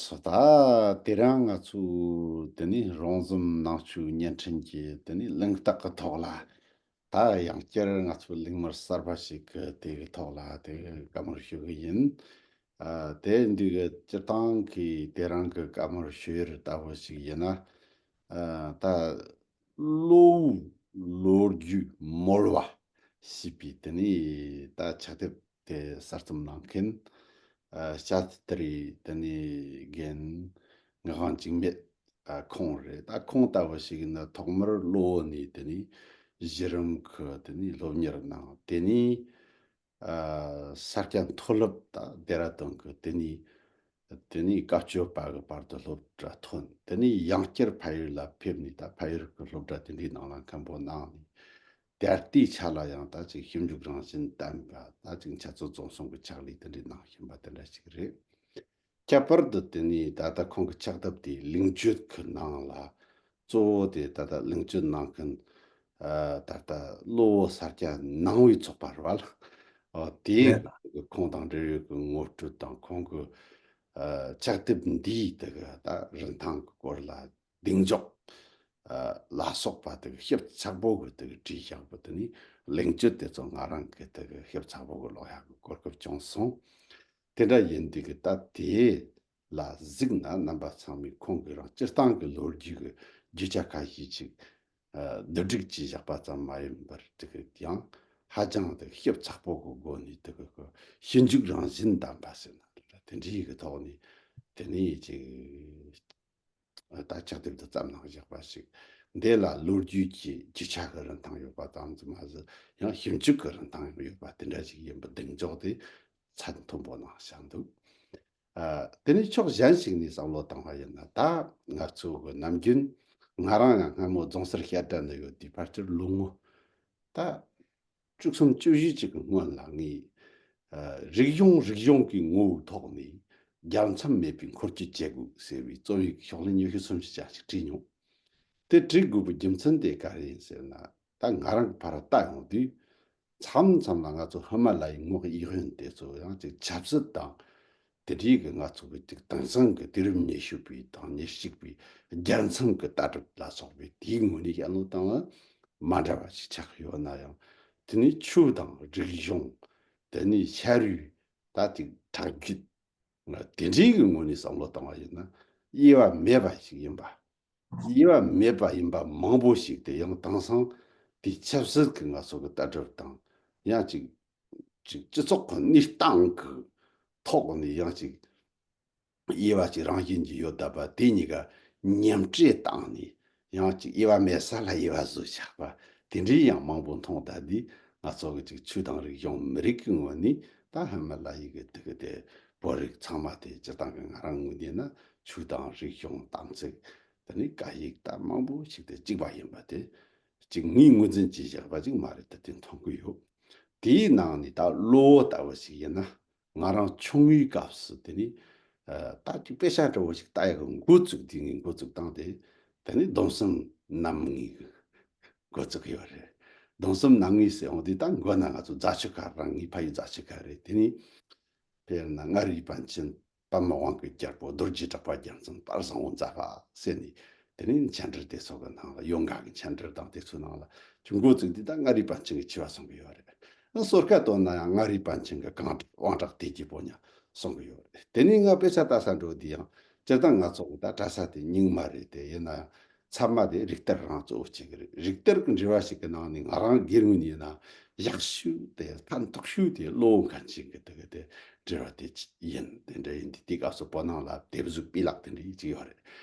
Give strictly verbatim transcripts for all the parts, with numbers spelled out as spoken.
ཚོ། ད་དེ་རིང་ང་ཚོས་དེ་ནས་རོང་ཟོམ་ནང་ཆོས་བརྙན་འཕྲིན་གྱི་དེ་ནས་གླེང་སྟེགས་ཀྱི་ཐོག་ལ། ད་ཡང་བསྐྱར་ང་ཚོ་གླེང་མོལ་གསར་པ་ཞིག་གི་དེ་གི་ཐོག་ལ་དེ་གི་བཀའ་མོལ་ཞུ་གི་ཡིན། ཨ། དེ་འདི་གི་སྤྱིར་བཏང་གི་དེ་རིང་གི་བཀའ་མོལ་ཞུ་ཡུལ་ལྟ་བུ་ཞིག་ཡིན་ན། ཨ། ད་གློ་བོའི་ལོ་རྒྱུས་མོལ་བ་ཞེས་པའི་དེ་ནས་ད་ཕྱག་དེབ་དེ་གསར་རྩོམ་གནང་མཁན། ཨ། ཤཱསྟྲི་དེ་ནས་རྒན་ངག་དབང་འཇིགས་མེད། ཨ། ཁོང་རེད། ད་ཁོང་ལྟ་བུ་ཞིག་ཡིན་ན་ཐོག་མར་གློ་བོ་ནས་དེ་ནས་གཞི་རིམ་གི་དེ་ནས་སློབ་གཉེར་གནང་། དེ་ནས། ཨ། ས་སྐྱ་མཐོ་སློབ་དང་ལྡེ་ར་ལྡུན་གྱི་དེ་ནས་དེ་ནས་བཀའ་བཅོ་ལྔ་གི་བར་དུ་སློབ་གྲྭ་ཐོན། དེ་ནས་ཡང་བསྐྱར་ཕ་ཡུལ་ལ་ཕེབས་ནས་ད་ཕ་ཡུལ་གྱི་སློབ་གྲྭ་དེ་འདྲའི་ནང་ལ་མཁན་པོ་གནང་ནས། ད་ལྟའི་ཆ་ལ་ཡང་ད་ཅིག་ཞིབ་འཇུག་རང་བཞིན་ལྡན་པ། ད་ཅིག་འཆད་རྩོད་རྩོམ་གསུམ་གྱི་ཕྱག་ལས་དེ་འདྲའི་གནང་བཞིན་པ་དེ་འདྲ་ཞིག་རེད། ཁྱད་པར་དུ་དེ་ནས་ད་ལྟ་ཁོང་གི་ཕྱག་དེབ་དེའི་གླེང་བརྗོད་ཀྱི་ནང་ལ། གཙོ་བོ་དེ་ད་ལྟ་གླེང་བརྗོད་གནང་མཁན། ཨ། ད་ལྟ་གློ་བོ་ས་སྐྱ་ནང་པའི་ཚོགས་པ་རེད་བ་ལ། ཨོ། དེ། ཁོང་དང་འབྲེལ་ཡོད་ཀྱི་ངོ་སྤྲོད་དང་། ཁོང་གི། ཨ། ཕྱག་དེབ་འདིའི་དེ་གི་ད་རིན་ཐང་གི་སྐོར་ལ་གདེང་འཇོག་ཨ། ལ་སོགས་པ་དེ་གི་ཞིབ་ཚགས་པོ་གི་དེ་གི་བྲིས་བཞག་པ་དེ་ནས་གླེང་བརྗོད་དེ་ཚོ་ང་རང་གི་དེ་གི་ཞིབ་ཚགས་པོ་གི་ཀློག་ཡག་གི་གོ་སྐབས་བྱུང་སོང་། དེ་འདྲ་ཡིན་དུས་གི་ད་དེ་ལ་གཟིགས་ན་རྣམ་པ་ཚང་མས་ཁོང་གི་རང་སྤྱིར་བཏང་གི་ལོ་རྒྱུས་ཀྱི་རྒྱུ་ཆ་ཁ་ཤས་ཅིག་ཨ། བསྡུ་སྒྲིག་བྱས་བཞག་པ་ཙམ་མ་ཡིན་པར། དེ་གི་ཡང་ཧ་ཅང་དེ་ཞིབ་ཚགས་པོ་གི་སྒོ་ནས་དེ་གི་ཞིབ་འཇུག་རང་བཞིན་ལྡན་པ་ཟེར་ན་རེད། དེ་འདྲའི་གི་ཐོག་ནས་དེ་ནས་ཅིག་ད་ཕྱག་དེབ་དེ་བརྩམས་གནང་བཞག་པ་ཞིག་འདི་ལ་ལོ་རྒྱུས་ཀྱི་རྒྱུ་ཆ་གི་རིན་ཐང་ཡོད་པ་ཙམ་དུ་མ་ཟད། ཡང་ཞིབ་འཇུག་གི་རིན་ཐང་ཡང་ཡོད་པ་དེ་འདྲ་ཞིག་ཡིན་པ་གདེང་འཇོག་དེ་ཚད་མཐོན་པོ་གནང་བཞག་འདུག་ཨ། དེ་ནས་ཕྱོགས་གཞན་ཞིག་ནས་བསམ་བློ་བཏང་བ་ཡིན་ན། ད་ང་ཚོ་གི་ནམ་རྒྱུན་ང་རང་ཡང་སྔ་མོ་རྫོང་སར་བཤད་གྲྭ་ནས་ཡོད་དུས། ཕལ་ཆེར་ལོ་ངོ་ད་བཅུ་གསུམ་བཅུ་བཞི་ཅིག་གི་སྔོན་ལ་ངས། ཨ། རིག་གཞུང་རིག་གཞུང་གི་ངོ་བོའི་ཐོག་ནས་རྒྱལ་མཚམས་མེད་པའི་འཁོར་སྐྱོད་བྱེད་དགོས་ཟེར་བའི་རྩོམ་ཡིག་ཤོག་ལྷེ་ཉི་ཤུ་སུམ་ཅུ་ཅན་ཞིག་བྲིས་མྱོང་། དེ་བྲིས་དགོས་པའི་རྒྱུ་མཚན་དེ་ག་རེ་ཡིན་ཟེར་ན། ད་ང་རང་གི་ཕར་ལྟ་ཡོང་དུས། མཚམས་མཚམས་ལ་ང་ཚོ་ཧི་མ་ལ་ཡའི་ངོགས་གཡས་གཡོན་དེ་ཚོ་ཡང་ཅིག་ཆབ་སྲིད་དང་། དེ་འདྲའི་གི་ང་ཚོ་གི་ཅིག་དེང་སང་གི་དུས་རབས་ཉི་ཤུ་པའི་དང་ཉེར་གཅིག་པའི་རྒྱལ་མཚམས་ཀྱི་ལྟ་གྲུབ་ལ་སོགས་པའི་དེའི་ངོས་ནས་བཤད་ནོ་དང་མ་འདྲ་བ་ཞིག་ཆགས་ཡོད་ན་ཡང་། དེ་ནི་ཆོས་དང་རིག་གཞུང་། དེ་ནི་ཤ་རུས། ད་ཅིག་ཁྲག་རྒྱུད། དེ་འདྲའི་གི་ངོས་ནས་བསམ་བློ་བཏང་བ་ཡིན་ན། དབྱེ་བ་མེད་པ་ཞིག་ཡིན་པ། དབྱེ་བ་མེད་པ་ཡིན་པ་མང་པོ་ཞིག་དེ་ཡང་དེང་སང་དེ་ཆབ་སྲིད་ཀྱི་ང་ཚོ་གི་ལྟ་གྲུབ་དང་། ཡང་ཅིག་ཅིག་སྤྱི་ཚོགས་ཀྱི་གནས་སྟངས་ཀྱི་ཐོག་ནས་ཡང་ཅིག་དབྱེ་བ་ཅིག་རང་བཞིན་གྱིས་ཡོད་བསྡད་པ་དེ་གཉིས་ཀ་མཉམ་འདྲེས་བཏང་ནས། ཡང་ཅིག་དབྱེ་བ་མེད་ས་ལ་དབྱེ་བ་བཟོས་བཞག་པ་དེ་འདྲའི་ཡང་མང་པོ་མཐོང་བསྡད་དུས། ང་ཚོ་གི་ཅིག་ཆོས་དང་རིག་གཞུང་མི་རིགས་ཀྱི་ངོས་ནས། ད་ཧི་མ་ལ་ཡའི་གི་དེ་གི་དེ་བོད་རིགས་ཚང་མ་དེ་སྤྱིར་བཏང་གི་ང་རང་ངོས་ནས་ན་ཆོས་དང་རིག་གཞུང་། དམ་ཚིག། དེ་ནས་སྐད་ཡིག་ད་མང་པོ་ཞིག་དེ་གཅིག་པ་ཡིན་པ་དེ་ཅིག་ངས་ངོས་འཛིན་བྱས་བཞག་པ་ཅིག་མ་རེད་དེ། དེ་མཐོང་གི་ཡོད། དེའི་ནང་ནས་ད་གློ་བོ་ལྟ་བུ་ཞིག་ཡིན་ན། ང་རང་ཆུང་ངུའི་སྐབས་སུ་དེ་ནས། ཨ། ད་ཅིག་དཔེ་ཆ་འདྲ་བོ་ཞིག་ལྟ་ཡག་གི་འགོ་བཙུགས་དུས། ངས་འགོ་བཙུགས་སྟངས་དེ་དེ་ནས་སྡོམ་གསུམ་རྣམ་ལྔའི་འགོ་བཙུགས་ཡོད་རེད། སྡོམ་གསུམ་རྣམ་ལྔའི་ཟེར་འོང་དུས། ད་མགོ་ན་ང་ཚོ་རྫ་ཆུ་ཁ་རང་། ངའི་ཕ་ཡུལ་རྫ་ཆུ་ཁ་རེད། དེ་ནས་དཔེར་ན་མངའ་རིས་པཎ་ཆེན། པདྨ་དབང་གི་རྒྱལ་པོ། རྡོ་རྗེ་གྲགས་པ་རྒྱལ་མཚན། དཔལ་བཟང་པོ་ཛ་པ་ཟེར་ནས། དེ་ནས་མཆན་འགྲེལ་དེ་ཚོ་གི་ནང་ལ། ཡོ་ག་གི་མཆན་འགྲེལ་དང་དེ་ཚོའི་ནང་ལ་ཅིག་འགོ་བཙུགས་དུས། ད་མངའ་རིས་པཎ་ཆེན་གྱི་ཆེ་བ་གསུང་གི་ཡོད་རེད། ཨ། སོར་ཀ་བཏོན་ན་ཡང་མངའ་རིས་པཎ་ཆེན་གྱི་གང་དྲག་དབང་དྲག་དེ་གྱི་པོ་ཉ་གསུང་གི་ཡོད་རེད། དེ་ནས་ང་དཔེ་ཆ་ལྟ་ས་འགྲོ་དུས་ཡང་སྤྱིར་བཏང་ང་ཚོ་གི་ད་གྲྭ་ས་དེ་རྙིང་མ་རེད་དེ། ཡིན་ན་ཡང་ཚད་མ་དེ་རིགས་གཏེར་རང་གཙོ་བོ་བྱེད་ཀྱི་རེད། རིགས་གཏེར་གྱི་འགྲེལ་བ་ཞིག་གི་ནང་ནས་ང་རང་སྒེར་ངོས་ནས་ཡིན་ན་ཡག་ཤོས་དེ། ཕན་ཐོགས་ཤོས་དེ་གློ་བོ་མཁན་ཆེན་གྱི་དེ་གི་དེ་འགྲེལ་བ་དེ་ཡིན། དེ་འདྲ་ཡིན་དུས་དེའི་སྐབས་སུ་བོད་ནང་ལ་དེབ་གཟུགས་པི་ལག་དེ་འདྲ་ཅིག་ཡོད་རེད།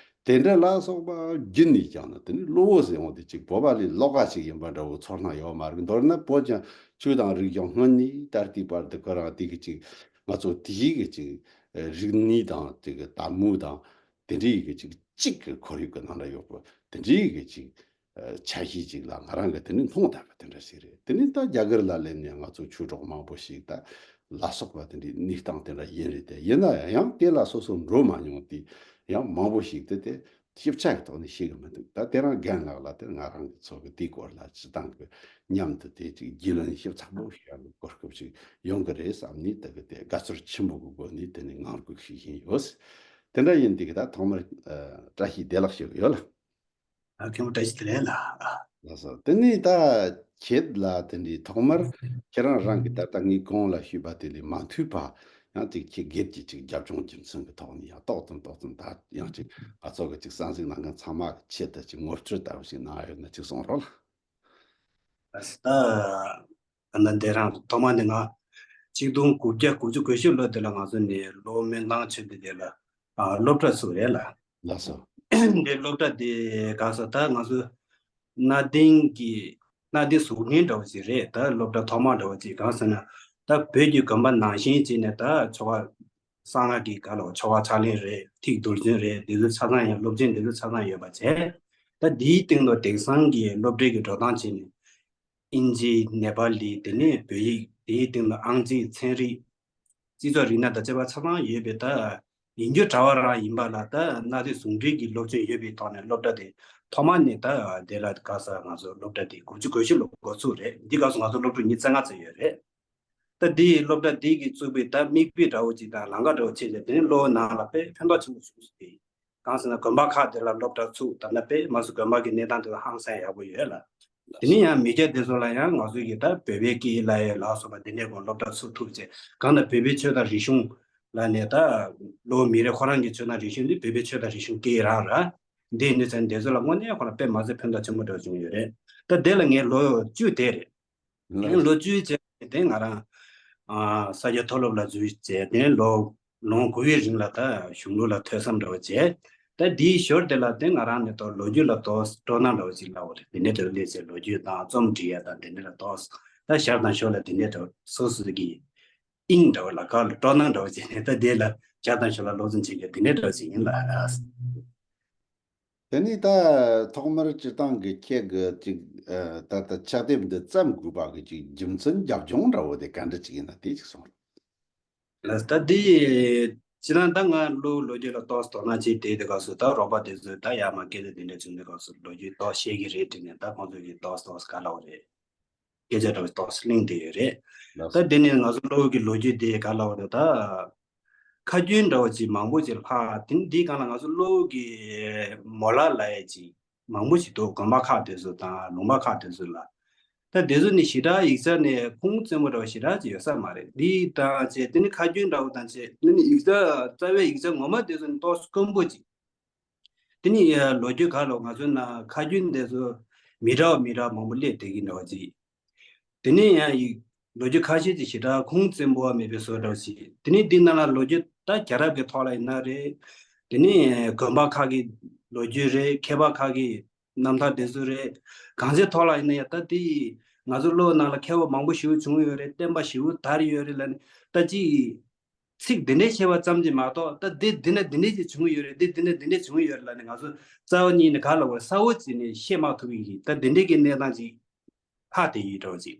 དེ་འདྲ་ལ་སོགས་པ་བརྒྱུད་ནས་ཀྱང་ནི། དེ་ནི་གློ་བོ་ཟེར་འོང་དུས་ཅིག་བོད་པ་ལས་ལོགས་ཀ་ཞིག་ཡིན་པ་འདྲ་བོ་ཚོར་སྣང་ཡོད་མ་རེད། མདོར་ན་བོད་ཀྱང་ཆོས་དང་རིག་གཞུང་སྔོན་ནས་ད་ལྟའི་བར་དུ་ཁོ་རང་དེ་གི་ཅིག་ང་ཚོ་དེའི་གི་ཅིག་རིག་གནས་དང་དེ་གི་དད་མོས་དང་། དེ་འདྲའི་གི་ཅིག་གཅིག་གི་ཁོར་ཡུག་གི་ནང་ལ་ཡོད་པ་དེ་འདྲའི་གི་ཅིག་ཨ། ཆ་ཤས་ཅིག་ལ་ང་རང་གིས་དེ་ནི་མཐོང་བསྡད་པ་དེ་འདྲ་ཞིག་རེད། དེ་ནི་ད་རྒྱ་གར་ལ་སླེབས་ནས་ང་ཚོ་ཆོས་གྲོགས་མང་པོ་ཞིག་ད་ལ་སོགས་པ་དེ་འདྲའི་གནས་སྟངས་དེ་འདྲ་ཡིན་རེད་དེ། ཡིན་ན་ཡང་དེ་ལ་སོ་སོ་འགྲོ་མ་མྱོང་དུས་ཡང་མང་པོ་ཞིག་དེ་དེ་ཞིབ་ཆ་གི་ཐོག་ནས་ཤེས་གི་མི་འདུག་ད་དེ་རིང་རྒན་ལགས་ལ་དེ་ང་རང་གི་ཚོ་གི་དེའི་སྐོར་ལ་སྤྱིར་བཏང་གི་མཉམ་དུ་དེ་ཅིག་རྒྱུས་ལོན་ཞིབ་ཚགས་པོ་ཞིག་ཡག་གི་གོ་སྐབས་ཤིག་ཡོང་གི་རེད་བསམ་ནས། དེ་གི་དེ་དགའ་ཚོར་ཆེན་པོ་གི་སྒོ་ནས་དེ་ནི་ངང་སྒུག་ཞུ་བཞིན་ཡོད། དེ་འདྲ་ཡིན་དུས་ཀྱི་ད་ཐོག་མར་ཨ་བཀྲ་ཤིས་བདེ་ལེགས་ཞུ་གི་ཡོད་ལ། ཨ་མཁན་པོ་བཀྲ་ཤིས་བདེ་ལེགས་ལགས། ལགས་སོ། དེ་ནས་ད་ཁྱེད་ལ་དེ་འདྲའི་ཐོག་མར་ཁྱེད་རང་རང་གི་ད་ལྟ་ངས་གོང་ལ་ཞུས་པ་དེ་ལས་མ་འཐུས་པ་ཡང་ཅིག་ཁྱེད་སྒེར་གྱི་ཅིག་རྒྱབ་ལྗོངས་རྒྱུ་མཚན་གྱི་ཐོག་ནས་ཡང་ཏོག་ཙམ་ཏོག་ཙམ་ད་ཡང་ཅིག་ང་ཚོ་གི་ཅིག་གསན་གཟིགས་གནང་མཁན་ཚང་མ་གི་ཆེད་དུ་ཅིག་ངོ་སྤྲོད་ལྟ་བུ་ཞིག་གནང་ཡོད་ན་ཅིག་གསུང་རོགས་ལ། ད་ད་ལྟ་འདི་རང་ཐོག་མ་འདི་ང་ཆིག་སྟོང་དགུ་བརྒྱ་དགུ་བཅུ་གོ་བཞི་ལོ་དེ་ལ་ང་ཚོ་ནས་ལོ་སྨོན་ཐང་ཆོས་སྡེ་དེ་ལ་ཨ་སློབ་གྲྭ་ཚུགས་རེད་ལ། ལགས་སོ། འདི་སློབ་གྲྭ་དེ་ག་ས་ད་ང་ཚོ་གནའ་དེང་གི་གནའ་དེང་གཟུགས་བརྙན་འདྲ་བོ་ཞིག་རེད། ད་སློབ་གྲྭ་ཐོག་མ་འདྲ་བོ་ཅིག་གང་ཟེར་ན་ད་བོད་ཀྱི་དགོན་པ་ནང་བཞིན་བྱས་ནས་ད་ཆོ་ག་གསང་སྔགས་ཀྱི་ག་ལ་ཆོ་ག་ཕྱག་ལེན་རེད། ཐིག་རྡུལ་ཚོན་རེད། འདི་ཚོ་ཆ་ཚང་ཡང་སློབ་ཚན་འདི་ཚོ་ཆ་ཚང་ཡོད་པ་བྱས། ད་འདིའི་སྟེང་དུ་དེང་སང་གི་སློབ་གྲྭའི་གི་འགྲོ་སྟངས་བྱས་ནས་ཨིན་ཇི་ནེ་པ་ལི་དེ་ནས་བོད་ཡིག་དེའི་སྟེང་དུ་ཨང་རྩིས་ཚན་རིག་སྤྱི་ཚོགས་རིག་གནས་དང་བཅས་པ་ཆ་ཚང་ཡོད་པའི་ད་ཡིན་རྒྱུ་གྲྭ་བ་རང་ཡིན་པ་ལ་ད་གནའ་དེང་ཟུང་འབྲེལ་གྱི་སློབ་ཚན་ཡོད་པའི་ཐོག་ནས་སློབ་གྲྭ་དེ་ཐོག་མ་ནས་ད་དེ་ལ་ག་ས་ང་ཚོ་སློབ་གྲྭ་དེ་དགུ་བཅུ་གོ་བཞི་ལོ་འགོ་ཚུགས་རེད། འདི་སྐབས་སུ་ང་ཚོ་སློབ་ཕྲུག་ཉི་ཤུ་རྩ་ལྔ་ཙམ་ཡོད་རེད། ད་འདིའི་སློབ་གྲྭ་འདི་གི་བཙུགས་པའི་ད་མིག་དཔེ་འདྲ་བོ་ཅིག་དང་ལམ་ཁ་འདྲ་བོ་ཕྱེ་བྱས་དེ་ནས་སློབ་ནང་ལ་དཔེ་ཕན་ཐོགས་ཆེན་པོ་བྱུང་སོང་སྟེ། གང་ཟེར་ན་དགོན་པ་ཁག་དེ་ལ་སློབ་གྲྭ་ཚུགས་ད་ལྟ་དཔེ་མ་སུ་དགོན་པ་གི་གནས་སྟངས་དེ་ལ་ཧང་སང་ཡག་པོ་ཡོད་ལ། དེ་ནས་ཡང་མི་སྐྱ་དེ་ཚོ་ལ་ཡང་ང་ཚོ་གི་ད་བོད་པའི་སྐད་ཡིག་ལ་ཡོད་ལ་སོགས་པ་དེ་འདྲའི་སྒོ་སློབ་གྲྭ་ཚུགས་ཐུབ་ཅེས་གང་ལྟར་བོད་པའི་ཆོས་དང་རིག་གཞུང་ལ་ནས་ད་ལོ་མི་རེ་ཁོ་རང་གི་ཆོས་དང་རིག་གཞུང་འདི་བོད་པའི་ཆོས་དང་རིག་གཞུང་སྐད་ཡིག་རང་ར། འདི་ནི་ཚན་དེ་ཚོ་ལ་དངོས་གནས་ཁོ་རང་དཔེ་མ་ཚད་ཕན་ཐོགས་ཆེན་པོ་འདྲ་བྱུང་ཡོད་རེད། ད་དེ་ལ་ངའི་ལོ་བཅུ་དེ་རེད། ལོ་བཅུའི་རྗེས་དེ་ང་རང་ཨ་ས་སྐྱ་མཐོ་སློབ་ལ་འཛུལ་རྗེས་དེ་ལོ་ལོ་དགུ་བའི་རིང་ལ་ད་གཞུང་ལུགས་ལ་ཐོས་བསམ་འདྲ་བོ་བྱས། ད་འདིའི་ཞོར་དེ་ལ་དེ་ང་རང་ནས་ཏོག་ལོ་རྒྱུས་ལ་ཏོག་སྤྲོ་སྣང་འདྲ་བོ་ཅིག་སླ་བོ་རེད། དེ་ནས་འདྲ་བོ་སླེབས་ཚེ་ལོ་རྒྱུས་དང་རྩོམ་འབྲི་ཡ་དང་དེ་འདྲ་ལ་ཏོག་ད་ཞར་དང་ཞོར་ལ་དེ་འདྲ་འདྲ་བོ་སོ་སོ་གི་དབྱིངས་འདྲ་བོ་ལ་ག་ལ་སྤྲོ་སྣང་འདྲ་བོ་བྱས་ནས་ད་དེ་ལ་ཞར་དང་ཞོར་ལ་སློབ་སྦྱོང་བྱེད་རྒྱུ་དེ་འདྲ་འདྲ་བོ་ཅིག་ཡིན་ལ། དེ་ནས་ད་ཐོག་མར་སྤྱིར་བཏང་གི་ཁྱེད་ཀྱི་ཅིག་ཨ་ད་ལྟ་ཕྱག་དེབ་འདི་བརྩམས་དགོས་པ་གི་ཅིག་རྒྱུ་མཚན་རྒྱབ་ལྗོངས་འདྲ་བོ་དེ་ག་འདྲ་ཅིག་ཡིན་ན་དེ་ཅིག་གསུངས་རོགས། ལགས། ད་འདི་སྤྱིར་ན་ད་ང་ལོ་ལོ་རྒྱུས་ལ་ཏོག་ཙམ་དོ་སྣང་བྱེད་བསྡད་དུས་སྐབས་སུ་ད་རོགས་པ་དེ་ཚོས་ད་ཡར་མར་སྐད་ཆ་དེ་འདྲ་བྱུང་དུས་སྐབས་སུ་ལོ་རྒྱུས་ཏོག་ཙམ་བཤད་ཀྱི་རེད་དྲིས་ནས་ད་ཁོང་ཚོས་ཀྱིས་ཏོག་ཙམ་ཏོག་ཙམ་ག་ལབ་དགོས་རེད། སྐད་ཆ་འདྲ་བོ་ཏོག་ཙམ་གླེང་བསྡད་ཡོད་རེད། ལགས་སོ། ད་དེ་ནས་ང་ཚོ་སློབ་དཔོན་གྱི་ལོ་རྒྱུས་དེ་ག་ལབ་དགོས་རེད། ད་ཁ་རྒྱུན་འདྲ་བོ་ཅིག་མང་པོ་ཅིག་ལྷག་དེ་ནས་འདིའི་སྒང་ལ་ང་ཚོ་སློབ་དཔོན་གྱི་མོ་ལགས་ལབ་ཡས་ཅིག་མང་པོ་ཞིག་འདུག་དགོན་པ་ཁག་དེ་ཚོ་དང་ལུང་པ་ཁག་དེ་ཚོ་ལ། ད་དེ་ཚོ་ནི་ཞེ་དྲག་ཡིག་ཆ་ནས་ཁུངས་བཙན་པོ་འདྲ་བ་ཞེ་དྲག་ཅིག་ཡོད་ས་མ་རེད། འདི་དང་བཅས་དེ་ནི་ཁ་རྒྱུན་འདྲ་བོ་དང་བཅས་དེ་ནི་ཡིག་ཆ་རྩ་བའི་ཡིག་ཆ་ངོ་མ་དེ་ཚོ་ནི་ཏོག་ཙམ་དཀོན་པོ་ཅིག་དེ་ནི་ལོ་རྒྱུས་ག་ལ་ང་ཚོའི་ནང་ཁ་རྒྱུན་དེ་ཚོ་མི་འདྲ་བ་མི་འདྲ་བ་མང་པོ་སླེབས་བསྡད་ཀྱི་འདྲ་བ་ཅིག་དེ་ནས་ཡང་ཡིག་ལོ་རྒྱུས་ཁ་ཤས་ཅིག་ཞེ་དྲག་ཁུངས་བཙན་པོ་བ་མེད་པའི་བཟོ་འདྲ་བ་ཅིག་དེ་ནས་འདི་ནང་ལ་ལོ་རྒྱུས་ད་རྒྱལ་རབས་ཀྱི་ཐོག་ལ་ཡིན་ན་རེད། དེ་ནས་དགོན་པ་ཁག་གི་ལོ་རྒྱུས་རེད། མཁས་པ་ཁག་གི་རྣམ་ཐར་དེ་ཚོ་རེད། གང་ཅིའི་ཐོག་ལ་ཡིན་ན་ཡང་ད་དེ་ང་ཚོ་བློ་ནང་ལ་མཁས་པ་མང་པོ་ཞེ་པོ་བྱུང་ཡོད་རེད། བསྟན་པ་ཞེ་པོ་དར་ཡོད་རེད་ལབ་ནས་ད་ཅིག་ཚིག་འདི་འདྲས་བཤད་པ་ཙམ་གྱིས་མ་གཏོགས་ད་འདི་འདི་ནས་འདི་འདྲས་ཅིག་བྱུང་ཡོད་རེད། འདི་འདི་ནས་འདི་འདྲས་བྱུང་ཡོད་རེད་ལབ་ནས་ང་ཚོ་རྩ་བ་ཉིད་ནས་ག་ལ་བ་གསལ་བོ་བྱས་ནས་བཤད་མ་ཐུབ་ཀྱི་ཡིན། ད་འདི་འདྲས་ཀྱི་གནས་སྟངས་ཅིག་ཧ་དེ་ཡིན་འགྲོ་ཅིག་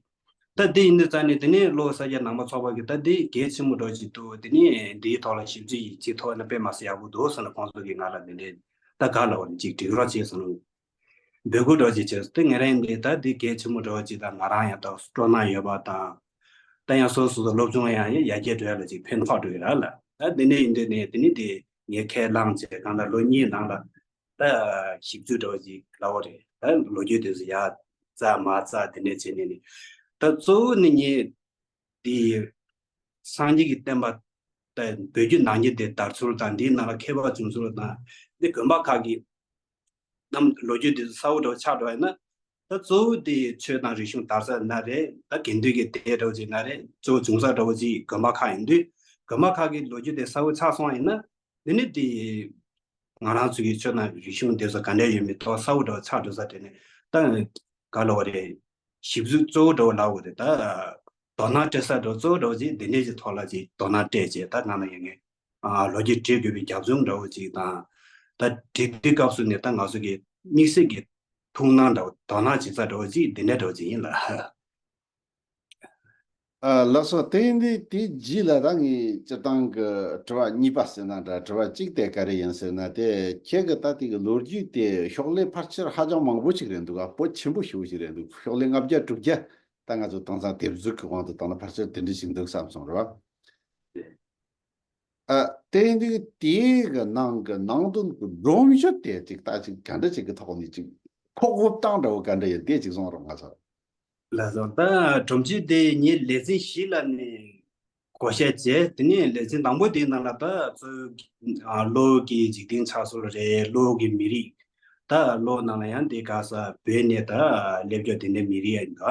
ད་འདི་ཡིན་དུས་ཙང་ནས་དེ་ནས་བློ་ས་སྐྱ་ནང་པ་ཚོགས་པ་གི་ད་འདི་གལ་ཆེན་པོ་འགྲོ་ཅིག་འདུག་དེ་ནས་འདིའི་ཐོག་ལ་ཞིབ་འཇུག་ཡིག་ཆའི་ཐོག་ན་དཔེ་མ་སྲིད་ཡག་པོ་འདུག་བསམ་ན་ཁོང་ཚོ་གིས་ང་ལ་འདི་འདྲས་ད་ག་ལ་བ་ནས་ཅིག་འགྲིག་རོགས་བྱས་སོང་། འབོད་སྐུལ་འགྲོ་ཅིག་བྱས་སོང་། དེ་ངས་རང་འདི་ད་འདི་གལ་ཆེན་པོ་འགྲོ་ཅིག་དང་ང་རང་ཡང་ད་སྤྲོ་སྣང་ཡོད་པ་དང་། ད་ཡང་སོ་སོ་སོ་སློབ་སྦྱོང་ཡང་ཡར་རྒྱས་འགྲོ་ཡ་ལ་ཅིག་ཕན་ཐོགས་འགྲོ་ཡི་ར་ལ། ད་འདི་ནས་ཡིན་དུས་ནས་དེ་ནས་འདི་ངས་ཁས་བླངས་བྱས་གང་ལྟར་ལོ་གཉིས་ནང་ལ། ད་ཞིབ་འཇུག་འདྲ་བོ་ཅིག་ལབ་པ་རེད། ད་ལོ་རྒྱུས་དེ་ཚོ་ཡར་བཙལ་མར་བཙལ་དེ་འདྲས་བྱས་ནས་ནི། ད་གཙོ་བོ་ནི་ངས་འདི་སངས་རྒྱས་ཀྱི་བསྟན་པ་ད་བོད་བརྒྱུད་ནང་བསྒྱུར་དེ་དར་ཚུལ་དང་འདིའི་ནང་ལ་མཁས་པ་བྱུང་ཚུལ་དང་འདི་དགོན་པ་ཁག་གི་རྣམ་ལོ་རྒྱུས་དེ་ཚོ་གསལ་བོ་འདྲ་བོ་ཆགས་འགྲོ་བ་ཡིན་ན། ད་གཙོ་བོ་དེ་ཆོས་དང་རིག་གཞུང་དར་ས་ན་རེད། ད་དགེ་འདུན་གྱི་སྡེ་འདྲ་བོ་ཅིག་ན་རེད། གཙོ་བོ་བྱུང་ས་འདྲ་བོ་ཅིག་དགོན་པ་ཁག་ཡིན་དུས་དགོན་པ་ཁག་གི་ལོ་རྒྱུས་དེ་གསལ་བོ་ཆགས་སོང་བ་ཡིན་ན། དེ་ནི་དེ་ང་རང་ཚོ་གི་ཆོས་དང་རིག་གཞུང་དེ་ཚོ་ག་འདྲ་ཡོད་མེད་ཐོག་གསལ་བོ་འདྲ་བོ་ཆགས་འགྲོ་ས་དེ་ནི་ད་ག་ལ་བ་རེད། ཞིབ་འཇུག་གཙོ་བོ་འདྲ་བོ་ལབ་དགོས་རེད། ད་དོ་སྣང་སྤྲད་ས་འདྲ་བོ་གཙོ་བོ་འདྲ་བོ་ཅིག་འདི་འདྲས་ཀྱི་ཐོག་ལ་ཅིག་དོ་སྣང་སྤྲད་བྱས་ད་ང་ལ་ཡོད་ངེས། ཨ་ལོ་རྒྱུས་འབྲི་དགོས་པའི་རྒྱབ་ལྗོངས་འདྲ་བོ་ཅིག་དང་། ད་འབྲི་དུས་སྐབས་སུ་ནས་ད་ང་ཚོ་གི་དམིགས་བསལ་གྱི་ཐུགས་སྣང་འདྲ་བོ་དོ་སྣང་བྱེད་ས་འདྲ་བོ་ཅིག་འདི་འདྲས་འདྲ་བོ་ཅིག་ཡིན་ལ། ཨ་ལགས་སོ། དེ་ཡིན་དུས་དེའི་རྗེས་ལ་ད་ངས་སྤྱིར་བཏང་གི་དྲི་བ་གཉིས་པ་ཟེར་ན་འདྲ། དྲི་བ་གཅིག་དེ་ག་རེ་ཡིན་ཟེར་ན། དེ་ཁྱེད་ཀྱི་ད་ལྟའི་གི་ལོ་རྒྱུས་དེ་ཤོག་ལྷེ་ཕལ་ཆེར་ཧ་ཅང་མང་པོ་ཅིག་རེད་འདུག་ཨ་པོ་ཆེན་པོ་ཞེ་པོ་ཞིག་རེད་འདུག་ཤོག་ལྷེ་ལྔ་བརྒྱ་དྲུག་བརྒྱ་ད་ང་ཚོ་དེང་སང་དེབ་གཟུགས་ཀྱི་དབང་དུ་བཏང་ན་ཕལ་ཆེར་དེ་འདྲ་ཞིག་འདུག་བསམ་སོང་རེད་བ། ཨ། དེ་འདི་དེའི་གི་ནང་གི་ནང་དོན་གྱི་སྒྲོམ་གཞི་དེ་ཅིག་ད་ཅིག་ག་འདྲ་ཅིག་གི་ཐོག་ནས་ཅིག་ཁོག་དབུབ་སྟངས་འདྲ་བོ་ག་འདྲ་ཡིན་དེ་ཅིག་གསུང་རོགས་ང་ཚོ། ལགས་སོ། ད་སྒྲོམ་གཞི་དེ་ངས་ལེ་ཚན་བཞི་ལ་ནས་བགོ་བཤའ་བྱས། དེ་ནས་ལེ་ཚན་དང་པོ་དེའི་ནང་ལ་ད་གཙོ་བོ་ཨ་གློ་བོ་གི་འཇིག་རྟེན་ཆགས་ཚུལ་རེད། གློ་བོ་གི་མི་རིགས། ད་གློ་བོ་ནང་ལ་ཡང་དེ་ག་ས་བོད་ནས་ད་སླེབས་ཀྱོག་དེ་འདྲའི་མི་རིགས་ཡིན་ག་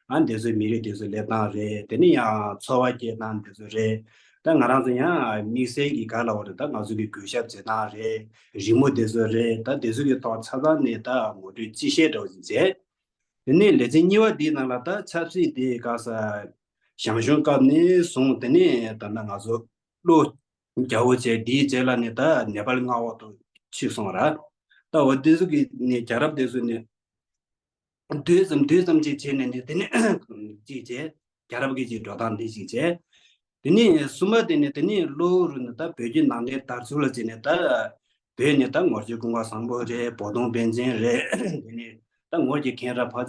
ཨ་འདི་ཚོའི་མི་རིགས་དེ་ཚོ་སླེབས་སྟངས་རེད། དེ་ནས་ཡང་འཚོ་བ་སྐྱེལ་སྟངས་དེ་ཚོ་རེད། ད་ང་རང་ཚོ་ཡང་དམིགས་བསལ་གྱི་ག་ལ་བ་རེད། ད་ང་ཚོ་གི་གུས་ཞབས་བྱེད་སྟངས་རེད། རི་མོ་དེ་ཚོ་རེད། ད་དེ་ཚོ་གི་ཐོག་ཆ་ཚང་ནས་ད་ངོ་སྤྲོད་ཅི་བཤད་འདྲ་བོ་ཞིག་བྱས། དེ་ནས་ལེ་ཚན་གཉིས་པ་འདིའི་ནང་ལ་ད་ཆབ་སྲིད་དེ་ག་ས་ཞང་ཞུང་སྐབས་ནས་བཟུང་། དེ་ནས་ད་ལྟ་ང་ཚོ་གློ་རྒྱལ་པོ་བྱས། དེའི་རྗེས་ལ་ནས་ད་ནེ་པཱལ་མངའ་འོག་ཏུ་ཚུད་སོང་ར། ད་འོ་དེ་ཚོ་གི་ནས་རྒྱལ་རབས་དེ་ཚོ་ནས་བསྡུས་ཙམ་བསྡུས་ཙམ་ཅིག་བྱས་ནས་ནས་དེ་ནས་ཅིག་བྱས། རྒྱལ་རབས་ཀྱི་ཅིག་འགྲོ་སྟངས་འདི་ཞིག་བྱས། དེ་ནས་གསུམ་པ་དེ་ནས་དེ་ནས་གློ་བོ་རུ་ནས་ད་བོད་ཀྱི་ནང་བསྟན་དར་ཚུལ་ལ་བྱས་ནས་ད་བོད་ནས་ད་ངོར་ཆེན་ཀུན་དགའ་བཟང་པོ་རེད། བོ་དོང་པཎ་ཆེན་རེད། དེ་ནས་ད་ངོར་གྱི་མཁན་རབས་ཕལ་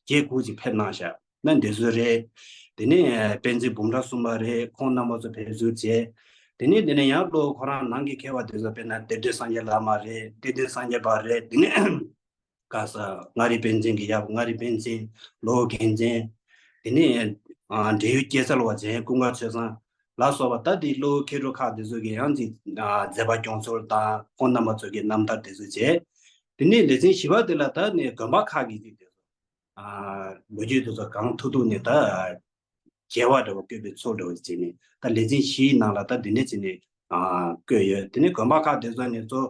ཆེར་བརྒྱད་དགུ་ཅིག་ཕེབས་གནང་ཤག་ན་འདི་ཚོ་རེད། དེ་ནས་པཎ་ཆེན་འབུམ་ཕྲག་གསུམ་པ་རེད། ཁོང་རྣམ་པ་ཚོ་ཕེབས་བསུ་བྱས། དེ་ནས་དེ་ནས་ཡང་གློ་བོ་ཁོ་རང་ནང་གི་མཁས་པ་དེ་ཚོ་དཔེར་ན་གཏེར་སྟོན་སངས་རྒྱས་བླ་མ་རེད། གཏེར་སྟོན་སངས་རྒྱས་པ་རེད། དེ་ནས་ག་ས་མངའ་རིས་པཎ་ཆེན་གྱི་ཡབ་མངའ་རིས་པཎ་ཆེན། གློ་བོ་རྒྱལ་མཚན། དེ་ནས་ཨ་འབྲས་ཡུལ་སྐྱེད་ཚལ་བ་རྗེ་ཀུན་དགའ་ཆོས་བཟང་ལ་སོགས་པ་ད་དེ་གློ་བོ་མཁས་གྲུབ་ཁག་དེ་ཚོ་གི་ཡང་ཅིག་ཨ་མཛད་པ་སྐྱོང་ཚུལ་དང་ཁོང་རྣམ་པ་ཚོ་གི་རྣམ་ཐར་དེ་ཚོ་བྱས། དེ་ནས་ལེ་ཚན་བཞི་པ་དེ་ལ་ད་ནས་དགོན་པ་ཁག་གི་ཅིག་དེ་ཚོ་ཨ་ལོ་རྒྱུས་དེ་ཚོ་གང་ཐུབ་ཐུབ་ནས་ད། རྒྱལ་བ་འདྲ་བོ་བཀོད་པའི་ཚུལ་འདྲ་བོ་བྱས་ནས་ད་ལེ་ཚན་བཞིའི་ནང་ལ་ད་འདི་འདྲ་བྱས་ནས་ཨ་བཀོད་ཡོད། དེ་ནས་དགོན་པ་ཁག་དེ་ཚོ་ནས་གཙོ་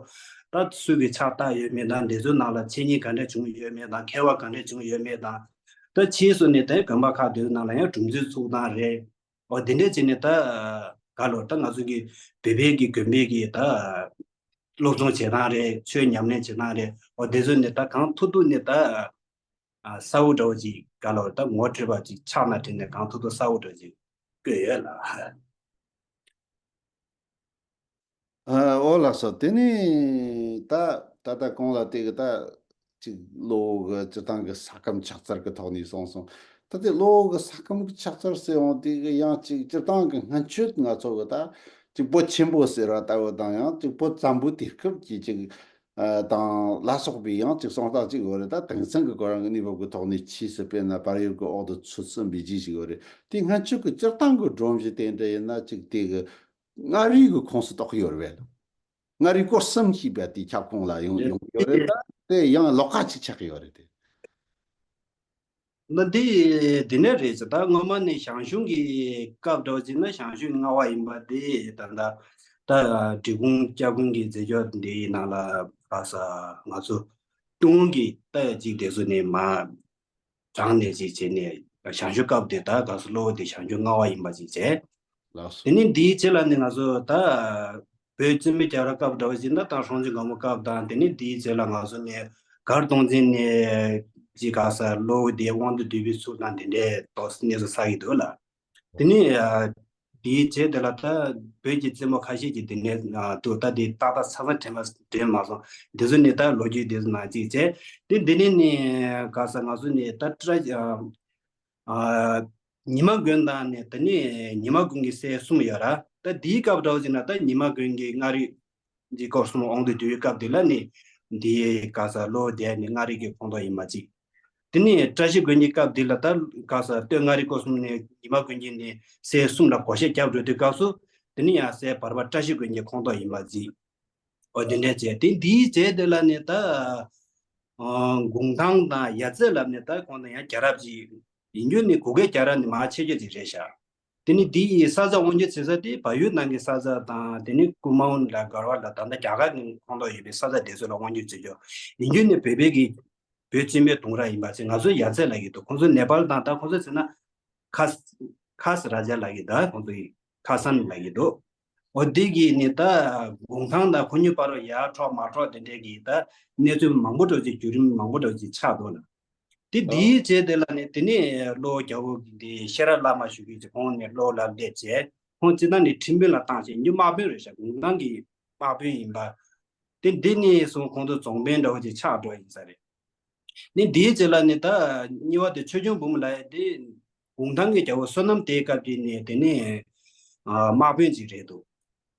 ད་སུ་གི་ཕྱག་བཏབ་ཡོད་མེད་དང་། དེ་ཚོའི་ནང་ལ་འཆད་ཉན་ག་འདྲ་བྱུང་ཡོད་མེད་དང་། མཁས་པ་ག་འདྲ་བྱུང་ཡོད་མེད་དང་། ད་ཕྱིས་སུ་ནས་ད་དགོན་པ་ཁག་དེ་ཚོའི་ནང་ལ་ཡང་སྒྲུང་མཛོད་ཚུགས་སྟངས་རེད། འོ་དེ་འདྲ་བྱས་ནས་ད་ག་ལོར་ད་ང་ཚོ་གི་བོད་པའི་གི་དགོན་པའི་གི་ད་སློབ་སྦྱོང་བྱེད་སྟངས་རེད། ཆོས་ཉམས་ལེན་བྱེད་སྟངས་རེད། འོ་དེ་ཚོ་ནས་ད་གང་ཐུབ་ཐུབ་ནས་ད། ཨ་གསལ་བོ་འདྲ་བོ་ཅིག་ག་ལ་བ་ད་ངོ་འཕྲོད་པ་ཅིག་ཕྱག་ན་བྲིས་ནས་གང་ཐུབ་ཐུབ་གསལ་བོ་འདྲ་བོ་ཅིག་བཀོད་ཡོད་ལ། ཨ་འོ་ལགས་སོ། དེ་ནས་ད་ད་ལྟ་གོང་ལ་དེ་གི་ད་ཅིག་གློ་བོ་གི་སྤྱིར་བཏང་གི་ས་ཁམས་ཆགས་ཚུལ་གི་ཐོག་ནས་གསུངས་སོང་། ད་དེ་གློ་བོ་གི་ས་ཁམས་ཀྱི་ཆགས་ཚུལ་ཟེར་འོང་དེ་གི་ཡང་ཅིག་སྤྱིར་བཏང་གི་སྔན་ཆད་ང་ཚོ་གི་ད་ཅིག་བོད་ཆེན་པོ་ཟེར་བ་ལྟ་བུ་དང་ཡང་ཅིག་བོད་བཙན་པོའི་དུས་སྐབས་ཀྱི་ཅིག་ཨ་དང་ལ་སོགས་པའི་ཡང་ཅིག་གསུང་སྟངས་ཅིག་ཡོད་རེད། ད་དེང་སང་གི་ཁོ་རང་གི་གནས་བབ་ཀྱི་ཐོག་ནས་ཕྱིས་སུ་དཔེར་ན་བལ་ཡུལ་གྱི་འོག་ཏུ་ཚུད་ཚུད་པའི་རྗེས་ཤིག་ཡོད་རེད། དེ་སྔ་ཕྱི་གི་སྤྱིར་བཏང་གི་སྒྲོམ་གཞི་དེ་འདྲ་ཡིན་ན་ཅིག་དེ་གི་མངའ་རིས་ཀྱི་ཁོངས་སུ་གཏོགས་ཀྱི་ཡོད་རེད་པས། མངའ་རིས་སྐོར་གསུམ་ཞེས་པ་དེའི་ཁྱབ་ཁོངས་ལ་ཡོང་ཡོང་གི་ཡོད་རེད། ད་དེ་ཡང་ལོགས་ཀ་ཅིག་ཆགས་ཀྱི་ཡོད་རེད་དེ། ན་འདི་འདི་ནས་རེད་ཟེར། ད་སྔོན་མ་ནས་ཞང་ཞུང་གི་སྐབས་འདྲ་བོ་ཅིག་ན་ཞང་ཞུང་མངའ་དབང་ཡིན་པ་དེ་ད་ལྟ་ད་འབྲི་གུང་སྐྱབས་མགོན་གྱི་མཛད་ཕྱོགས་འདིའི་ནང་ལ་ག་ས་ང་ཚོ་ཏུན་ཧོང་གི་ད་ཅིག་དེ་ཚོ་ནས་མ་དྲངས་ནས་ཅིག་བྱས་ནས་ཞང་ཞུང་སྐབས་དེ་ད་ག་ས་གློ་བོ་དེ་ཞང་ཞུང་མངའ་དབང་ཡིན་པ་ཅིག་བྱས། ལགས་སོ། དེ་ནས་འདིའི་རྗེས་ལ་ནི་ང་ཚོ་ད་བོད་བཙན་པོའི་རྒྱལ་རབས་སྐབས་འདྲ་བ་ཞིག་ན་ད་ཧྲོང་ཆེན་སྒམ་པོ་སྐབས་དང་། དེ་ནས་འདིའི་རྗེས་ལ་ང་ཚོ་ནས་མགར་སྟོང་བཙན་ནས་ཅིག་ག་ས་གློ་བོ་དེ་དབང་དུ་བསྡུས་པའི་ཚུལ་དང་དེ་འདྲའི་ཏོག་ཙམ་གནས་ཚུལ་གསལ་གྱི་འདུག་ལ། དེ་ནས་ཨ་དེའི་རྗེས་དེ་ལ་ད་བོད་ཀྱི་བཙན་པོ་ཁ་ཤས་ཀྱིས་དེ་ནས་ཨ་འདུག་ད་དེ་ཏག་ཏག་ཆ་ཚང་དྲན་མ་དྲན་མ་སོང་། དེ་ཚོ་ནས་ད་ལོ་རྒྱུས་དེ་ཚོ་ནང་གཅིག་བྱས། དེ་འདི་ནས་ནི་ག་ས་ང་ཚོ་ནས་ད་བཀྲ་ཨ་ཨ་ཉི་མ་དགོན་དང་ནས་ད་ནི་ཉི་མ་དགོན་གྱི་སྲས་གསུམ་ཡོད་ར། ད་དེའི་སྐབས་འདྲ་བོ་ཅིག་ན་ད་ཉི་མ་དགོན་གྱི་མངའ་རིས་འདི་སྐོར་གསུམ་དབང་དུ་བསྡུ་བའི་སྐབས་དེ་ལ་ནི་འདི་ག་ས་གློ་བོ་དེ་ནི་མངའ་རིས་ཀྱི་ཁོངས་གཏོགས་ཡིན་པ་ཅིག་དེ་ནི་བཀྲ་ཤིས་དགོན་གྱི་སྐབས་འདི་ལ་ད་ག་ས་སྟོད་མངའ་རིས་སྐོར་གསུམ་ནས་ཉི་མ་དགོན་གྱི་ནི་སྲས་གསུམ་ལ་བགོ་བཤའ་བརྒྱབ་འགྲོ་དུས་སྐབས་སུ་དེ་ནི་ཡང་སྲས་བར་པ་བཀྲ་ཤིས་དགོན་གྱི་ཁོངས་གཏོགས་ཡིན་པ་ཅིག་འོ་དེ་འདྲ་བྱས། དེ་འདིའི་རྗེས་དེ་ལ་ནི་ད་ཨ་གུང་ཐང་དང་ཡ་རྩེ་ལབ་ནས་ད་ཁོང་ད་ཡང་རྒྱལ་རབས་ཅིག་ཡིན་རྒྱུ་ནི་གུ་གེ་རྒྱལ་རབས་ནི་མ་ཆེ་ཆེ་ཅིག་རེད་ཤག་དེ་ནི་འདི་ཡི་ས་ཆ་དབང་སྒྱུར་བྱེད་ས་དེ་བལ་ཡུལ་ནང་གི་ས་ཆ་དང་། དེ་ནི་ཀུ་མའོན་ལ་གར་བ་ལ་ད་ལྟ་རྒྱ་གར་གྱི་ཁོངས་གཏོགས་ཡོད་པའི་ས་ཆ་དེ་ཚོ་ལ་དབང་སྒྱུར་བྱེད་ཆོག་ཡིན་རྒྱུ་ནི་བོད་པའི་གི་བོད་བཙན་པོའི་ལྡུམ་ར་ཡིན་པ་ཅིག་ང་ཚོ་ཡ་རྩེ་ལབ་ཀྱི་འདུག་ཁོང་ཚོ་ནེ་པཱལ་དང་ད་ཁོང་ཚོ་ཟེར་ན་ཁ་ཁ་ས་ར་ཇ་ལབ་ཀྱི་འདུག་ཁོང་ཚོ་ཡི་ཁ་སང་ལབ་ཀྱི་འདུག་འོ་དེ་གི་ནི་ད་གུང་ཐང་དང་ཁོ་གཉིས་བར་ཡར་འཕྲོག་མར་འཕྲོག་དེ་འདྲའི་གི་ད་གནས་ཚུལ་མང་པོ་འདྲ་ཅིག་བརྒྱུད་རིམ་མང་པོ་འདྲ་ཅིག་ཆགས་འདུག་ལ། དེ་འདིའི་རྗེས་དེ་ལ་ནི་དེ་ནས་གློ་བོ་རྒྱལ་པོ་གི་འདི་ཤེས་རབ་བླ་མ་ཞུ་གི་ཅིག་ཁོང་ནས་གློ་བོ་ལ་སླེབས་བྱས། ཁོང་སྤྱིར་བཏང་ནས་ཁྲིམས་དཔོན་ལ་བཏང་བྱས་ཉིད་དམག་དཔོན་རེད་ཤག་གུང་ཐང་གི་དམག་དཔོན་ཡིན་པ། དེ་འདི་ནས་བཟུང་ཁོང་ཚོ་རྫོང་དཔོན་འདྲ་བོ་ཅིག་ཆགས་འགྲོ་ཡིན་ས་རེད། ནི་འདིའི་རྗེས་ལ་ནི་ད་གཉིས་པ་དེ་ཆོས་སྐྱོང་འབུམ་ལ་དེ་གུང་ཐང་གི་རྒྱལ་པོ་བསོད་ནམས་དེའི་སྐབས་ཀྱི་ནི་དེ་ནས་ དམག་དཔོན་ཅིག་རེད་འདུག་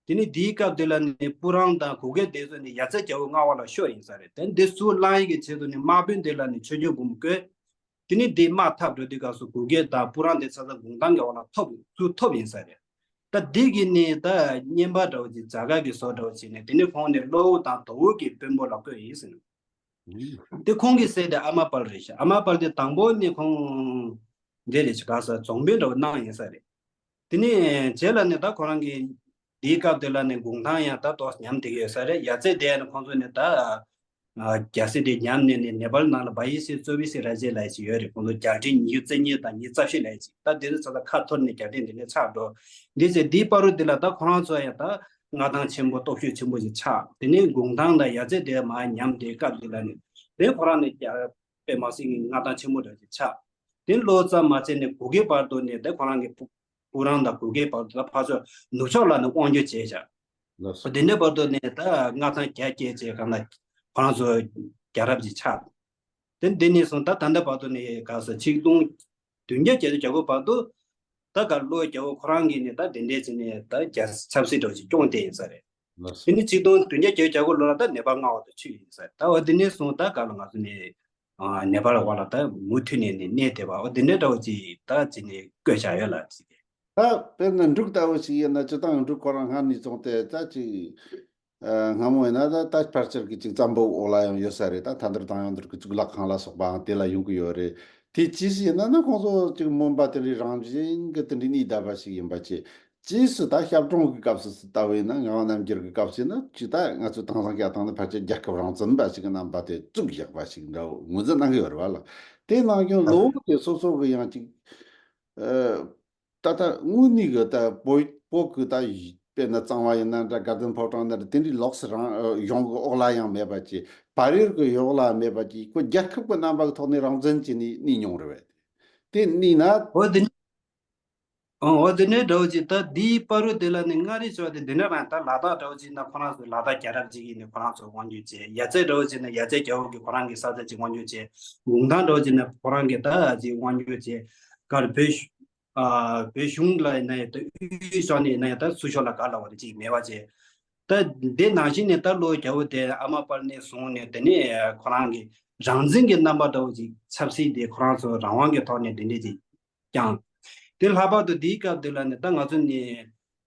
དེ་ནི་དེའི་སྐབས་དེ་ལ་ནི་སྤུ་རང་དང་གུ་གེ་དེ་ཚོ་ནི་ཡ་རྩེ་རྒྱལ་པོ་མངའ་འོག་ལ་ཤོར་ཡིན་ས་རེད། དེ་འདི་ཚུར་བླང་ཡིག་གི་ཆེད་དུ་ནི་དམག་དཔོན་དེ་ལ་ནི་ཆོས་སྐྱོང་འབུམ་བསྐོས། དེ་ནི་འདི་དམག་འཐབ་འགྲོ་དུས་སྐབས་སུ་གུ་གེ་དང་སྤུ་རང་དེ་ཚ་ཚ་གུང་ཐང་གི་འོག་ལ་ཐོབ་ཚུར་ཐོབ་ཡིན་ས་རེད། ད་འདི་གི་ནི་ད་བསྙེན་པ་འདྲ་བོ་ཅིག་རྫ་དཀར་གྱི་བཟོ་འདྲ་བོ་བྱས་ནས་དེ་ནི་ཁོང་ནི་གློ་བོ་དང་དོ་བོ་གི་དཔོན་པོ་ལ་བསྐོས་ཡིན་ཟེར། དེ་ཁོང་གི་སྲས་དེ་ཨ་མ་དཔལ་རེད་ཤག་ཨ་མ་དཔལ་དེ་དང་པོ་ནི་ཁོང་འདྲེ་རེད་ཤག་ག་ས་རྫོང་དཔོན་འདྲ་བོ་གནང་ཡིན་ས་རེད། དེ་ནས་རྗེས་ལ་ནི་ད་ཁོ་རང་གི་དེའི་སྐབས་དེ་ལ་ནི་གུང་ཐང་ཡང་ད་ཏོག་ཉམས་བསྡད་ཀྱི་ཡོད་ས་རེད། ཡ་རྩེ་དེ་ནི་ཁོང་ཚོ་ནི་ད་རྒྱལ་སྲིད་དེ་ཉམས་ནས་ནི་ནེ་པཱལ་ནང་ལ་བ་ཡི་སི་ཙོ་བི་སི་ར་ཇེ་ལབ་ཅིག་ཡོད་རེད། ཁོང་ཚོ་རྒྱལ་ཕྲན་ཉི་ཤུ་རྩ་གཉིས་དང་ཉི་ཤུ་རྩ་བཞི་ལབ་ཅིག་ད་དེ་ཚོ་ཚ་ཚ་ཁ་འཐོར་ནས་རྒྱལ་ཕྲན་དེ་ནས་ཆགས་འགྲོ། འདི་ཚེ་དེའི་བར་དུ་དེ་ལ་ད་ཁོ་རང་ཚོ་ཡང་ད་མངའ་ཐང་ཆེན་པོ་སྟོབས་ཤུགས་ཆེན་པོ་ཞིག་ཆགས། དེ་ནས་གུང་ཐང་དང་ཡ་རྩེ་དེ་མར་ཉམས་དེའི་སྐབས་དེ་ལ་ནི་དེ་ཁོ་རང་ནི་རྒྱལ་པོ་དཔེ་མ་སྲིད་ཀྱི་མངའ་ཐང་ཆེན་པོ་འདྲ་ཞིག་ཆགས། དེ་ལོ་ཙམ་མ་ཚད་ནས་གུ་གེ་བར་དུ་ནས་དེ་ཁོ་རང་གི་སྤུ་སྤུ་རང་དང་གུ་གེ་བར་དུ་ད་ཕར་ཚུར་ནུབ་ཕྱོགས་ལ་ནི་དབང་སྒྱུར་བྱས་བཞག་ལགས་སོ། དེ་འདྲའི་བར་དུ་ནས་ད་མངའ་ཐང་རྒྱ་བསྐྱེད་བྱས་གང་ལ་ཁོ་རང་ཚོ་རྒྱལ་རབས་ཅིག་ཆགས། དེ་འདི་ནས་བཟུང་ད་ད་ལྟ་བར་དུ་ནས་ག་ས་ཆིག་སྟོང་བདུན་བརྒྱ་བརྒྱད་ཅུ་གྱ་དགུ་བར་དུ་ད་ག་ལོ་རྒྱལ་པོ་ཁོ་རང་གིས་ནས་ད་དེ་འདྲའི་ཅིག་ནས་ད་རྒྱལ་ཆབ་སྲིད་འདྲ་བོ་ཅིག་སྐྱོང་བསྡད་ཡིན་ས་རེད། ལགས་སོ། དེ་ནི་ཆིག་སྟོང་བདུན་བརྒྱ་བརྒྱད་ཅུ་གྱ་དགུ་ལོ་ལ་ད་ནེ་པཱལ་མངའ་འོག་ཏུ་ཚུད་ཡིན་ས་རེད། ད་འོ་དེ་ནས་བཟུང་ད་ག་ལ་ང་ཚོ་ནས་ཨ་ནེ་པཱལ་འོག་ལ་ད་མུ་མཐུད་ནས་ནས་གནས་བསྡད་པ་འོ་དེ་འདྲའི་འདྲ་བོ་ཅིག་ད་ཅིག་ནས་བཀོད་བཞག་ཡོད་ལ་ཅིག་ད་དཔེར་ན་འབྲུག་ལྟ་བུ་ཞིག་ཡིན་ན་སྤྱིར་བཏང་འབྲུག་ཁོ་རང་སྔར་ནས་བྱུང་སྟེ་ད་ཅིག་ཨ་སྔ་མོ་ཡིན་ན་ད་ད་ཕལ་ཆེར་གྱི་ཅིག་བཙན་པོ་འོག་ལ་ཡང་ཡོད་ས་རེད། ད་མཐའ་འདུལ་དང་ཡང་འདུལ་གྱི་གཙུག་ལག་ཁང་ལ་སོགས་པའང་དེ་ལ་ཡོང་གི་ཡོད་རེད། དེ་ཅི་ཞིག་ཡིན་ན་ན་ཁོང་ཚོ་ཅིག་སྨོན་པ་དེ་འདྲའི་རང་བཞིན་གྱི་དེ་འདྲའི་གནས་བསྡད་པ་ཞིག་ཡིན་པ་བྱས། ཅིས་སུ་ད་ཞབས་དྲུང་གི་སྐབས་སུ་ལྟ་བས་ན་ངག་དབང་རྣམ་རྒྱལ་གྱི་སྐབས་སུ་ན་ཅིག་ད་ང་ཚོ་དེང་སང་བཤད་སྟངས་ནི་ཕལ་ཆེར་རྒྱལ་ཁབ་རང་བཙན་པ་ཞིག་གི་རྣམ་པ་དེ་བཙུགས་བཞག་པ་ཞིག་འདྲ་བོ་ངོས་འཛིན་གནང་གི་ཡོད་རེད་བ་ལ། དེ་ནང་བཞིན་ལོ་དེ་སོ་སོ་གི་ཡང་ཅིག་ཨ། ད་ལྟ་དངོས་གནས་གི་ད་བོད་བོད་གི་ད་དཔེར་ན་གཙང་བ་ཡིན་ན་འདྲ་དགའ་ལྡན་ཕོ་བྲང་ན་འདྲ་དེ་འདྲའི་ལོགས་སུ་རང་གཞུང་གི་འོག་ལ་ཡང་མེད་པ་ཅིག་བལ་ཡུལ་གི་འོག་ལ་མེད་པ་ཅིག་ཁོ་རྒྱལ་ཁབ་གི་རྣམ་པ་གི་ཐོག་ནས་རང་བཙན་བྱས་ནས་གནས་མྱོང་རེད་བས། དེ་གནས་ན། འོ་དེ་ནི། འོ་དེ་ནས་འདྲ་བོ་ཅིག་ད་འདིའི་བར་དུ་དེ་ལ་ནི་མངའ་རིས་ཆེ་བ་དེ་འདི་འདྲ་རང་ད་ལ་དྭགས་འདྲ་བོ་ཅིག་ན་ཁོ་རང་ཚོ་ལ་དྭགས་རྒྱལ་རབས་ཅིག་ཡིན་ནས་ཁོ་རང་ཚོ་དབང་སྒྱུར་བྱས། ཡ་རྩེ་འདྲ་བོ་ཅིག་ན་ཡ་རྩེ་རྒྱལ་པོ་གིས་ཁོ་རང་གི་ས་ཆ་ཅིག་དབང་སྒྱུར་བྱས། གུང་ཐང་འདྲ་བོ་ཅིག་ན་ཁོ་རང་གིས་ད་ཅིག་དབང་སྒྱུར་བྱས། གར་བོད་ཨ་བོད་གཞུང་ལ་ཡིན་ན་ཡང་ད་དབུས་ཕྱོགས་ནས་ཡིན་ན་ཡང་ད་ཚུར་ཕྱོགས་ལ་ག་ལ་བ་རེ་ཅིག་མེད་པ་བྱས། ད་དེ་ནང་བཞིན་ནས་ད་ལོ་རྒྱལ་པོ་དེ་ཨ་མ་དཔལ་ནས་བཟུང་ནས་དེ་ནས་ཁོ་རང་གི་རང་བཙན་གྱི་རྣམ་པ་འདྲ་བོ་ཅིག་ཆབ་སྲིད་དེ་ཁོ་རང་ཚོ་རང་དབང་གི་ཐོག་ནས་དེ་འདྲས་ཅིག་བསྐྱངས། དེ་ལྷག་པར་དུ་དེའི་སྐབས་དེ་ལ་ནི་ད་ང་ཚོ་ནི་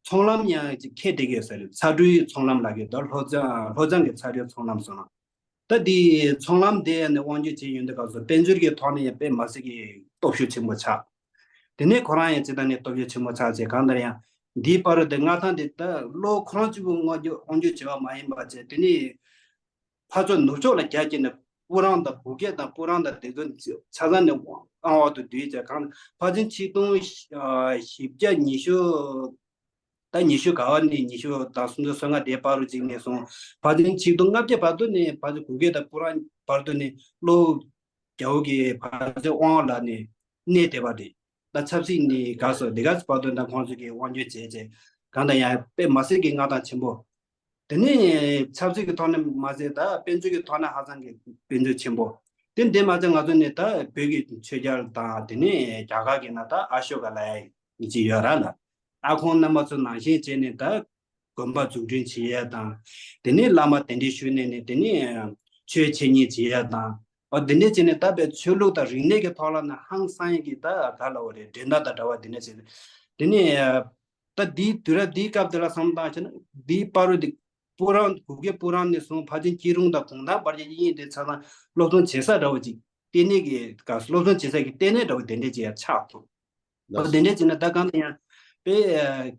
ཚོང་ལམ་ཡང་ཅིག་འཁེལ་བསྡད་ཀྱི་ཡོད་ས་རེད། ཚ་གྲུའི་ཚོང་ལམ་ལབ་ཀྱི་འདུག་ལྷོ་བྱང་ལྷོ་བྱང་གི་ཚ་གྲུའི་ཚོང་ལམ་སོང་ན། ད་དེའི་ཚོང་ལམ་དེ་ནི་དབང་སྒྱུར་བྱས་ཡོང་དུས་སྐབས་སུ་དཔལ་འབྱོར་གྱི་ཐོག་ནས་ཡང་དཔེ་མ་སྲིད་ཀྱི་སྟོབས་ཤུགས་ཆེན་པོ་ཆགས། དེ་ནས་ཁོ་རང་ཡང་ཅི་ལྟར་ནས་སྟོབས་ཤུགས་ཆེན་པོ་ཆགས་བྱས་གང་ལྟར་ཡང་འདིའི་བར་དུ་དེ་མངའ་ཐང་དེ་ད་ལོ་ཁོ་རང་གཅིག་པུ་དབང་སྒྱུར་དབང་སྒྱུར་བྱས་པ་མ་ཡིན་པ་བྱས། དེ་ནས་ཕར་ཕྱོགས་ནུབ་ཕྱོགས་ལ་རྒྱ་བསྐྱེད་ནས་སྤུ་རང་དང་བུ་སྐྱེས་དང་སྤུ་རང་དང་དེ་ཚོ་ཆ་ཚང་ནས་ཨང་འོག་ཏུ་བསྡུས་བྱས་གང་ཕལ་ཆེར་ཆིག་སྟོང་བཞི་བརྒྱ་ཉི་ཤུ། ད་ཉི་ཤུ་ག་བ་ནས་ཉི་ཤུ་དང་སུམ་ཅུ་སོ་ལྔ་དེའི་བར་དུ་ཅིག་ནས་བཟུང་ཕལ་ཆེར་ཆིག་སྟོང་ལྔ་བརྒྱ་བར་དུ་ནས་ཕལ་ཆེར་གུ་གེ་དང་སྤུ་རང་བར་དུ་ནས་ལོ་རྒྱལ་པོ་གི་ཕལ་ཆེར་དབང་ལ་ནས་གནས་བསྡད་པ་རེད། ད་ཆབ་སྲིད་ནི་ག་སོ་དེ་ག་བར་དུ་ད་ཁོང་ཚོ་གིས་དབང་སྒྱུར་བྱས་བྱས་གང་ལྟར་ཡང་དཔེ་མ་སྲིད་ཀྱི་མངའ་ཐང་ཆེན་པོ། དེ་ནས་ཆབ་སྲིད་ཀྱི་ཐོག་ནས་མ་ཟད་ད་དཔལ་འབྱོར་གྱི་ཐོག་ནས་ཧ་ཅང་གི་དཔལ་འབྱོར་ཆེན་པོ། དེ་འདི་མ་ཚད་ང་ཚོ་ནི་ད་བོད་ཀྱི་ཆོས་རྒྱལ་དང་དེ་ནས་རྒྱ་གར་གྱི་ན་ད་ཨ་ཤོ་ཀ་ལབ་ཡ་ཅིག་ཡོད་ར་ལ། ཨ་ཁོང་རྣམ་པ་ཚོ་ནང་བཞིན་བྱས་ནས་ད་དགོན་པ་འཛུགས་སྐྲུན་བྱེད་ཡ་དང་། དེ་ནས་བླ་མ་གདན་འདྲེན་ཞུས་ནས་ནས་དེ་ནས་ཆོས་འཆད་ཉན་བྱེད་ཡ་དང་། འོ་དེ་འདྲས་བྱས་ནས་ད་བའི་ཆོས་ལུགས་དང་རིག་གནས་ཀྱི་ཐོག་ལ་ན་ཧང་སང་ཡ་གི་ད་ག་ལ་འོ་རེད་འགྲན་ཟླ་དང་འདྲ་བ་དེ་འདྲས་བྱས་ནས། དེ་ནས་ད་འདིའི་དུས་རབས་འདིའི་སྐབས་དེ་ལ་བསམ་བཏང་བྱས་ན་འདིའི་བར་དུ་སྤུ་རང་གུ་གེ་སྤུ་རང་ནས་བཟུང་ཕལ་ཆེར་སྐྱིད་རོང་དང་གུང་ཐང་བར་གྱི་དབྱིན་ཡིག་དེ་ཆ་ཚང་སློབ་སྦྱོང་བྱེད་ས་འདྲ་བོ་ཅིག་ལྟེ་གནས་ཀྱི་སྐབས་སུ་སློབ་སྦྱོང་བྱེད་ས་ཀྱི་ལྟེ་གནས་འདྲ་བོ་དེ་འདྲས་ཅིག་ཡང་ཆགས་ཐུབ། འོ་དེ་འདྲས་བྱས་ན་ད་གང་ལ་ཡང་དཔེ་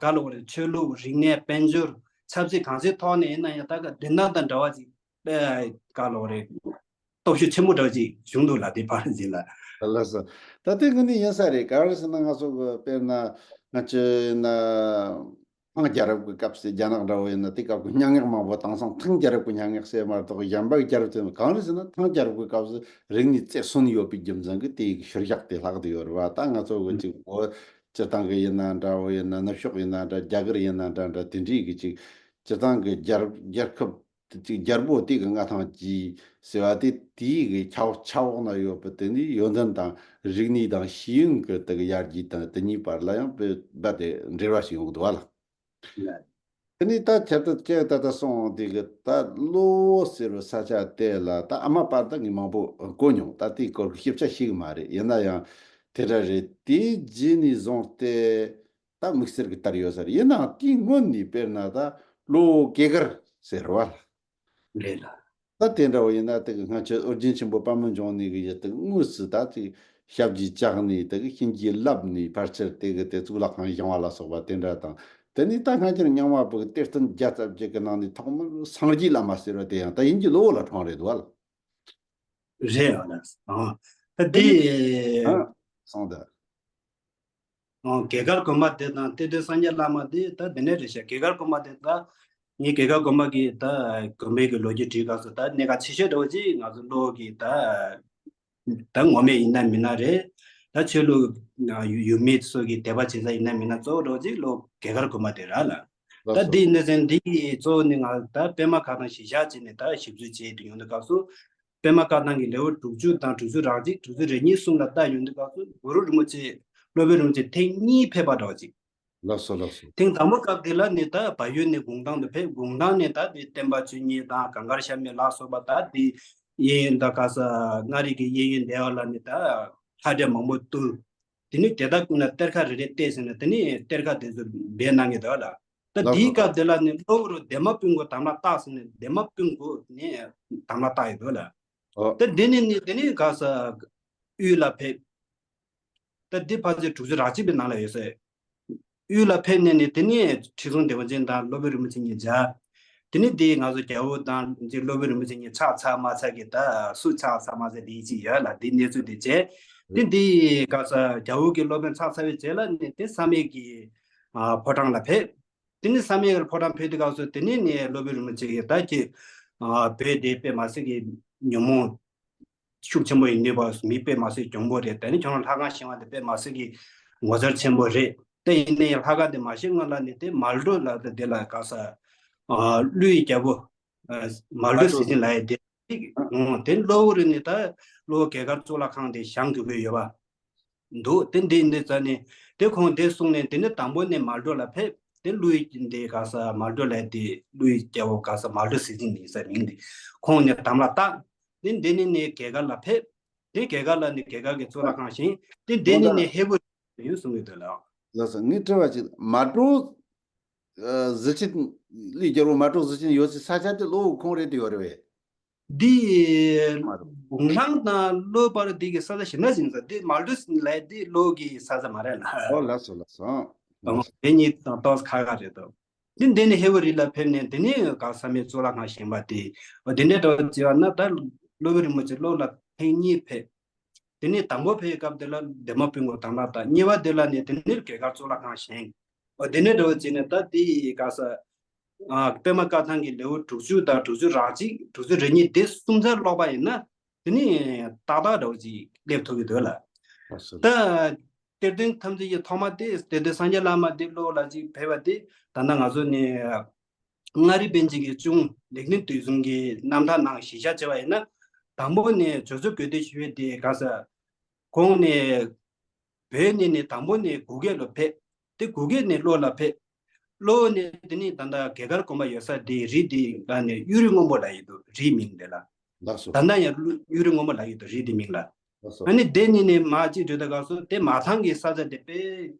ག་ལ་འོ་རེད་ཆོས་ལུགས་རིག་གནས་དཔལ་འབྱོར་ཆབ་སྲིད་གང་ཅིའི་ཐོག་ནས་ཡིན་ན་ཡང་ད་ག་འགྲན་ཟླ་དང་འདྲ་བ་ཅིག་དཔེ་ག་ལ་འོ་རེད་སྟོབས་ཤུགས་ཆེན་པོ་འདྲ་བ་ཅིག་བྱུང་འདུག་ལ་དེ་བར་ཟིན་ལ། ལགས་སོ། ད་དེ་ངོས་ནས་ཡིན་ས་རེད། ག་རེ་ཟེར་ན་ང་ཚོ་གི་དཔེར་ན་ང་ཚོ་ཡིན་ན། ཐང་རྒྱལ་རབས་ཀྱི་སྐབས་སུ་རྒྱ་ནག་འདྲ་བོ་ཡིན་ན་དེ་སྐབས་ཀྱི་སྙན་ངག་མང་པོ་དེང་སང་ཐང་རྒྱལ་རབས་ཀྱི་སྙན་ངག་ཟེར་མ་གཏོགས་གཞན་པ་རྒྱལ་རབས་དེ་གང་རེད་ཟེར་ན་ཐང་རྒྱལ་རབས་ཀྱི་སྐབས་སུ་རིག་གནས་རྩེར་སོན་ཡོད་པའི་རྒྱུ་མཚན་གྱིས་དེའི་གི་ཤུལ་བཞག་དེ་ལྷག་བསྡད་ཡོད་རེད་བ། ད་ང་ཚོ་གི་ཅིག་བོད་སྤྱིར་བཏང་གི་ཡིན་ན་འདྲ་བོ་ཡིན་ན་ནུབ་ཕྱོགས་ཡིན་ན་འདྲ་རྒྱ་གར་ཡིན་ན་འདྲ་འདྲ་དེ་འདྲའི་གི་ཅིག་སྤྱིར་བཏང་གི་རྒྱལ་རྒྱལ་ཁབ་དེ་ཅིག་རྒྱལ་པོ་དེ་གི་མངའ་ཐང་གྱིས་ཟེར་བ་དེ་དེའི་གི་ཆ་ཆ་འོག་ན་ཡོད་པ་དེ་ནི་ཡོན་ཏན་དང་རིག་གནས་དང་ཤེས་ཡོན་གི་དེ་གི་ཡར་རྒྱས་དང་དེ་གཉིས་བར་ལ་ཡང་དཔེ་རྦད་དེ་འབྲེལ་བ་ཞིག་ཡོང་གི་འདུག་བ་ལ། དེ་ནས་ད་ཁྱད་དུ་བཅས་ད་ལྟ་སོང་དེ་གི་ད་གློ་བོ་ཟེར་བའི་ས་ཆ་དེ་ལ་ད་ཨ་མ་པར་ད་ངས་མང་པོ་གོ་མྱོང་། ད་དེའི་སྐོར་གྱི་ཞིབ་ཆ་ཤེས་གི་མ་རེད། ཡིན་ན་ཡང་དེ་འདྲ་རེད། དེའི་རྗེས་ནས་བཟུང་སྟེ་ད་དམིགས་བསལ་གྱི་དར་ཡོད་ས་རེད། ཡིན་ནའང་དེའི་སྔོན་ནས་དཔེར་ན་ད་གློ་བོ་གོས་དཀར་ཟེར་བ། རེད་ལ། ད་དེ་འདྲ་བོ་ཡིན་ན་དེ་གི་སྔ་ཕྱི་ཨོ་རྒྱན་ཆེན་པོ་དཔལ་མོ་འབྱུང་གནས་གི་ཡུལ་དེ་དངོས་སུ་ད་དེ་ཞབས་ཀྱིས་བཅགས་ནས་དེ་གི་གཤིན་རྗེ་བསླབས་ནས་ཕལ་ཆེར་དེ་གི་དེ་གཙུག་ལག་ཁང་བཞེངས་པ་ལ་སོགས་པ་དེ་འདྲ་དང་། དེ་ནས་ད་སྔ་ཕྱིར་རྙིང་མ་བོད་ཀྱི་གཏེར་སྟོན་བརྒྱ་རྩ་བརྒྱད་ཀྱི་ནང་ནས་ཐོག་མར་སངས་རྒྱས་བླ་མ་ཟེར་བ་དེ་ཡང་ད་དབྱིན་ཇི་གློ་བོ་ལ་འཁྲུངས་རེད་འདུག་བ་ལ། རེད་ཨ་ལ། ཨ། ད་དེ་ནས་དེ་ཨ་སོང་ད། ཨོ་གོས་དཀར་དགོན་པ་དེ་དང་གཏེར་སྟོན་སངས་རྒྱས་བླ་མ་དེ་ད་དེ་འདྲ་རེད་ཤག་གོས་དཀར་དགོན་པ་དེ་ད་ངས་གོས་དཀར་དགོན་པ་གི་ད་དགོན་པའི་གི་ལོ་རྒྱུས་བྲིས་སྐབས་སུ་ད་གནད་འགག་ཆེ་ཤོས་འདྲ་བོ་ཅིག་ང་ཚོ་གློ་བོ་གི་ད་ད་ངོ་མས་ཡིན་ན་མིན་ན་རེད། ད་ཆོས་ལུགས་ཡུལ་མི་ཚོ་གི་དད་པ་བྱེད་ས་ཡིན་ན་མིན་ན་གཙོ་བོ་འདྲ་བོ་ཅིག་གློ་བོ་གོས་དཀར་དགོན་པ་དེ་ར་ལ། ད་འདི་ཡིན་ན་ཚན་འདི་གཙོ་བོ་ནི་ང་ད་པད་མ་བཀའ་ཐང་གཞིར་བཞག་བྱས་ནས་ད་ཞིབ་འཚོལ་བྱས་དུ་ཡོང་དུས་སྐབས་སུ། པད་མ་བཀའ་ཐང་གི་ལེའུ་དྲུག་ཅུ་དང་དྲུག་ཅུ་རེ་གཅིག་དྲུག་ཅུ་རེ་གཉིས་གསུམ་ལ་ལྟ་ཡོང་དུས་སྐབས་སུ་གུ་རུ་རིན་པོ་ཆེ་སློབ་དཔོན་རིན་པོ་ཆེ་ཐེངས་གཉིས་ཕེབས་པ་འདྲ་བ་ཅིག་ལགས་སོ་ལགས་སོ། ཐེངས་དང་པོ་སྐབས་དེ་ལ་ནི་ད་བལ་ཡུལ་ནས་དགུང་ཐང་དུ་ཕེབས། དགུང་ཐང་ནས་ད་དེ་བསྟན་པ་ཆོས་གཉིས་དང་གངས་དཀར་ཤ་མེད་ལ་སོགས་པ་ད་དེ་གཡས་གཡོན་ད་ག་ས་མངའ་རིས་ཀྱི་གཡས་གཡོན་དེ་བ་ལ་ནི་ད་ལྷ་འདྲེ་མང་པོ་བཏུལ། དེ་ནས་དེ་དག་ཀུན་ལ་གཏེར་ཁ་རེ་རེ་གཏད་ཟིན་ན་དེ་ནས་གཏེར་ཁ་དེ་ཚོ་སྦས་གནང་གི་འདུག་ལ། ད་ལགས་དེའི་སོ། སྐབས་དེ་ལ་ནི་གློ་བུར་འདན་མ་སྤུན་དགུ་དམ་ལ་བཏགས་ཟིན་ནས་འདན་མ་སྤུན་དགུ་ནས་དམ་ལ་བཏགས་ཡོད་འདུག་ལ། ཨོ། ད་འདི་ནས་ནི་དེ་ནས་ག་ས་དབུས་ལ་ཕེབས། ད་འདི་ཕལ་ཆེར་དྲུག་ཅུ་རེ་གཅིག་པའི་ནང་ལ་ཡོད་ས་རེད། དབུས་ལ་ཕེབས་ནས་ནི་དེ་ནས་ཁྲི་སྲོང་ལྡེ་བ་ཅན་དང་སློབ་དཔོན་རིན་པོ་ཆེ་གཉིས་མཇལ། དེ་ནས་འདི་ང་ཚོ་རྒྱལ་པོ་དང་འདི་སློབ་དཔོན་རིན་པོ་ཆེ་གཉིས་ཕྱག་འཚལ་མ་ཚར་གི་ད་སུ་ཕྱག་འཚལ་མ་ཚར་འདི་ཅིག་ཡོད་ལ། འདི་གནས་ཚུལ་འདི་བྱས། དེ་འདི་ག་ས་རྒྱལ་པོ་གི་སློབ་དཔོན་ཕྱག་འཚལ་བའི་རྗེས་ལ་ནི་དེ་བསམ་ཡས་ཀྱི་ཨ་ཕོ་བྲང་ལ་ཕེབས། དེ་ནས་བསམ་ཡས་ཀྱི་ཕོ་བྲང་ཕེབས་དུས་སྐབས་སུ་དེ་ནས་ནི་སློབ་དཔོན་རིན་པོ་ཆེ་གིས་ད་ཁྱེད་ཨ་བོད་དེ་དཔེ་མ་སྲིད་ཀྱི་ཉོན་མོངས་ཤུགས་ཆེན་པོ་ཡིན་དུས་སྐབས་སུ་མི་དཔེ་མ་སྲིད་གྱོང་པོ་རེད། དེ་ནས་ཁྱོད་རང་ལྷ་ཁང་བཞེངས་པ་དེ་དཔེ་མ་སྲིད་ཀྱི་ངོ་མཚར་ཆེན་པོ་རེད། དེ་ཡིན་ནའི་ལྷ་ཁང་དེ་མ་བཞེངས་སྔོན་ལ་ནི་དེ་མལ་གྲོ་ལ་དེ་ལ་ག་ས་ཨ་ཀླུའི་རྒྱལ་པོ་ཨ་མལ་གྲོ་གཟི་བྱིན་ལབ་ཡས་དེ་ཨ་དེ་གློ་བུར་ནི་ད་གློ་བུར་གོས་དཀར་གཙུག་ལག་ཁང་དེ་བཞེངས་དགོས་ཀྱི་ཡོད་པ། འདུག་དེ་འདི་འདི་ཙ་ནས་དེ་ཁོང་དེ་གསུངས་ནས་དེ་ནས་དང་པོ་ནས་མལ་གྲོ་ལ་ཕེབས། དེ་ཀླུའི་འདི་ག་ས་མལ་གྲོ་ལ་དེ་ཀླུའི་རྒྱལ་པོ་ག་ས་མལ་གྲོ་གཟི་བྱིན་ཡིན་ས་མིང་དེ་ཁོང་ནས་དམ་ལ་བཏགས། དེ་འདི་ནས་ནས་གོས་དཀར་ལ་ཕེབས། དེ་གོས་དཀར་ལ་ནས་གོས་དཀར་གྱི་གཙུག་ལག་ཁང་བཞེངས། དེ་འདི་ནས་ནས་ཧས་པོ་ཡོད་གསུང་གི་འདུག་ལགས། ལགས་སོ། ངས་དྲི་བ་ཅིག་མལ་གྲོ་ཨ་གཟི་བྱིན་ཀླུའི་རྒྱལ་པོ་མལ་གྲོ་གཟི་བྱིན་ཡོད་ས་ས་ཆ་དེ་གློ་བོ་ཁོང་རེད་དེ་ཡོད་རེད་པས། འདི་མ་རེད། དགུང་ལང་དང་གློ་བར་འདི་གི་ས་ཆ་ཞེ་ན་ཞིག་ས་འདི་མལ་གྲོ་ལས་འདི་གློ་གི་ས་ཆ་མ་རེད་ལ། ཨོ་ལགས་སོ་ལགས་སོ། ཨང་། དེ་གཉིས་དང་ཏོག་ཁ་ཁ་རེད་དོ། འདི་འདི་ནི་ཧས་པོ་རི་ལ་ཕེབས་ནས་འདི་ནི་ག་ས་མེད་གཙུག་ལག་ཁང་བཞེངས་པ་དེ། འོ་དེ་འདྲའི་འདྲ་བ་བྱས་པ་ན་ད་སློབ་དཔོན་རིན་པོ་ཆེ་གློ་ལ་ཐེངས་གཉིས་ཕེབས། དེ་ནས་དང་པོ་ཕེབས་སྐབས་དེ་ལ་འདན་མ་སྤུན་དགུ་དམ་ལ་བཏགས། གཉིས་པ་དེ་ལ་ནི་དེ་ནས་གོས་དཀར་གཙུག་ལག་ཁང་བཞེངས། འོ་དེ་ནས་འདྲ་བོ་བྱས་ནས་ད་དེ་ཡི་ག་ས་ཨ་པད་མ་བཀའ་ཐང་གི་ལེའུ་དྲུག་ཅུ་དང་དྲུག་ཅུ་རེ་གཅིག་དྲུག་ཅུ་རེ་གཉིས་དེ་གསུམ་ཆར་ཀློག་པ་ཡིན་ན་དེ་ནི་ཏག་ཏག་འདྲ་བོ་ཅིག་སླེབས་ཐུབ་ཀྱི་འདུག་ལ། ལགས་སོ། ད་གཏེར་སྟོན་ཐམས་ཅད་ཀྱི་ཐོག་མ་དེ་གཏེར་སྟོན་སངས་རྒྱས་བླ་མ་དེ་གློ་བོ་ལ་ཅིག་ཕེབས་པ་དེ་ད་ལྟ་ང་ཚོ་ནི་མངའ་རིས་པཎ་ཆེན་གྱི་གཅུང་ལེགས་ལྡན་དུས་གསུམ་གྱི་རྣམ་ཐར་ནང་གཞིར་བཞག་བྱས་པ་ཡིན་ན། དང་པོ་ནས་ཇོ་ཇོ་དགོན་སྡེ་ཞུ་བའི་དེ་ག་ས་ཁོང་ནས་བོད་ནས་ནས་དང་པོ་ནས་གུ་གེ་ལ་ཕེབས། དེ་གུ་གེ་ནས་གློ་ལ་ཕེབས། གློ་ནས་དེ་ནས་ད་ལྟ་གོས་དཀར་དགོན་པ་ཡོད་ས་དེ་རི་དེ་ལ་ནས་གཡུ་རི་སྔོན་པོ་ལ་ཡོད་དོ། རིའི་མིང་དེ་ལ། ལགས་སོ། ད་ལྟ་ཡང་གཡུ་རི་སྔོན་པོ་ལ་ཡོད་དོ། རི་དེ་མིང་ལ། ལགས་སོ། ཨ་ནི་དེ་ནས་ནས་མར་ཅིག་འགྲོ་ད་ག་སོ་དེ་མ་ཐང་གི་ས་ཆ་དེ་དཔེ་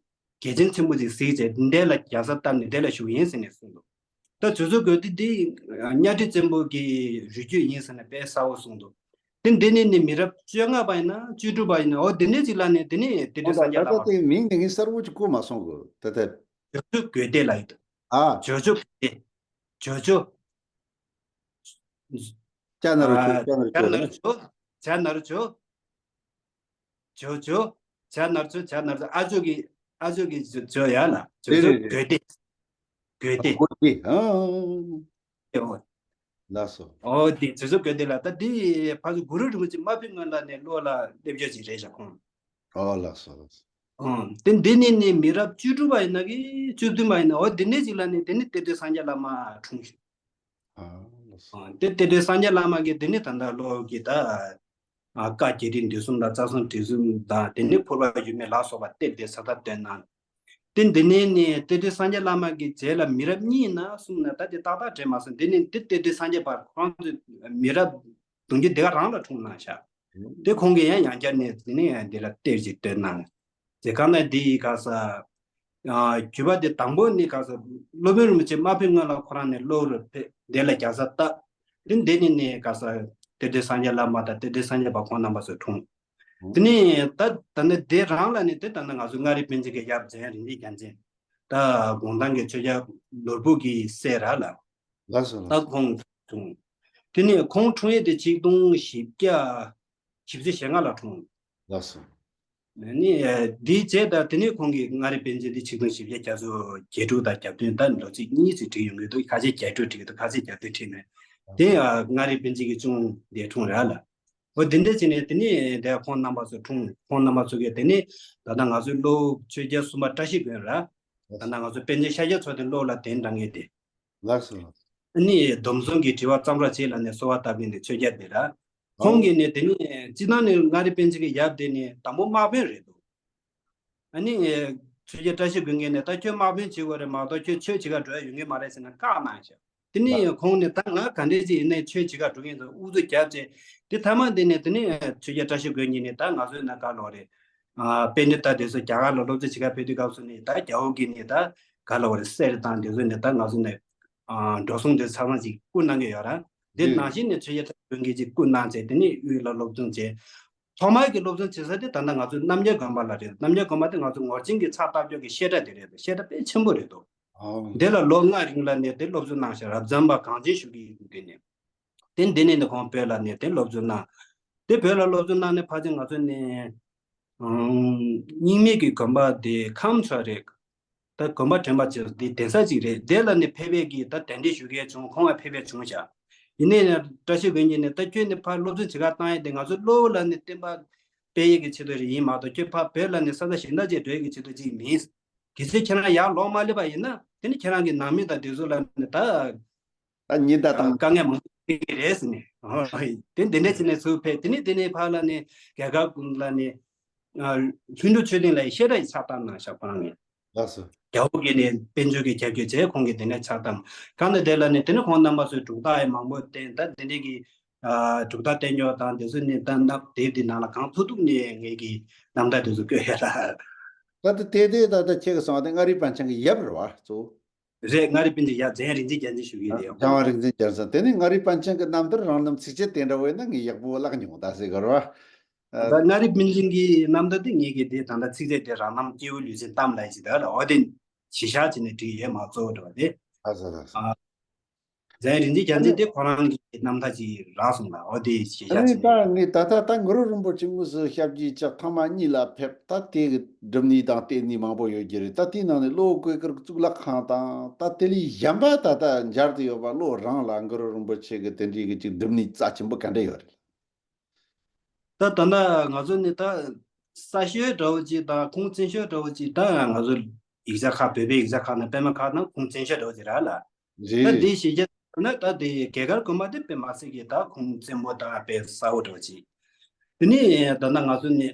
གལ་ཆེན་ཆེན་པོ་ཅིག་གཟིགས་བྱས་འདས་ལ་རྒྱལ་ས་བཏབ་ནས་འདས་ལ་བཞུགས་ཡིན་ཟེར་ནས་གསུངས་འདུག་ད་དུས་ཚོད་དགོས་དུས་འདི་གཉའ་ཁྲི་བཙན་པོ་གི་རུས་རྒྱུད་ཡིན་ཟེར་ནས་དཔེ་གསལ་བོ་གསུངས་འདུག་དེ་འདི་ནས་ནི་མི་རབས་བཅོ་ལྔ་པ་ཡིན་ན་བཅུ་དྲུག་པ་ཡིན་ན་འོ་དེ་ནས་ཅིག་ལ་ནི་དེ་ནས་དེ་དུས་སངས་རྒྱས་ད་ལ་ལྟ་དེ་མིང་དེ་ངས་གསལ་བོ་ཅིག་གོ་མ་སོང་གི་ད་ལྟ། ཇོ་ཇོ་དགོན་སྡེ་ལ་ཡོད་དོ། ཨ། ཇོ་ཇོ་དགོན་སྡེ། ཇོ་ཇོ། ཅ་ན་རོ་ཇོ། ཨ། ཅ་ན་རོ་ཇོ། ཇ་ན་རོ་ཇོ། ཇོ་ཇོ། ཇ་ན་རོ་ཇོ། ཇ་ན་རོ་ཇོ། ཨ་ཇོ་གི་ཨ་ཇོ་གི་ཇོ་ཇོ་ཡ་ལ། ཇོ་རེད་ཇོ་རེད་རེད། དགོན་སྡེ། དགོན་སྡེ། དགོན་སྡེ། ཨ། ཨོ། ལགས་སོ། ཨོ་དེ་ཇོ་ཇོ་དགོན་སྡེ་ལ་ད་དེ་ཕ་ཚོ་གུ་རུ་རིན་པོ་ཆེ་མ་ཕེབས་སྔོན་ལ་ནས་གློ་ལ་སླེབས་ཡོད་ཅིག་རེད་ཤག་ཁོང་། ཨོ་ལགས་སོ་ལགས་སོ། ཨོ་དེ་འདི་ནས་ནས་མི་རབས་བཅུ་དྲུག་པ་ཡིན་ན་གི་བཅུ་བདུན་པ་ཡིན་ན་འོ་དེ་ནས་ཅིག་ལ་ནས་དེ་ནས་གཏེར་སྟོན་སངས་རྒྱས་བླ་མ་འཁྲུངས་ཤིང་། ཨ་ལགས་སོ། ཨ་དེ་གཏེར་སྟོན་སངས་རྒྱས་བླ་མ་གིས་དེ་ནས་ད་ལྟ་གློ་གི་ད་ཨ་བཀའ་བརྒྱད་ཁྲི་བདུན་གསུམ་དང་རྩ་གསུམ་དྲིལ་གསུམ་དང་དེ་ནས་ཕུར་པ་ཡུམ་མེད་ལ་སོགས་པ་གཏེར་དེ་ས་ཐག་བཏོན་གནང་། དེ་འདི་ནས་ནི་གཏེར་སྟོན་སངས་རྒྱས་བླ་མ་གི་རྗེས་ལ་མི་རབས་གཉིས་ན་གསུམ་ན་ད་དེ་ཏག་ཏག་དྲན་མ་སོང་། འདི་ནི་འདི་གཏེར་སྟོན་སངས་རྒྱས་པ་ཁོ་རང་ཚོའི་མི་རབས་གདུང་རྒྱུད་དེ་ག་རང་ལ་འཁྲུངས་གནང་ཤག་དེ་ཁོང་གིས་ཡང་ཡང་བསྐྱར་ནས་དེ་ནས་ཡང་འདི་ལ་གཏེར་ཅིག་བཏོན་གནང་། དེ་གང་ལྟར་འདི་ཡི་ག་ས་ཨ་བརྒྱུད་པ་དེ་དང་པོ་ནི་ག་ས་སློབ་དཔོན་རིན་པོ་ཆེ་མ་ཕེབས་སྔོན་ལ་ཁོ་རང་ནས་སློབ་རུ་ཕེབས། དེ་ལ་རྒྱལ་ས་བཏབ། དེ་འདི་ནས་ནི་ག་ས་གཏེར་སྟོན་སངས་རྒྱས་བླ་མ་དང་གཏེར་སྟོན་སངས་རྒྱས་པ་ཁོང་རྣམ་པ་ཚོ་འཁྲུངས། དེ་ནས་ད་ད་ནི་དེ་རང་ལ་ནི་དེ་ད་ནི་ང་ཚོ་མངའ་རིས་པཎ་ཆེན་གྱི་ཡབ་མཚན་རིན་ཆེན་རྒྱལ་མཚན། ད་དགུང་ཐང་གི་ཆོས་རྒྱལ་ནོར་བུ་གི་སྲས་ར་ལ། ལགས་སོ་ལགས་ད་སོ། ཁོང་འཁྲུངས། དེ་ནས་ཁོང་འཁྲུངས་ཡས་དེ་ཆིག་སྟོང་བཞི་བརྒྱ་བཞི་བཅུ་ཞེ་ལྔ་ལ་འཁྲུངས། ལགས་སོ། ནི་འདིའི་རྗེས་ད་དེ་ནས་ཁོང་གིས་མངའ་རིས་པཎ་ཆེན་དེ་ཆིག་སྟོང་བཞི་བརྒྱ་བརྒྱད་ཅུ་གྱ་དྲུག་དང་གྱ་བདུན་ད་ལོ་ཚིགས་གཉིས་ཙམ་བྲིས་ཡོང་གི་འདུག་ཁ་ཤས་གྱ་དྲུག་བྲིས་ཀྱི་འདུག་ཁ་ཤས་གྱ་བདུན་བྲིས་ནས། དེ་ཨ་མངའ་རིས་པཎ་ཆེན་གྱི་གཅུང་དེ་འཁྲུངས་ར་ལ། འོ་དེ་འདྲ་བྱས་ནས་དེ་ནས་དེ་ཁོང་རྣམ་པ་ཚོ་འཁྲུངས། ཁོང་རྣམ་པ་ཚོ་གིས་དེ་ནས་ད་ལྟ་ང་ཚོའི་སློབ་ཆོས་རྒྱལ་གསུམ་པ་བཀྲ་ཤིས་མགོན་ར། ད་ལྟ་ང་ཚོ་པཎ་ཆེན་ཤཱཀྱ་མཚོ་དེ་སློབ་ལ་གདན་དྲངས་མཁན་དེ། ལགས་སོ། ཨ་ནི་སྡོམ་བཟུང་གི་དྲི་བ་ཙམ་ར་བྱས་ལ་ནས་གསོལ་བ་བཏབ་མཁན་དེ་ཆོས་རྒྱལ་དེ་ར། ཁོང་གིས་ནི་དེ་ནས་སྤྱིར་བཏང་ནས་མངའ་རིས་པཎ་ཆེན་གྱི་ཡབ་དེ་ནི་དང་པོ་དམག་དཔོན་རེད་འདུག་ཨ་ནི་ཆོས་རྒྱལ་བཀྲ་ཤིས་མགོན་གྱིས་ནི་ད་ཁྱོད་དམག་དཔོན་བྱེད་དགོས་རེད་མ་གཏོགས་ཁྱོད་ཆོས་བྱེད་ག་འགྲོ་ཡ་ཡོང་གི་མ་རེད་ཟེར་ནས་བཀག་གནང་ཤག་དེ་ནས་ཁོང་ནས་ད་ང་ག་འདྲས་ཅིག་ཡིན་ནའི་ཆོས་བྱེད་ག་འགྲོ་གི་ཡིན་ཟེར་ཨུ་ཚུགས་རྒྱབ་བྱས། དེ་མཐའ་མ་དེ་ནས་དེ་ནས་ཆོས་རྒྱལ་བཀྲ་ཤིས་མགོན་གྱིས་ནི་ད་ང་ཚོའི་ནང་ག་ལོག་རེད། ཨ་དཔེ་འདི་ལྟ་དེ་ཚོ་རྒྱ་གར་ལ་སློབ་སྦྱོང་བྱེད་ག་ཕེབས་དུས་སྐབས་སུ་ནི་ད་རྒྱ་བོད་ཀྱི་ནི་ད་ག་ལོག་རེད་གསེར་དང་དེ་ཚོ་ནི་ད་ང་ཚོ་ནས་ཨ་འགྲོ་སོང་དེ་ཚང་མ་ཅིག་བསྐུར་གནང་གི་ཡོད་ར། དེ་ནང་བཞིན་ནས་ཆོས་རྒྱལ་བཀྲ་ཤིས་མགོན་གྱིས་ཅིག་བསྐུར་གནང་བྱས་དེ་ནས་དབུས་ལ་སློབ་སྦྱོང་བྱས། ཐོག་མར་གྱི་སློབ་སྦྱོང་བྱེད་ས་དེ་ད་ལྟ་ང་ཚོ་རྣམ་རྒྱལ་དགོན་པ་ལ་རེད། རྣམ་རྒྱལ་དགོན་པ་དེ་ང་ཚོ་ངོར་ཆེན་གྱི་ཕྱག་བཏབ་ཕྱོགས་ཀྱི་བཤད་གྲྭ་དེ་རེད། བཤད་གྲྭ་དཔེ་ཆེན་པོ་རེད་འདུག་ཨོ། དེ་ལ་ལོ་ལྔ་རིང་ལ་ནས་དེ་སློབ་སྦྱོང་གནང་ཞིང་རབ་འབྱམས་པ་གངས་ཅན་ཞུ་གི་ཡིན་དུས་ནས། དེ་འདི་ནས་ནི་ཁོང་བོད་ལ་ནས་དེ་སློབ་སྦྱོང་གནང་། དེ་བོད་ལ་སློབ་སྦྱོང་གནང་ནས་ཕལ་ཆེར་ང་ཚོ་ནས་ཨང་རྙིང་མའི་གི་དགོན་པ་དེ་ཁམས་ཕྱོགས་རེད། ད་དགོན་པ་དྲན་པ་ཅིག་དེ་གདན་ས་ཅིག་རེད། དེ་ལ་ནི་ཕེབས་པའི་གི་ད་གདན་འདྲེན་ཞུ་མཁན་བྱུང་། ཁོང་ལ་ཕེབས་པའི་བྱུང་བཞག་ཡིན་ནའི་ནི་བཀྲ་ཤིས་མགོན་གྱིས་ནི་ད་ཁྱོད་ནི་ཕར་སློབ་སྦྱོང་བྱེད་ག་བཏང་ཡས་དེ་ང་ཚོ་སློབ་ལ་ནི་བསྟན་པ་སྤེལ་ཡས་ཀྱི་ཆེད་དུ་རེད་ཡིན་མ་གཏོགས་ཁྱོད་ཕར་བོད་ལ་ནི་ས་ཆ་གཞན་དག་ཅིག་འགྲོ་ཡས་ཀྱི་ཆེད་དུ་ཅིག་མིན། གལ་སྲིད་ཁྱེད་རང་ཡར་ལོག་མ་སླེབས་པ་ཡིན་ན་དེ་ནི་ཁྱེད་རང་གི་ནང་མི་དང་དེ་ཚོ་ལ་ནི་ད་ད་ཉེན་བརྡ་བཏང་། དཀའ་ངལ་མང་པོ་འཕྲད་ཀྱི་རེད་ཟེར་ནས། ཨོ་དེ་འདི་འདྲ་བྱས་ནས་ཚུར་ཕེབས། དེ་ནས་དེ་ནས་ཕར་ལ་ནས་རྒྱ་གར་ཀུན་ལ་ནས་ལྷུན་གྲུབ་ཆོས་སྡིངས་ལ་བཤད་གྲྭ་ཡི་ཕྱག་བཏབ་གནང་ཤག་ཁོ་རང་ནས། ལགས་སོ། རྒྱ་བོད་ཀྱི་ནས་དཔལ་འབྱོར་གྱི་རྒྱབ་སྐྱོར་བྱས་ཁོང་གིས་དེ་ནས་ཕྱག་བཏབ། གང་ལྟར་དེ་ལ་ནས་དེ་ནས་ཁོང་རྣམ་པ་ཚོས་གྲུབ་རྟགས་ཡང་མང་པོ་བསྟན། ད་དེ་འདྲའི་གི་གྲུབ་རྟགས་བསྟན་ཡོད་དང་དེ་ཚོ་ནས་ད་ནབ་དེབ་འདི་ནང་ལ་གང་ཐུབ་ཐུབ་ནས་ངེད་ཀྱི་རྣམ་ཐར་དེ་ཚོ་བཀོད་ཡོད་ལ། ད་ལྟ་དེ་དེ་ད་ལྟ་ཁྱེད་ཀྱི་གསུངས་པ་དེ་མངའ་རིས་པཎ་ཆེན་གྱི་ཡབ་རེད་བ་གཙོ་བོ། རེད། མངའ་རིས་པཎ་ཆེན་ཡབ་འཇམ་དབྱངས་རིག་འཛིན་རྒྱལ་མཚན་ཞུ་གི་ཡིན་དེ། འཇམ་དབྱངས་རིག་འཛིན་རྒྱལ་མཚན་དེ་ནི་མངའ་རིས་པཎ་ཆེན་གྱི་རྣམ་ཐར་རང་རྣམ་ཚིགས་བཅད་དེ་འདྲ་བས་ན་ངས་ཡག་པོ་བཀླགས་མྱོང་ད་ཟེར་གི་རེད་བ། ད་མངའ་རིས་པཎ་ཆེན་གྱི་རྣམ་ཐར་དེ་ངེད་ཀྱི་དེ་ད་ལྟ་ཚིགས་བཅད་དེ་རང་རྣམ་སྐྱེས་བུ་ལུས་སེམས་གཏམས་ལ་ཞིག་ད་ལ་འོ་དེ་གཞི་བཞག་བྱས་ནས་བྲིས་ཡོད་མ་གཙོ་བོ་འདྲ་བ་དེ། ཨ་ཟ་ཟ་ཟ། འཇམ་དབྱངས་རིག་འཛིན་རྒྱལ་མཚན་དེ་ཁོ་རང་གི་རྣམ་ཐར་ཅིག་རག་སོང་ལ་འོ་དེ་གཞི་བཞག་ཨ་ནི་བྱས་ནས། ད་ངས་ད་ལྟ་ད་གུ་རུ་རིན་པོ་ཆེ་དངོས་སུ་ཞབས་ཀྱིས་བཅགས་ཐེངས་མ་གཉིས་ལ་ཕེབས། ད་དེ་གི་སྒྲུབ་ནི་དང་བལྟས་ནི་མང་པོ་ཡོད་ཀྱི་རེད། ད་དེའི་ནང་ནས་གློ་བོ་གོས་དཀར་གཙུག་ལག་ཁང་དང་ད་དེ་ལས་གཞན་པ་ད་ལྟ་མཇལ་དུ་ཡོད་པ་གློ་བོ་རང་ལ་གུ་རུ་རིན་པོ་ཆེ་གི་དེ་འདྲའི་གི་ཅིག་སྒྲུབ་ནི་རྩ་ཆེན་པོ་ག་འདྲ་ཡོད་རེད། ད་ད་ལྟ་ང་ཚོ་ནི་ད་གསར་ཤོས་འདྲ་བོ་ཅིག་དང་ཁུངས་བཙན་ཤོས་འདྲ་བོ་ཅིག་ད་ང་ཚོ་ཡིག་ཆ་ཁག་བོད་པའི་ཡིག་ཆ་ཁག་ནང་པད་མ་ཁག་ནང་ཁུངས་བཙན་ཤོས་འདྲ་བོ་ཅིག་རག་ལ། རེད་ད་རེད། འདི་ཞིག་རྒྱ་ན་ད་འདི་རྒྱ་གར་དགོན་པ་འདི་དཔེ་མ་སྲིད་ཀྱི་ད་ཁུངས་བཙན་པོ་དང་དཔེ་གསལ་བོ་འདྲ་བོ་ཅིག་དེ་ནི་ད་ལྟ་ང་ཚོ་ནི་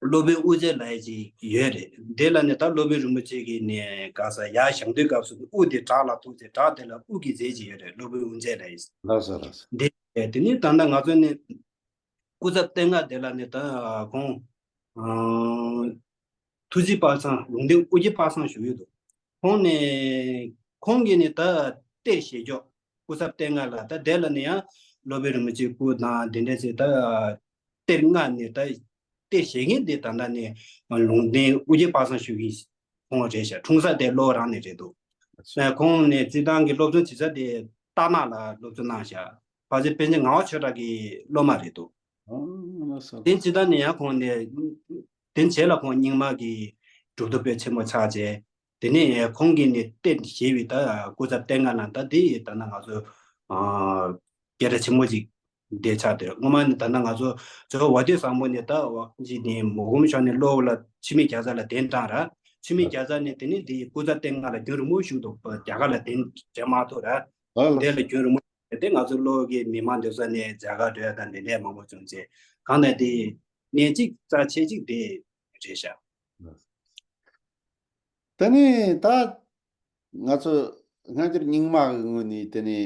སློབ་དཔོན་དབུ་མཛད་ལབ་ཡ་ཅིག་ཡོད་རེད། དེ་ལ་ནི་ད་སློབ་དཔོན་རིན་པོ་ཆེ་གིས་ནི་ག་ས་ཡར་བཞེངས་དུས་སྐབས་སུ་དབུ་དེ་བྲག་ལ་ཐུག་ཚེ་བྲག་དེ་ལ་དབུ་གི་རྫས་ཅིག་ཡོད་རེད། སློབ་དཔོན་དབུ་མཛད་ལབ་ཡ། ལགས་སོ་ལགས་སོ། འདི་དེ་ནི་ད་ལྟ་ང་ཚོ་ནི་སྐུ་ཚབ་བསྟན་སྔགས་དེ་ལ་ནི་ད་ཁོང་ཨ་ཐུགས་རྗེ་དཔག་བསམ་ལུང་བསྟན་དབུ་རྒྱུད་དཔག་བསམ་ཞུ་གི་འདུག་ཁོང་ནས་ཁོང་གིས་ནི་ད་གཏེར་བཞེས་ཕྱོགས་སྐུ་ཚབ་བསྟན་སྔགས་ལ་ད་དེ་ལ་ནི་ཡང་སློབ་དཔོན་རིན་པོ་ཆེའི་སྐུ་དང་དེ་འདྲ་ཞིག་ད་གཏེར་མངགས་ནས་ད་གཏེར་བཞེས་མཁན་དེ་ད་ལྟ་ནི་ལུང་བསྟན་དབུ་རྒྱུད་དཔག་བསམ་ཞུ་གི་ཁོང་རེད་ཤག་འཁྲུངས་ས་དེ་གློ་བོ་རང་ནས་རེད་འདུག་ཁོང་ནས་སྤྱིར་བཏང་གི་སློབ་སྦྱོང་བྱེད་ས་དེ་རྟ་ནག་ལ་སློབ་སྦྱོང་གནང་ཤག་ཕལ་ཆེར་པཎ་ཆེན་ངག་དབང་ཆོས་གྲགས་ཀྱི་སློབ་མ་རེད་འདུག་ཨོ་ལགས་སོ། དེ་སྤྱིར་བཏང་ནས་ཡང་ཁོང་ནས་དེ་བྱས་ལ་ཁོང་རྙིང་མ་གི་གྲུབ་ཐོབ་དཔེ་ཆེན་མོ་ཆགས་བྱས། དེ་ནས་ཁོང་གིས་ནི་གཏེར་བཞེས་པའི་ད་སྐུ་ཚབ་བསྟན་སྔགས་ལ་ད་དེ་ད་ནི་ང་ཚོ་ཨ་སྐད་གྲགས་ཆེན་པོ་ཅིག་དེ་ཆགས་དེ་སྔོན་མ་ནི་ད་ནི་ང་ཚོ་ཇོ་བོ་དྷི་བཟང་པོ་ནི་ད་ཅི་ནི་མོ་གོམ་ཤོར་ནས་གློ་བོ་ལ་འཆི་མེད་རྒྱ་མཚོ་ལ་གདན་དྲངས་ར། འཆི་མེད་རྒྱ་མཚོ་ནི་དེ་ནི་དེ་སྐུ་ཚབ་བསྟན་སྔགས་ལ་རྒྱུན་རིང་པོ་བཞུགས་འདུག་རྒྱ་གར་ལ་གདན་འདྲེན་མ་ཐུབ་ར། ཨ་ལ། དེ་ལ་རྒྱུན་རིང་པོ་དེ་ང་ཚོ་གློ་བོ་གི་མི་མང་དེ་ཚོ་ནས་རྒྱ་གར་འགྲོ་ཡ་དང་དེ་འདྲས་མང་པོ་བྱུང་རྗེས་གང་ལྟར་དེ་གནད་གཅིག་རྩ་ཆེ་གཅིག་དེ་རེད་ཤག་དེ་ནས་ད་ང་ཚོ་སྔ་འགྱུར་རྙིང་མ་གི་ངོས་ནས་དེ་ནས་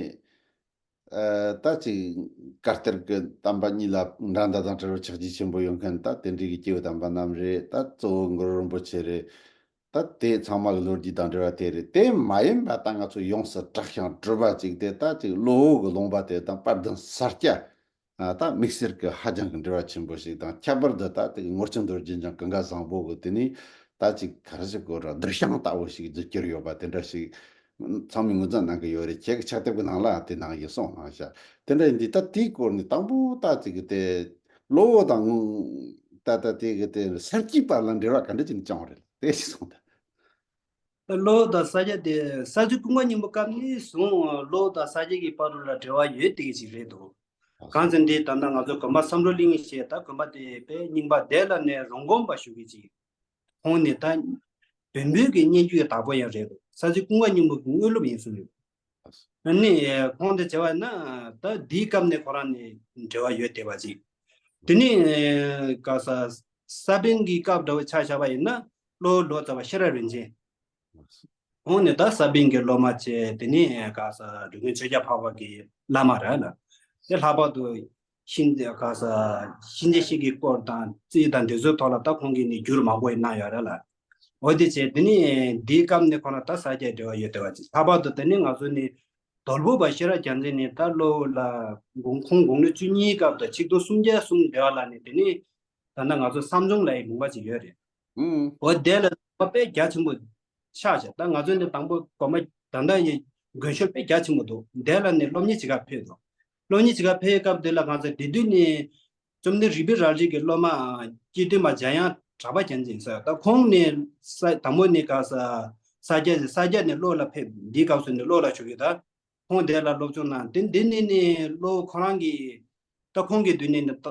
ཨ་ད་ཅིག་བཀའ་གཏེར་གྱི་བསྟན་པ་གཉིས་ལ་འགྲན་ཟླ་དང་བྲལ་བའི་ཆགས་རྒྱུ་ཆེན་པོ་ཡོད་མཁན་ད་དེ་འདྲའི་གི་སྐྱེས་བུ་དམ་པ་རྣམས་རེད། ད་གཙོ་བོ་གུ་རུ་རིན་པོ་ཆེ་རེད། ད་དེ་ཚང་མ་གི་ལོ་རྒྱུས་དང་འབྲེལ་བ་དེ་རེད། དེ་མ་ཡིན་པ་ད་ང་ཚོ་ཡོངས་སུ་གྲགས་ཤིང་གྲུབ་པ་ཅིག་དེ་ད་ཅིག་གློ་བོ་གི་ལུང་པ་དེ་དང་དཔལ་ལྡན་ས་སྐྱ། ཨ་ད་དམིགས་བསལ་གྱི་ཧ་ཅང་གི་འབྲེལ་བ་ཆེན་པོ་ཞིག་དང་། ཁྱད་པར་དུ་ད་དེ་ངོར་ཆེན་རྡོ་རྗེ་འཆང་ཀུན་དགའ་བཟང་པོ་གི་དེ་ནས་ད་ཅིག་ག་རེ་ཞིག་གོ་ར་འདུལ་བྱང་ལྟ་བུ་ཞིག་བརྗོད་ཀྱི་ཡོད་པ་དེ་འདྲ་ཞིག་ཚང་མས་ངོས་འཛིན་གནང་གི་ཡོད་རེད། ཁྱེད་ཀྱི་ཕྱག་དེབ་ཀྱི་ནང་ལ་དེ་ནང་ཡོད་གསུངས་གནང་ཤག་དེ་འདྲ་ཡིན་དུས་ད་དེའི་སྐོར་ནས་དང་པོ་ད་ཅིག་གི་དེ་གློ་བོ་དང་ད་ད་དེ་གི་དེ་སེམས་བསྐྱེད་པ་ལ་འབྲེལ་བ་ག་འདྲ་ཅིག་བྱུང་བ་རེད། དེ་ཞིག་གསུངས་ད། ད་གློ་བོ་དང་ས་སྐྱ་དེ་ས་བཅུ་ཀུན་དགའ་སྙིང་པོ་སྐབས་ནས་བཟུང་གློ་བོ་དང་ས་སྐྱ་གི་བར་དུ་ལ་འབྲེལ་བ་ཡོད་དེ་གི་ཅིག་རེད་འདུག་གང་ཟེར་འདི་ད་ལྟ་ང་ཚོ་དགོན་པ་བསམ་གྲུབ་གླིང་ཞེས་ད་དགོན་པ་དེ་དཔེ་རྙིང་པ་དེ་ལ་ནས་རོང་དགོན་པ་ཞུ་གི་ཅིག་ཁོང་ནས་ད་བོན་པོའི་གི་སྙན་བརྒྱུད་ཀྱི་བདག་པོ་ཡང་རེད་འདུག་ས་བཅུ་ཀུན་དགའ་སྙིང་པོ་གི་དངོས་སློབ་ཡིན་གསུངས་ཡོད། ཨ་ནི་ཁོང་དེ་བྱས་པ་ན་ད་འདིའི་སྐབས་ནས་ཁོ་རང་ནས་འབྲེལ་བ་ཡོད་བསྡད་པ་ཅིག་དེ་ནས་ག་ས་ས་པཎ་གྱི་སྐབས་འདྲ་བོ་ཆ་བཞག་པ་ཡིན་ན་གློ་བོ་ལོ་ཙཱ་བ་ཤེས་རབ་རིན་ཆེན། ཁོང་ནས་ད་ས་པཎ་གྱི་སློབ་མ་བྱས། དེ་ནས་ག་ས་འབྲི་གུང་ཆོས་རྒྱལ་འཕགས་པ་གི་བླ་མ་རེད་ལ། དེ་ལྷག་པར་དུ་གཤིན་ག་ས་གཤིན་རྗེ་གཤེད་ཀྱི་སྐོར་དང་རྩིས་དང་འདི་ཚོའི་ཐོག་ལ་ད་ཁོང་གིས་ནི་བསྒྱུར་མང་པོ་གནང་ཡོད་རེད་ལ། འོ་དེ་བྱས་དེ་ནས་འདིའི་སྐབས་ནས་ཁོ་ན་ད་ས་སྐྱ་འབྲེལ་བ་ཡོད་བསྡད་པ་ཅིག་ལྷག་པར་དུ་དེ་ནས་ང་ཚོ་ནི་དོལ་པོ་པ་ཤེས་རབ་རྒྱལ་མཚན་ནས་ད་གློ་བོ་ལ་དགུང་ཁོང་དགུང་ལོ་བཅུ་གཉིས་སྐབས་དང་ཆིག་སྟོང་སུམ་བརྒྱ་གསུམ་འབྲེལ་བ་ལ་ནི་དེ་ནས་ད་ལྟ་ང་ཚོ་བསམ་བྱུང་ལ་ཡི་ལུང་པ་ཅིག་ཡོད་རེད། ཨུམ། འོ་དེ་ལ་དཔེ་རྒྱ་ཆེན་པོ་ཆགས་ཤག་ད་ང་ཚོ་ནི་དང་པོ་དགོན་པ་ད་ལྟ་ཡི་དགོན་ཤོག་དཔེ་རྒྱ་ཆེན་པོ་འདུག་དེ་ལ་ནི་སློབ་གཉེར་བྱེད་གར་ཕེབས་འདུག་སློབ་གཉེར་བྱེད་གར་ཕེབས་སྐབས་དེ་ལ་ང་ཚོ་དེ་དུས་ནི་བཅོམ་ལྡན་རིག་པའི་རལ་གྲི་གི་སློབ་མ་སྐྱེ་སྟོན་པ་འཇམ་དབྱངས་གྲགས་པ་རྒྱལ་མཚན་ཟེར། ད་ཁོང་ནི་ས་དང་པོ་ནི་ག་ས་ས་སྐྱ་ས་སྐྱ་ནས་གློ་བོ་ལ་ཕེབས། འདིའི་སྐབས་སུ་ནི་གློ་བོ་ལ་བཞུགས་ཡོད། ད་ཁོང་དེ་ལ་སློབ་སྦྱོང་གནང་། དེ་འདི་ནི་ནི་གློ་བོ་ཁོ་རང་གི་ད་ཁོང་གི་དུས་ནས་ནི་ད་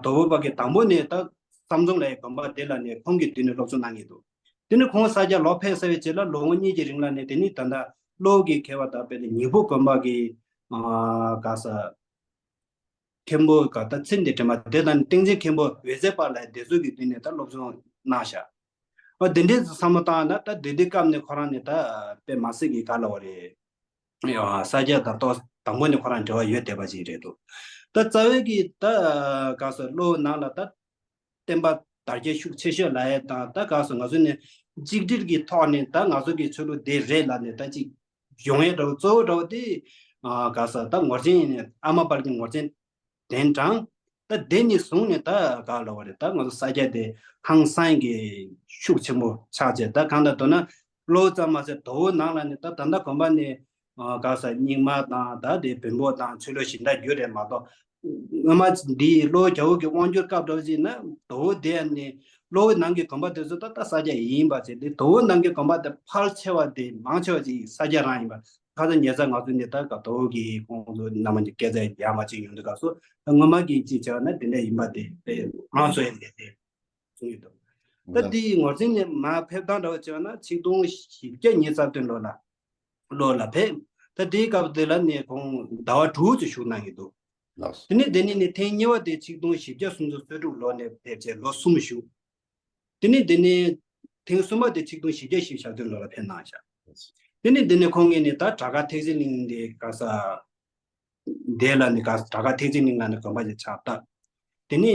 དོལ་པོ་པ་གི་དང་པོ་ནས་ད་བསམ་བྱུང་ལ་ཡི་དགོན་པ་དེ་ལ་ནི་ཁོང་གི་དུས་ནས་སློབ་སྦྱོང་གནང་གི་འདུག་དེ་ནི་ཁོང་ས་སྐྱ་ལོག་ཕེབས་ཚར་བའི་རྗེས་ལ་ལོ་ངོ་གཉིས་ཀྱི་རིང་ལ་ནི་དེ་ནི་ད་ལྟ་གློ་བོ་གི་མཁས་པ་དག་དཔེ་ནི་ཉི་ཧོང་དགོན་པ་གི་ཨ་ག་ས་མཁན་པོ་ག་ད་ཚེ་འདི་དྲན་པ་དེ་དང་ཏིང་འཛིན་མཁན་པོ་འོད་ཟེར་དཔལ་ལ་དེ་ཚོ་གི་དུས་ནས་ད་སློབ་སྦྱོང་གནང་ཤག་འོ་དེ་འདྲའི་བསམ་བློ་བཏང་ན་ད་དེ་དུས་སྐབས་ནས་ཁོ་རང་ནི་ད་དཔེ་མ་སྲིད་ཀྱི་ག་ལ་བ་རེད། ཡ་ས་སྐྱ་དང་ཏོག་དང་པོ་ནས་ཁོ་རང་འབྲེལ་བ་ཡོད་བསྡད་པ་ཅིག་རེད་འདུག་ད་རྩ་བའི་གི་ད་ག་ས་གློ་བོ་ནང་ལ་ད་བསྟན་པ་དར་རྒྱས་ཤུགས་ཆེ་ཤོས་ལ་ཡ་དང་ད་ག་ས་ང་ཚོ་ནས་གཅིག་སྒྲིལ་གྱི་ཐོག་ནས་ད་ང་ཚོ་གི་ཆོས་ལུགས་དེ་རེད་ལ་ནས་ད་ཅིག་ཡོང་ཡས་འདྲ་བོ་གཙོ་བོ་འདྲ་བོ་དེ་ག་ས་ད་ངོར་ཆེན་ཡིན་ནས་ཨ་མ་དཔལ་གྱི་ངོར་ཆེན་གདན་དྲངས། ད་དེ་ནས་བཟུང་ནས་ད་ག་ལ་བ་རེད། ད་ང་ཚོ་ས་སྐྱ་དེ་ཧང་སང་གི་ཤུགས་ཆེན་པོ་ཆགས་བྱས། ད་གང་ལྟར་མདོར་ན་གློ་བོ་ཙམ་མ་ཟད་དོལ་པོ་ནང་ལ་ནི་ད་ད་ལྟ་དགོན་པ་ནི་ག་ས་རྙིང་མ་དང་ད་དེ་བོན་པོ་དང་ཆོས་ལུགས་གཞན་དག་བརྒྱུད་རེད་མ་གཏོགས། སྔོན་མ་འདི་གློ་བོ་རྒྱལ་པོ་གི་དབང་བསྒྱུར་སྐབས་འདྲ་བོ་ཅིག་ན་དོལ་པོ་དེ་ནི་གློ་བོ་ནང་གི་དགོན་པ་དེ་ཚོ་ད་ད་ས་སྐྱ་ཡིན་པ་བྱས་ཏེ་དོལ་པོ་ནང་གི་དགོན་པ་དེ་ཕལ་ཆེ་བ་དེ་མང་ཆེ་བ་ཅིག་ས་སྐྱ་རང་ཡིན་པ། ཁ་སང་ཉེ་ཆར་ང་ཚོ་ནི་ད་ག་དོལ་པོ་གི་ཁོང་ཚོ་རྣམ་པ་ཀྱི་སྐད་ཆ་ཡག་མ་ཅིག་ཡོང་དུས་སྐབས་སུ་ད་སྔོན་མ་གི་ཅིག་བྱས་པ་ན་དེ་འདྲ་ཡིན་པ་དེ་དཔེ་མང་སོ་ཡིན་དེ་དེ་གསུངས་ཡོད་དོ། ད་འདི་ངོར་འཛིན་ནས་མར་ཕེབས་སྟངས་འདྲ་བོ་བྱས་པ་ན་ཆིག་སྟོང་བཞི་བརྒྱ་ཉི་ཤུ་རྩ་བདུན་ལོ་ལ་ལོ་ལ་ཕེབས། ད་དེའི་སྐབས་དེ་ལ་ནི་ཁོང་ཟླ་བ་དྲུག་ཅིག་བཞུགས་གནང་གི་འདུག་ལགས་སོ། དེ་ནས་དེ་ནས་ནི་ཐེངས་གཉིས་པ་དེ་ཆིག་སྟོང་བཞི་བརྒྱ་སུམ་ཅུ་སོ་དྲུག་ལོ་ནས་ཕེབས་བྱས་ལོ་གསུམ་བཞུགས། དེ་ནས་དེ་ནས་ཐེངས་གསུམ་པ་དེ་ཆིག་སྟོང་བཞི་བརྒྱ་བཞི་བཅུ་ཞེ་བདུན་ལོ་ལ་ཕེབས་གནང་ཤག་དེ་ནས་དེ་ནས་ཁོང་གིས་ནི་ད་བྲག་དཀར་ཐེག་ཆེན་གླིང་དེ་ག་ས་དེ་ལ་ནི་ག་ས་བྲག་དཀར་ཐེག་ཆེན་གླིང་ལ་ནི་དགོན་པ་ཞིག་ཕྱག་བཏབ། དེ་ནས་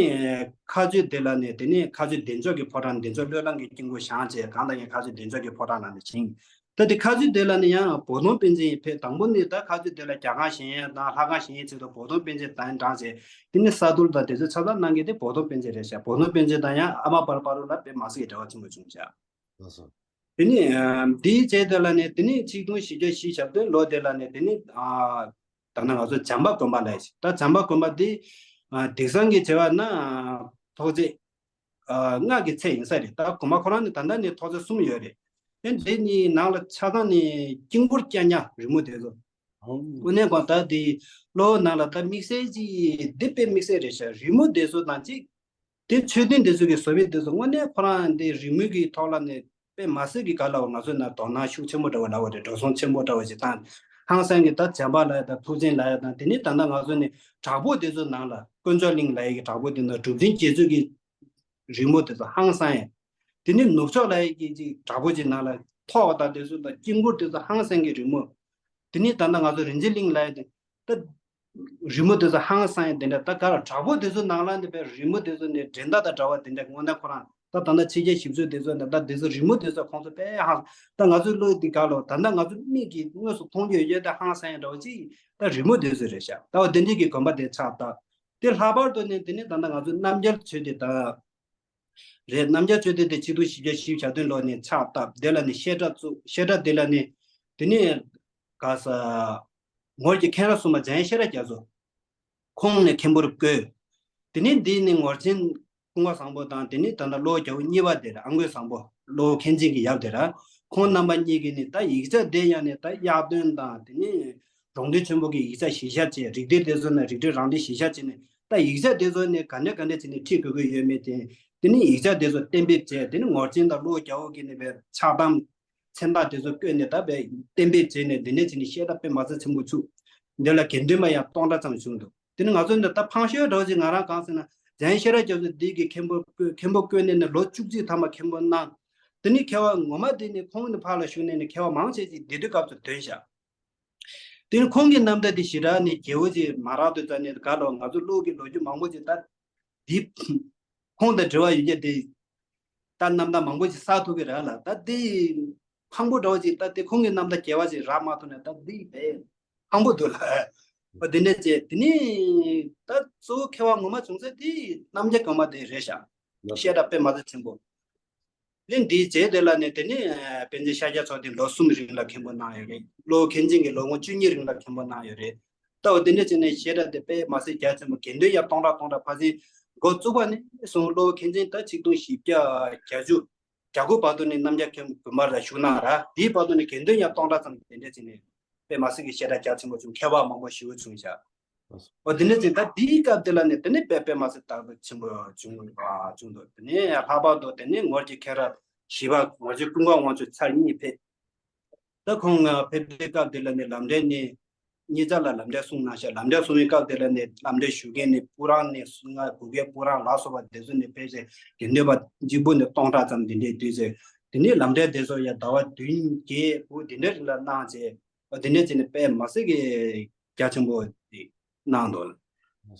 མཁའ་སྤྱོད་དེ་ལ་ནི་དེ་ནས་མཁའ་སྤྱོད་བདེ་མཆོག་གི་ཕོ་བྲང་། བདེ་མཆོག་བློས་བསླངས་ཀྱི་དཀྱིལ་འཁོར་བཞེངས་བྱས། གང་ལྟར་ཡང་མཁའ་སྤྱོད་བདེ་མཆོག་གི་ཕོ་བྲང་ལ་ནི་བཞེངས། ད་དེ་མཁའ་སྤྱོད་དེ་ལ་ནི་ཡང་བོ་དོང་པཎ་ཆེན་ཕེབས། དང་པོ་ནི་ད་མཁའ་སྤྱོད་དེ་ལ་རྒྱ་ཁང་བཞེངས་ཡས་དང་ལྷ་ཁང་བཞེངས་ཡས་ཆེད་དུ་བོ་དོང་པཎ་ཆེན་གདན་དྲངས་བྱས། དེ་ནི་ས་རྡུལ་དང་དེ་ཚོ་ཆ་ཚང་གནང་མཁན་དེ་བོ་དོང་པཎ་ཆེན་རེད་ཤག་བོ་དོང་པཎ་ཆེན་དང་ཡང་ཨ་མ་དཔལ་བ་རུ་ལ་དཔེ་མ་སྲིད་ཀྱི་འབྲེལ་བ་ཆེན་པོ་བྱུང་ཤག་ལགས་སོ། དེ་ནི་ཨ་འདིའི་རྗེས་དེ་ལ་ནི་དེ་ནི་ཆིག་སྟོང་བཞི་བརྒྱ་བཞི་བཅུ་ཞེ་བདུན་ལོ་དེ་ལ་ནི་དེ་ནི་ཨ་ད་ནི་ང་ཚོ་བྱམས་པ་དགོན་པ་ལ་ཡིན། ད་བྱམས་པ་དགོན་པ་འདི་ཨ་དེང་སང་གི་བྱས་པ་ན་ཨ་ཐོག་བརྩེགས་ཨ་ལྔ་གི་ཚད་ཡིན་ས་རེད། ད་དགོན་པ་ཁོ་རང་ནི་ད་ལྟ་ནི་ཐོག་བརྩེགས་གསུམ་ཡོད་རེད། དེ་འདི་གཉིས་ནང་ལ་ཆ་ཚང་ནི་དཀྱིལ་འཁོར་རྐྱང་རྐྱང་རི་མོ་དེ་ཚོ། ཨོ། དངོས་གནས་ཁོ་ད་འདི་གློ་བོ་ནང་ལ་ད་དམིགས་བསལ་གྱི་འདི་དཔེ་དམིགས་བསལ་རེད་ཤག་རི་མོ་དེ་ཚོ་དང་གཅིག་དེ་མཆོད་རྟེན་དེ་ཚོ་གི་བཟོ་བྱ་དེ་ཚོ་དངོས་གནས་ཁོ་རང་འདི་རི་མོ་གི་ཐོག་ལ་ནི་དཔེ་མ་སྲིད་ཀྱི་ག་ལ་བ་ང་ཚོ་ན་དོ་སྣང་ཤུགས་ཆེན་པོ་འདྲ་བ་ལ་བ་རེད། འགྲོ་སོང་ཆེན་པོ་འདྲ་བ་ཞིག་བཏང་། ཧང་སང་གི་ད་བྱམས་པ་ལ་ཡ་དང་ཐུགས་ཆེན་ལ་ཡ་དང་། དེ་ནི་ད་ལྟ་ང་ཚོ་ནི་བྲག་ཕུག་དེ་ཚོ་ནང་ལ་དཀོན་མཆོག་གླིང་ལ་ཡ་གི་བྲག་ཕུག་དེ་ནང་གྲུབ་ཆེན་རྗེ་བཙུན་གྱི་རི་མོ་དེ་ཚོ་ཧང་སང་ཡ། དེ་ནི་ནུབ་ཕྱོགས་ལ་ཡ་གི་ཅིག་བྲག་ཕུག་ཅིག་ནང་ལ་ ཐོག་དང་དེ་ཚོ་དང་དཀྱིལ་འཁོར་དེ་ཚོ་ཧང་སང་གི་རི་མོ། དེ་ནས་ད་ལྟ་ང་ཚོ་རིན་ཆེན་གླིང་ལ་ཡ་དེ་ད་རི་མོ་དེ་ཚོ་ཧང་སང་ཡ་དེ་འདྲ། ད་ག་ར་བྲག་ཕུག་དེ་ཚོ་ནང་ལ་ནི་བས་རི་མོ་དེ་ཚོ་ནི་འགྲན་ཟླ་དང་བྲལ་བ་དེ་འདྲ། དངོས་གནས་ཁོ་རང་ད་ད་ལྟ་ཕྱི་རྒྱལ་ཞིབ་འཚོལ་དེ་ཚོ་ནི་ད་དེ་ཚོ་རི་མོ་དེ་ཚོ་ཁོང་ཚོ་དཔེ་ཧང་། ད་ང་ཚོའི་བློ་འདི་ག་ལོ་ད་ལྟ་ང་ཚོ་མིག་གིས་དངོས་སུ་མཐོང་རྒྱུ་ཡོད་ད་ཧང་སང་ཡ་འདྲ་བ་ཅིག་ད་རི་མོ་དེ་ཚོ་རེད་ཤག་ད་བ་དེ་འདྲའི་གི་དགོན་པ་དེ་ཕྱག་བཏབ། དེ་ལྷག་པར་དུ་ནི་དེ་ནི་ད་ལྟ་ང་ཚོའི་རྣམ་རྒྱལ་ཆོས་སྡེ་དང་། རེད། རྣམ་རྒྱལ་ཆོས་སྡེ་དེ་ཆིག་སྟོང་བཞི་བརྒྱ་བཞི་བཅུ་ཞེ་བདུན་ལོ་ནས་ཕྱག་བཏབ། དེ་ལ་ནི་བཤད་གྲྭ་བཙུགས། བཤད་གྲྭ་དེ་ལ་ནི་དེ་ནི་ག་ས་ངོར་གྱི་མཁན་རབས་གསུམ་པ་འཇམ་དབྱངས་བཤད་གྲྭ་རྒྱ་མཚོ། ཁོང་ནི་མཁན་པོར་བསྐོས། དེ་ནི་འདི་ནི་ངོར་ཆེན་ཀུན་དགའ་བཟང་པོ་དང་། དེ་ནི་ད་ལྟ་བློ་རྒྱལ་པོ་གཉིས་པ་དེ་ར། ཨ་མགོན་བཟང་པོ་བློ་མཁན་ཆེན་གྱི་ཡབ་དེ་ར། ཁོང་རྣམ་པ་གཉིས་ཀྱིས་ནི་ད་ཡིག་ཆ་དེ་ཡང་ནི་ད་གཡག་སྟོན་དང་། དེ་ནི་འབྲོང་སྟོན་ཆེན་པོ་གི་ཡིག་ཆ་གཞི་བཞག་བྱས། རིགས་གཏེར་དེ་ཚོ་ནི་རིགས་གཏེར་རང་བྲིས་གཞི་བཞག་བྱས་ནས། ད་ཡིག་ཆ་དེ་ཚོ་ནི་ག་འདྲ་ག་འདྲ་བྱས་ནས་ཁྲིད་དགོས་ཀྱི་ཡོད་མེད་དེ། དེ་ནི་ཡིག་ཆ་དེ་ཚོ་གཏན་འབེབས་བྱས། དེ་ནི་ངོར་ཆེན་དང་བློ་རྒྱལ་པོ་གིས་ནི་བས་ཕྱག་དམ་མཚན་རྟགས་དེ་ཚོ་བཀོད་ནས་ད་བས་གཏན་འབེབས་བྱས་ནས། དེ་ནས་བྱས་ནས་བཤད་གྲྭ་དཔེ་མ་སྲིད་ཆེན་པོ་ཚུགས། འདི་ལ་དགེ་འདུན་པ་ཡང་སྟོང་ཕྲག་ཙམ་བྱུང་འདུག་དེ་ནི་ང་ཚོ་འདི་ད་ཕངས་ཤོས་འདྲ་བོ་ཅིག་ང་རང་གང་ཟེར་ན། འཇམ་དབྱངས་བཤད་གྲྭ་རྒྱ་མཚོ་འདི་གི་མཁན་པོ་བསྐོས། མཁན་པོ་བསྐོས་ནས་ནི་ལོ་བཅུ་གཅིག་ཐམ་པ་མཁན་པོ་གནང་། དེ་ནི་མཁས་པ་ངོ་མ་དེ་ནི་ཁོང་ནི་ཕར་ལ་བཞུགས་ནས་ནི་མཁས་པ་མང་ཆེ་ཅིག་དེ་དུས་སྐབས་སུ་ཐོན་ཤག་དེ་ནི་ཁོང་གི་རྣམ་ཐར་དེ་ཞེ་དྲག་ནི་རྒྱས་པོ་ཅིག་མ་རག་དུས་ཙ་ནས། ག་ལོ་ང་ཚོ་ཀློག་གི་ལོ་རྒྱུས་མང་པོ་ཅིག་ད་འདི་ཁོང་དང་འབྲེལ་བ་ཡོད་རྒྱུ་དེ་ད་རྣམ་ཐར་མང་པོ་ཅིག་བསགས་ཐུབ་ཀྱི་རེད་ལ། ད་དེ་ཕངས་པོ་འདྲ་བོ་ཅིག་ད་དེ་ཁོང་གི་རྣམ་ཐར་རྒྱས་པ་ཅིག་རག་མ་ཐུབ་ནས། ད་འདི་དཔེ་ཕངས་པོ་འདུག་ལ། འོ་དེ་འདྲ་བྱས། དེ་ནས་ད་གཙོ་བོ་མཁས་པ་ངོ་མ་བྱུང་ས་དེ་རྣམ་རྒྱལ་གོང་མ་དེ་རེད་ཤག་བཤད་གྲྭ་དཔེ་མ་སྲིད་ཆེན་པོ། དེ་འདིའི་རྗེས་དེ་ལ་ནི་དེ་ནི་ཨ་པཎ་ཆེན་ཤཱཀྱ་མཚོ་དེ་ལོ་གསུམ་རིང་ལ་མཁན་པོ་གནང་ཡོད་རེད། བློ་མཁན་ཆེན་གྱིས་ལོ་ངོ་བཅུ་གཉིས་རིང་ལ་མཁན་པོ་གནང་ཡོད་རེད། ད་འོ་དེ་འདྲ་བྱས་ནས་བཤད་གྲྭ་དེ་དཔེ་མ་སྲིད་རྒྱ་ཆེན་པོ། དགེ་འདུན་ཡང་སྟོང་ཕྲག་སྟོང་ཕྲག་ཕར་ཕྱིན། འགོ་བཙུགས་པ་ནས་བཟུང་བློ་མཁན་ཆེན་ད་ཆིག་སྟོང་བཞི་བརྒྱ་བརྒྱད་ཅུ་གྱ་དགུ་བར་དུ་ནི་རྣམ་རྒྱལ་མཁན་པོ་དགོན་པ་ལ་བཞུགས་གནང་ར། དེའི་བར་དུ་ནི་དགེ་འདུན་ཡང་སྟོང་ཕྲག་ཙམ་དེ་འདྲ་བྱས་ནས་དཔེ་མ་སྲིད་ཀྱི་བཤད་གྲྭ་རྒྱ་ཆེན་པོ་བྱུང་། མཁས་པ་མང་པོ་ཞེ་པོ་བྱུང་ཤག་འོ་དེ་འདྲ་བྱས། ད་དེའི་སྐབས་དེ་ལ་ནི་དེ་ནི་དཔེ་དཔེ་མ་སྲིད་དར་ཆེན་པོ་བྱུང་བ་བྱུང་འདུག་དེ་ནས་ལྷག་པར་དུ་དེ་ནས་ངོར་གྱི་མཁན་རབས་བཞི་པ་ངོར་ཆེན་ཀུན་དགའ་དབང་ཕྱུག་ཚར་གཉིས་ཕེབས། ད་ཁོང་ང་ཕེབས་པའི་སྐབས་དེ་ལ་ནི་ལམ་འབྲས་ནི་གཉིས་ཆར་ལ་ལམ་འབྲས་གསུངས་གནང་ཤག་ལམ་འབྲས་གསུང་བའི་སྐབས་དེ་ལ་ནི་ལམ་འབྲས་ཞུ་མཁན་ནི་སྤུ་རངས་ནས་ང་གུ་གེ་སྤུ་རངས་ལ་སོགས་པ་དེ་ཚོ་ནི་ཕེབས་ཏེ། དགེ་འདུན་པ་གཅིག་པུ་ནི་སྟོང་ཕྲག་ཙམ་དེ་འདྲས་འདུས་ཚེ། དེ་ནས་ལམ་འབྲས་དེ་ཚོ་ཡང་ཟླ་བ་བདུན་བརྒྱད་དགུ་དེ་འདྲ་རིང་ལ་གནང་བྱས། དེ་ནས་བྱས་ནས་དཔེ་མ་སྲིད་ཀྱི་རྒྱ་ཆེན་པོ་དེ་གནང་འདུག་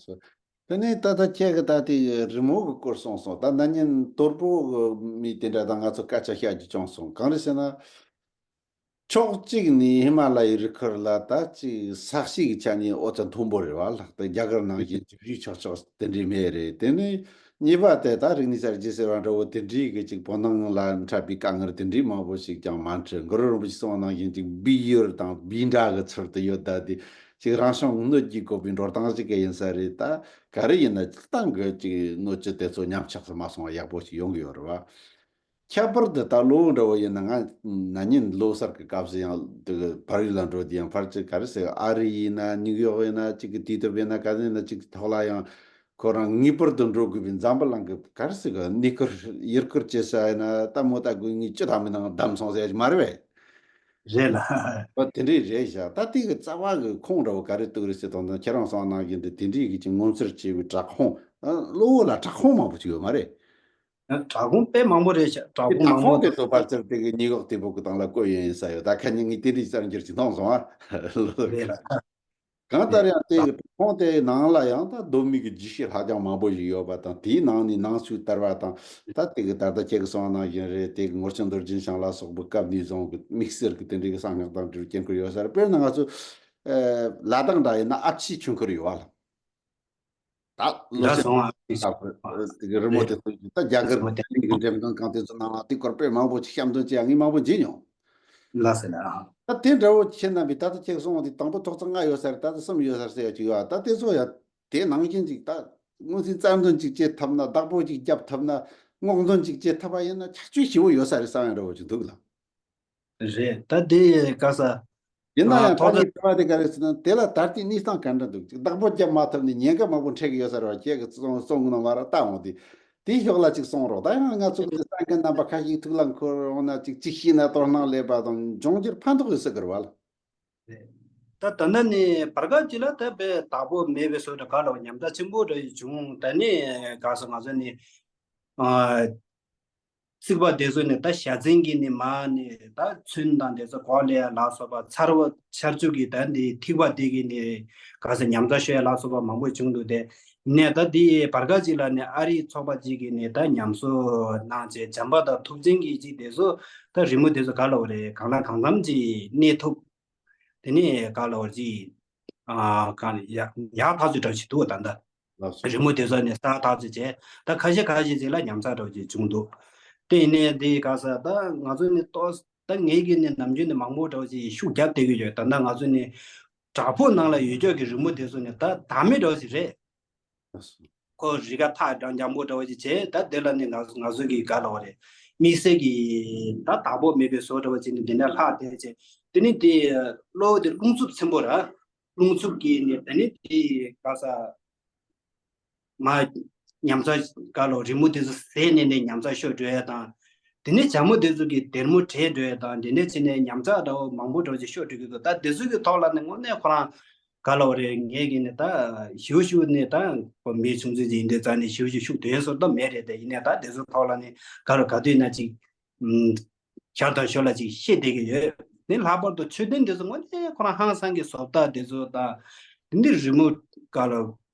དེ་ནས་ད་ལྟ་ཁྱེད་ཀྱིས་ད་ལྟའི་རི་མོ་གི་སྐོར་གསུངས་སོང་། ད་ན་ནིང་དོལ་པོ་གི་མི་དེ་འདྲ་དང་ང་ཚོ་སྐད་ཆ་བཤད་རྒྱུ་བྱུང་སོང་། གང་རེད་ཟེར་ན། ཕྱོགས་གཅིག་ནས་ཧི་མ་ལ་ཡའི་རི་ཁུལ་ལ་ད་ཅིག་ས་གཤིས་ཀྱི་ཆ་ནས་ཨོ་ཙམ་མཐོན་པོ་རེད་བ། ལྷག་ཏུ་རྒྱ་གར་ནང་བཞིན་བྱུས་བྱུས་ཆག་ཆག་དེ་འདྲས་མེད་རེད། དེ་ནས་གཉིས་པ་དེ་ད་རིག་གནས་གསར་བརྗེ་ཟེར་བ་འདྲ་བོ་དེ་འདྲས་ཀྱི་ཅིག་བོད་ནང་ལ་འཁྲབ་པའི་དཀའ་ངལ་དེ་འདྲས་མང་པོ་ཞིག་ཀྱང་མ་འཕྲད། གུ་རུ་རིན་པོ་ཆེ་གསུངས་པ་ནང་བཞིན་ཅིག་སྦས་ཡུལ་དང་སྦས་འདྲ་གི་ཚུལ་དུ་ཡོད། ད་དེ་ཅིག་རང་བྱུང་གནོད་སྐྱེལ་དགོས་པའི་འགྲོ་སྟངས་ཅིག་གི་ཡིན་ས་རེད། ད་ག་རེ་ཡིན་ན་སྤྱིར་བཏང་གི་ཅིག་གནོད་སྐྱོན་དེ་ཚོ་ཉམས་ཆག་ཏུ་མ་སོང་བ་ཡག་པོ་ཞིག་ཡོང་གི་ཡོད་རེད་བ། ཁྱད་པར་དུ་ད་ལོ་འདྲ་བོ་ཡིན་ན། ང་ན་ནིང་ལོ་གསར་གྱི་སྐབས་སུ་ཡང་དེ་གི་བལ་ཡུལ་ལ་འགྲོ་དུས་ཡང་ཕལ་ཆེར་ག་རེ་ཟེར། ཨ་རི་ཡིན་ན་ནིའུ་ཡོག་ཡིན་ན་ཅིག་གི་དུས་དེབ་ཡིན་ན་ག་ཚོད་ཡིན་ན་ཅིག་ཐོག་ལ་ཡང་ཁོ་རང་ངེས་པར་དུ་འགྲོ་དགོས་པའི་འཛམ་བུ་གླིང་གི་ག་རེ་ཟེར་གི་གནས་སྐོར་ཡུལ་སྐོར་བྱེད་ས་ཡིན་ན། ད་མོ་ད་དགོས་ངེས་ཅི་ཐ་མི་ནང་བདམས་སོང་ཟེར་གྱི་མ་རེད་པས། རེད་ལ། ཨོ་དེ་འདྲས་རེད་བཞག་ད་དེ་གི་རྩ་བ་གི་ཁུངས་འདྲ་བོ་ག་རེ་གཏུགས་རེད་ཟེར་དང་། ད་ཁྱེད་རང་གསུངས་ནང་བཞིན་དུ་དེ་འདྲས་གི་ཅིག་ངོ་མཚར་ཆེ་བའི་བྲག་ཁུང་། ཨ་གློ་བོ་ལ་བྲག་ཁུང་མང་པོ་ཅིག་ཡོད་མ་རེད། བྲག་ཁུང་དཔེ་མང་པོ་རེད་ཤག་བྲག་ཁུང་མང་པོ་འདུག་དེ་ཚོ་ཕལ་ཆེར་དེ་གི་ནིའུ་ཡོག་དེ་པོ་གི་སྟེང་ལ་བཀོད་ཡོད་ཡིན་ས་ཡོད། ད་ཁ་ཉིན་ངས་དེ་འདྲའི་གསར་འགྱུར་ཅིག་མཐོང་སོང་ཨ། རེད་ལ། གང་ལྟར་ཡང་དེ་གི་བྲག་ཁུང་དེའི་ནང་ལ་ཡང་ད་གདོད་མའི་གི་རྒྱུད་བཤད་ཧ་ཅང་མང་པོ་ཞིག་ཡོད་པ་དང་། དེའི་ནང་ནས་ནང་ཆོས་དར་བ་དང་། ད་དེ་གི་ད་ལྟ་ཁྱེད་ཀྱི་གསུངས་ནང་བཞིན་རེད། དེ་གི་ངོར་ཆེན་རྡོ་རྗེ་འཆང་ལ་སོགས་པའི་སྐབས་ནས་བཟུང་གི་དམིགས་བསལ་གི་དེ་འདྲའི་གི་གསང་སྔགས་དང་འབྲེལ་བའི་དཀྱིལ་འཁོར་ཡོད་ས་རེད། དཔེར་ན་ང་ཚོ་ལ་དྭགས་འདྲ་ཡིན་ན་ཨ་ཕྱིའི་ཆོས་འཁོར་ཡོད་བ་ལ། ད་ལོ་ལ་ཆེན་སོང་ཨ། ཨ་ཕྱི་ཆོས་འཁོར་དེ་གི་རི་མོ་དེ་ཚོ་ད་རྒྱ་གར་ལ་ཆེན་གྱི་འགྲེམས་སྟོན་ཁང་དེ་ཚོ་ནང་ལ་དེ་སྐོར་དཔེ་མང་པོ་ཅིག་བཤམས་སྟོན་བྱས་ཡ་ངས་མང་པོ་མཇལ་མྱོང་། ལ་ཟེར་ན་ཨ། ད་དེ་འདྲ་བོ་ཁྱེད་རྣམ་པས་ད་ལྟ་ཁྱེད་གསུངས་པ་དེ་དང་པོ་ཐོག་བརྩེགས་ལྔ་ཡོད་ས་རེད། ད་ལྟ་གསུམ་ཡོད་ས་རེད་ཟེར་ཡ་ཅིག་ཡོད་ཨ། ད་དེ་ཚོ་ཡ་དེ་ནང་བཞིན་ཅིག་ད་སྔོན་ཚེ་རྩ་འདོན་ཅིག་བྱེད་ཐུབ་ན། བདག་པོ་ཅིག་རྒྱབ་ཐུབ་ན། སྔོག་འདོན་ཅིག་བྱེད་ཐུབ་པ་ཡིན་ན་ཁྱད་ཆོས་ཞེ་པོ་ཡོད་ས་རེད་བསམ་ཡ་འདྲ་བོ་ཅིག་འདུག་ལ། རེད། ད་དེ་ག་ས། ཡིན་ན་ཡང་ད་ཐོག་ནི་དྲི་བ་དེ་ག་རེ་ཟེར་ན། དེ་ལ་ད་ལྟའི་གནས་སྟངས་ག་འདྲ་འདུག་ཅིག་བདག་པོ་རྒྱབ་མ་ཐུབ་ནས་ཉེན་ཁ་མང་པོ་འཕྲད་ཀྱི་ཡོད་ས་རེད་བ། ཁྱེད་ཀྱི་གསུང་གསུང་གི་ནང་མ་ར་ལྟ་འོང་དུས། དེའི་ཕྱོགས་ལ་ཅིག་གསུང་རོགས། ད་ཡང་ང་ཚོ་གི་གསན་མཁན་རྣམ་པ་ཁ་ཤས་ཐུགས་ལ་འཁོར་འོང་ན་ཅིག་ཅིག་ཤེས་ན་དོ་སྣང་སླེབས་པ་དང་འབྱུང་འགྱུར་ཕན་ཐོགས་ཡོད་ས་གི་རེད་བ་ལ། རེད། ད་ད་ལྟ་ནི་བར་སྐབས་ཅིག་ལ་ད་དཔེ་བདག་པོ་མེད་པའི་བཟོ་འདྲ་ག་ལ་བ་ཉམས་ཆག་ཆེན་པོ་འདྲ་ཞིག་བྱུང་། ད་ནི་ག་ས་ང་ཚོ་ནི་ཨ། རྩིག་པ་དེ་ཚོ་ནི་ད་ཞ་ཚན་གྱི་ནི་མ་ནི་ད་ཚོན་དང་དེ་ཚོ་གོ་ལ་ཡ་ལ་སོགས་པ་ཚར་བ་ཆར་ཆུ་གི་ད་འདི་ཐིགས་པ་དེ་གི་ནི་ག་ས་ཉམས་ཚ་ཤོར་ཡ་ལ་སོགས་པ་མང་པོ་བྱུང་འདུག་དེ་ནས་ད་འདི་བར་སྐབས་ཅིག་ལ་ནི་ཨ་རིའི་ཚོགས་པ་ཅིག་གི་ནི་ད་ཉམས་གསོ་གནང་བྱས་བྱམས་པ་དང་ཐུགས་ཆེན་གྱི་ཅིག་དེ་ཚོ་ད་རི་མོ་དེ་ཚོ་ག་ལ་བ་རེད་གང་ལ་གང་འཚམ་ཅིག་གནས་ཐུབ། དེ་ནས་ག་ལ་བ་ཅིག་ཨ་གང་ཡག་ཡག་ཐག་ཆོད་འདྲ་ཅིག་འདུག་ད་ལྟ། ལགས་སོ། རི་མོ་དེ་ཚོ་ནས་ས་ཐག་ཆོད་བྱས་ད་ཁ་ཤས་ཁ་ཤས་ཅིག་ལ་ཉམས་ཚགས་འདྲ་ཅིག་བྱུང་འདུག་དེ་ཡིན་ནའི་འདི་ག་ས་ད་ང་ཚོ་ནི་ཏོག་ད་ངེད་ཀྱི་ནི་ནམ་རྒྱུན་ནི་མང་པོ་འདྲ་ཅིག་ཤུགས་རྒྱབ་བསྡད་ཀྱི་ཡོད། ད་ལྟ་ང་ཚོ་ནི་བྲག་ཕུག་ནང་ལ་ཡོད་ཀྱོག་གི་རི་མོ་དེ་ཚོ་ནི་ད་བདག་མེད་འདྲ་ཅིག་རེད། ལགས་སོ། ཁོ་རི་ཁ་ཐག་འགྲམ་འཇམ་པོ་འདྲ་བ་ཅིག་བྱས་ད་དེ་ལ་ནི་ང་ང་ཚོ་གི་ག་ལ་བ་རེད། དམིགས་བསལ་གྱི་ད་བདག་པོ་མེད་པའི་བཟོ་འདྲ་བ་ཅིག་ནི་དེ་ནས་ལྷག་བསྡད་བྱས་དེ་ནི་དེ་གློ་བོ་དེ་རླུང་འཚུབ་ཆེན་པོ་ར། རླུང་འཚུབ་ཀྱིས་ནི་དེ་ནི་དེ་ག་ས་མ་ཉམས་ཚ་ག་ལ་བ་རི་མོ་དེ་ཚོ་ཟད་ནས་ནས་ཉམས་ཚ་ཤོར་འགྲོ་ཡ་དང་། དེ་ནས་བྱ་མོ་དེ་ཚོ་གི་སྡེར་མོ་བྲེག་འགྲོ་ཡ་དང་དེ་འདྲ་བྱས་ནས་ཉམས་ཚ་འདྲ་བོ་མང་པོ་འདྲ་བོ་ཅིག་ཤོར་འགྲོ་གི་འདུག་ད་དེ་ཚོ་གི་ཐོག་ལ་ནི་དངོས་གནས་ཁོ་རང་ག་ལ་བ་རེད། ངས་ཀྱི་ནི་ད་ཞིའུ་ཞིའུ་ནི་ད་ཁོ་མི་ཆུང་ཆུང་ཅིག་ཡིན་དུས་ཙང་ནི་ཞིའུ་ཞིའུ་ཤུགས་དོན་སོར་ད་མེད་རེད། དེ་ཡིན་ནའི་ད་དེ་ཚོ་ཐོག་ལ་ནི་ག་རུ་ག་དུས་ན་ཅིག་ཨུམ། ཞར་དང་ཞོར་ལ་ཅིག་བཤད་བསྡད་ཀྱི་ཡོད། དེ་ལྷག་པར་དུ་མཆོད་རྟེན་དེ་ཚོ་དངོས་གནས་ཁོ་རང་ཧང་སང་གི་བཟོ་ལྟ་དེ་ཚོ་དང་། དེ་འདི་རི་མོ་ག་ལ་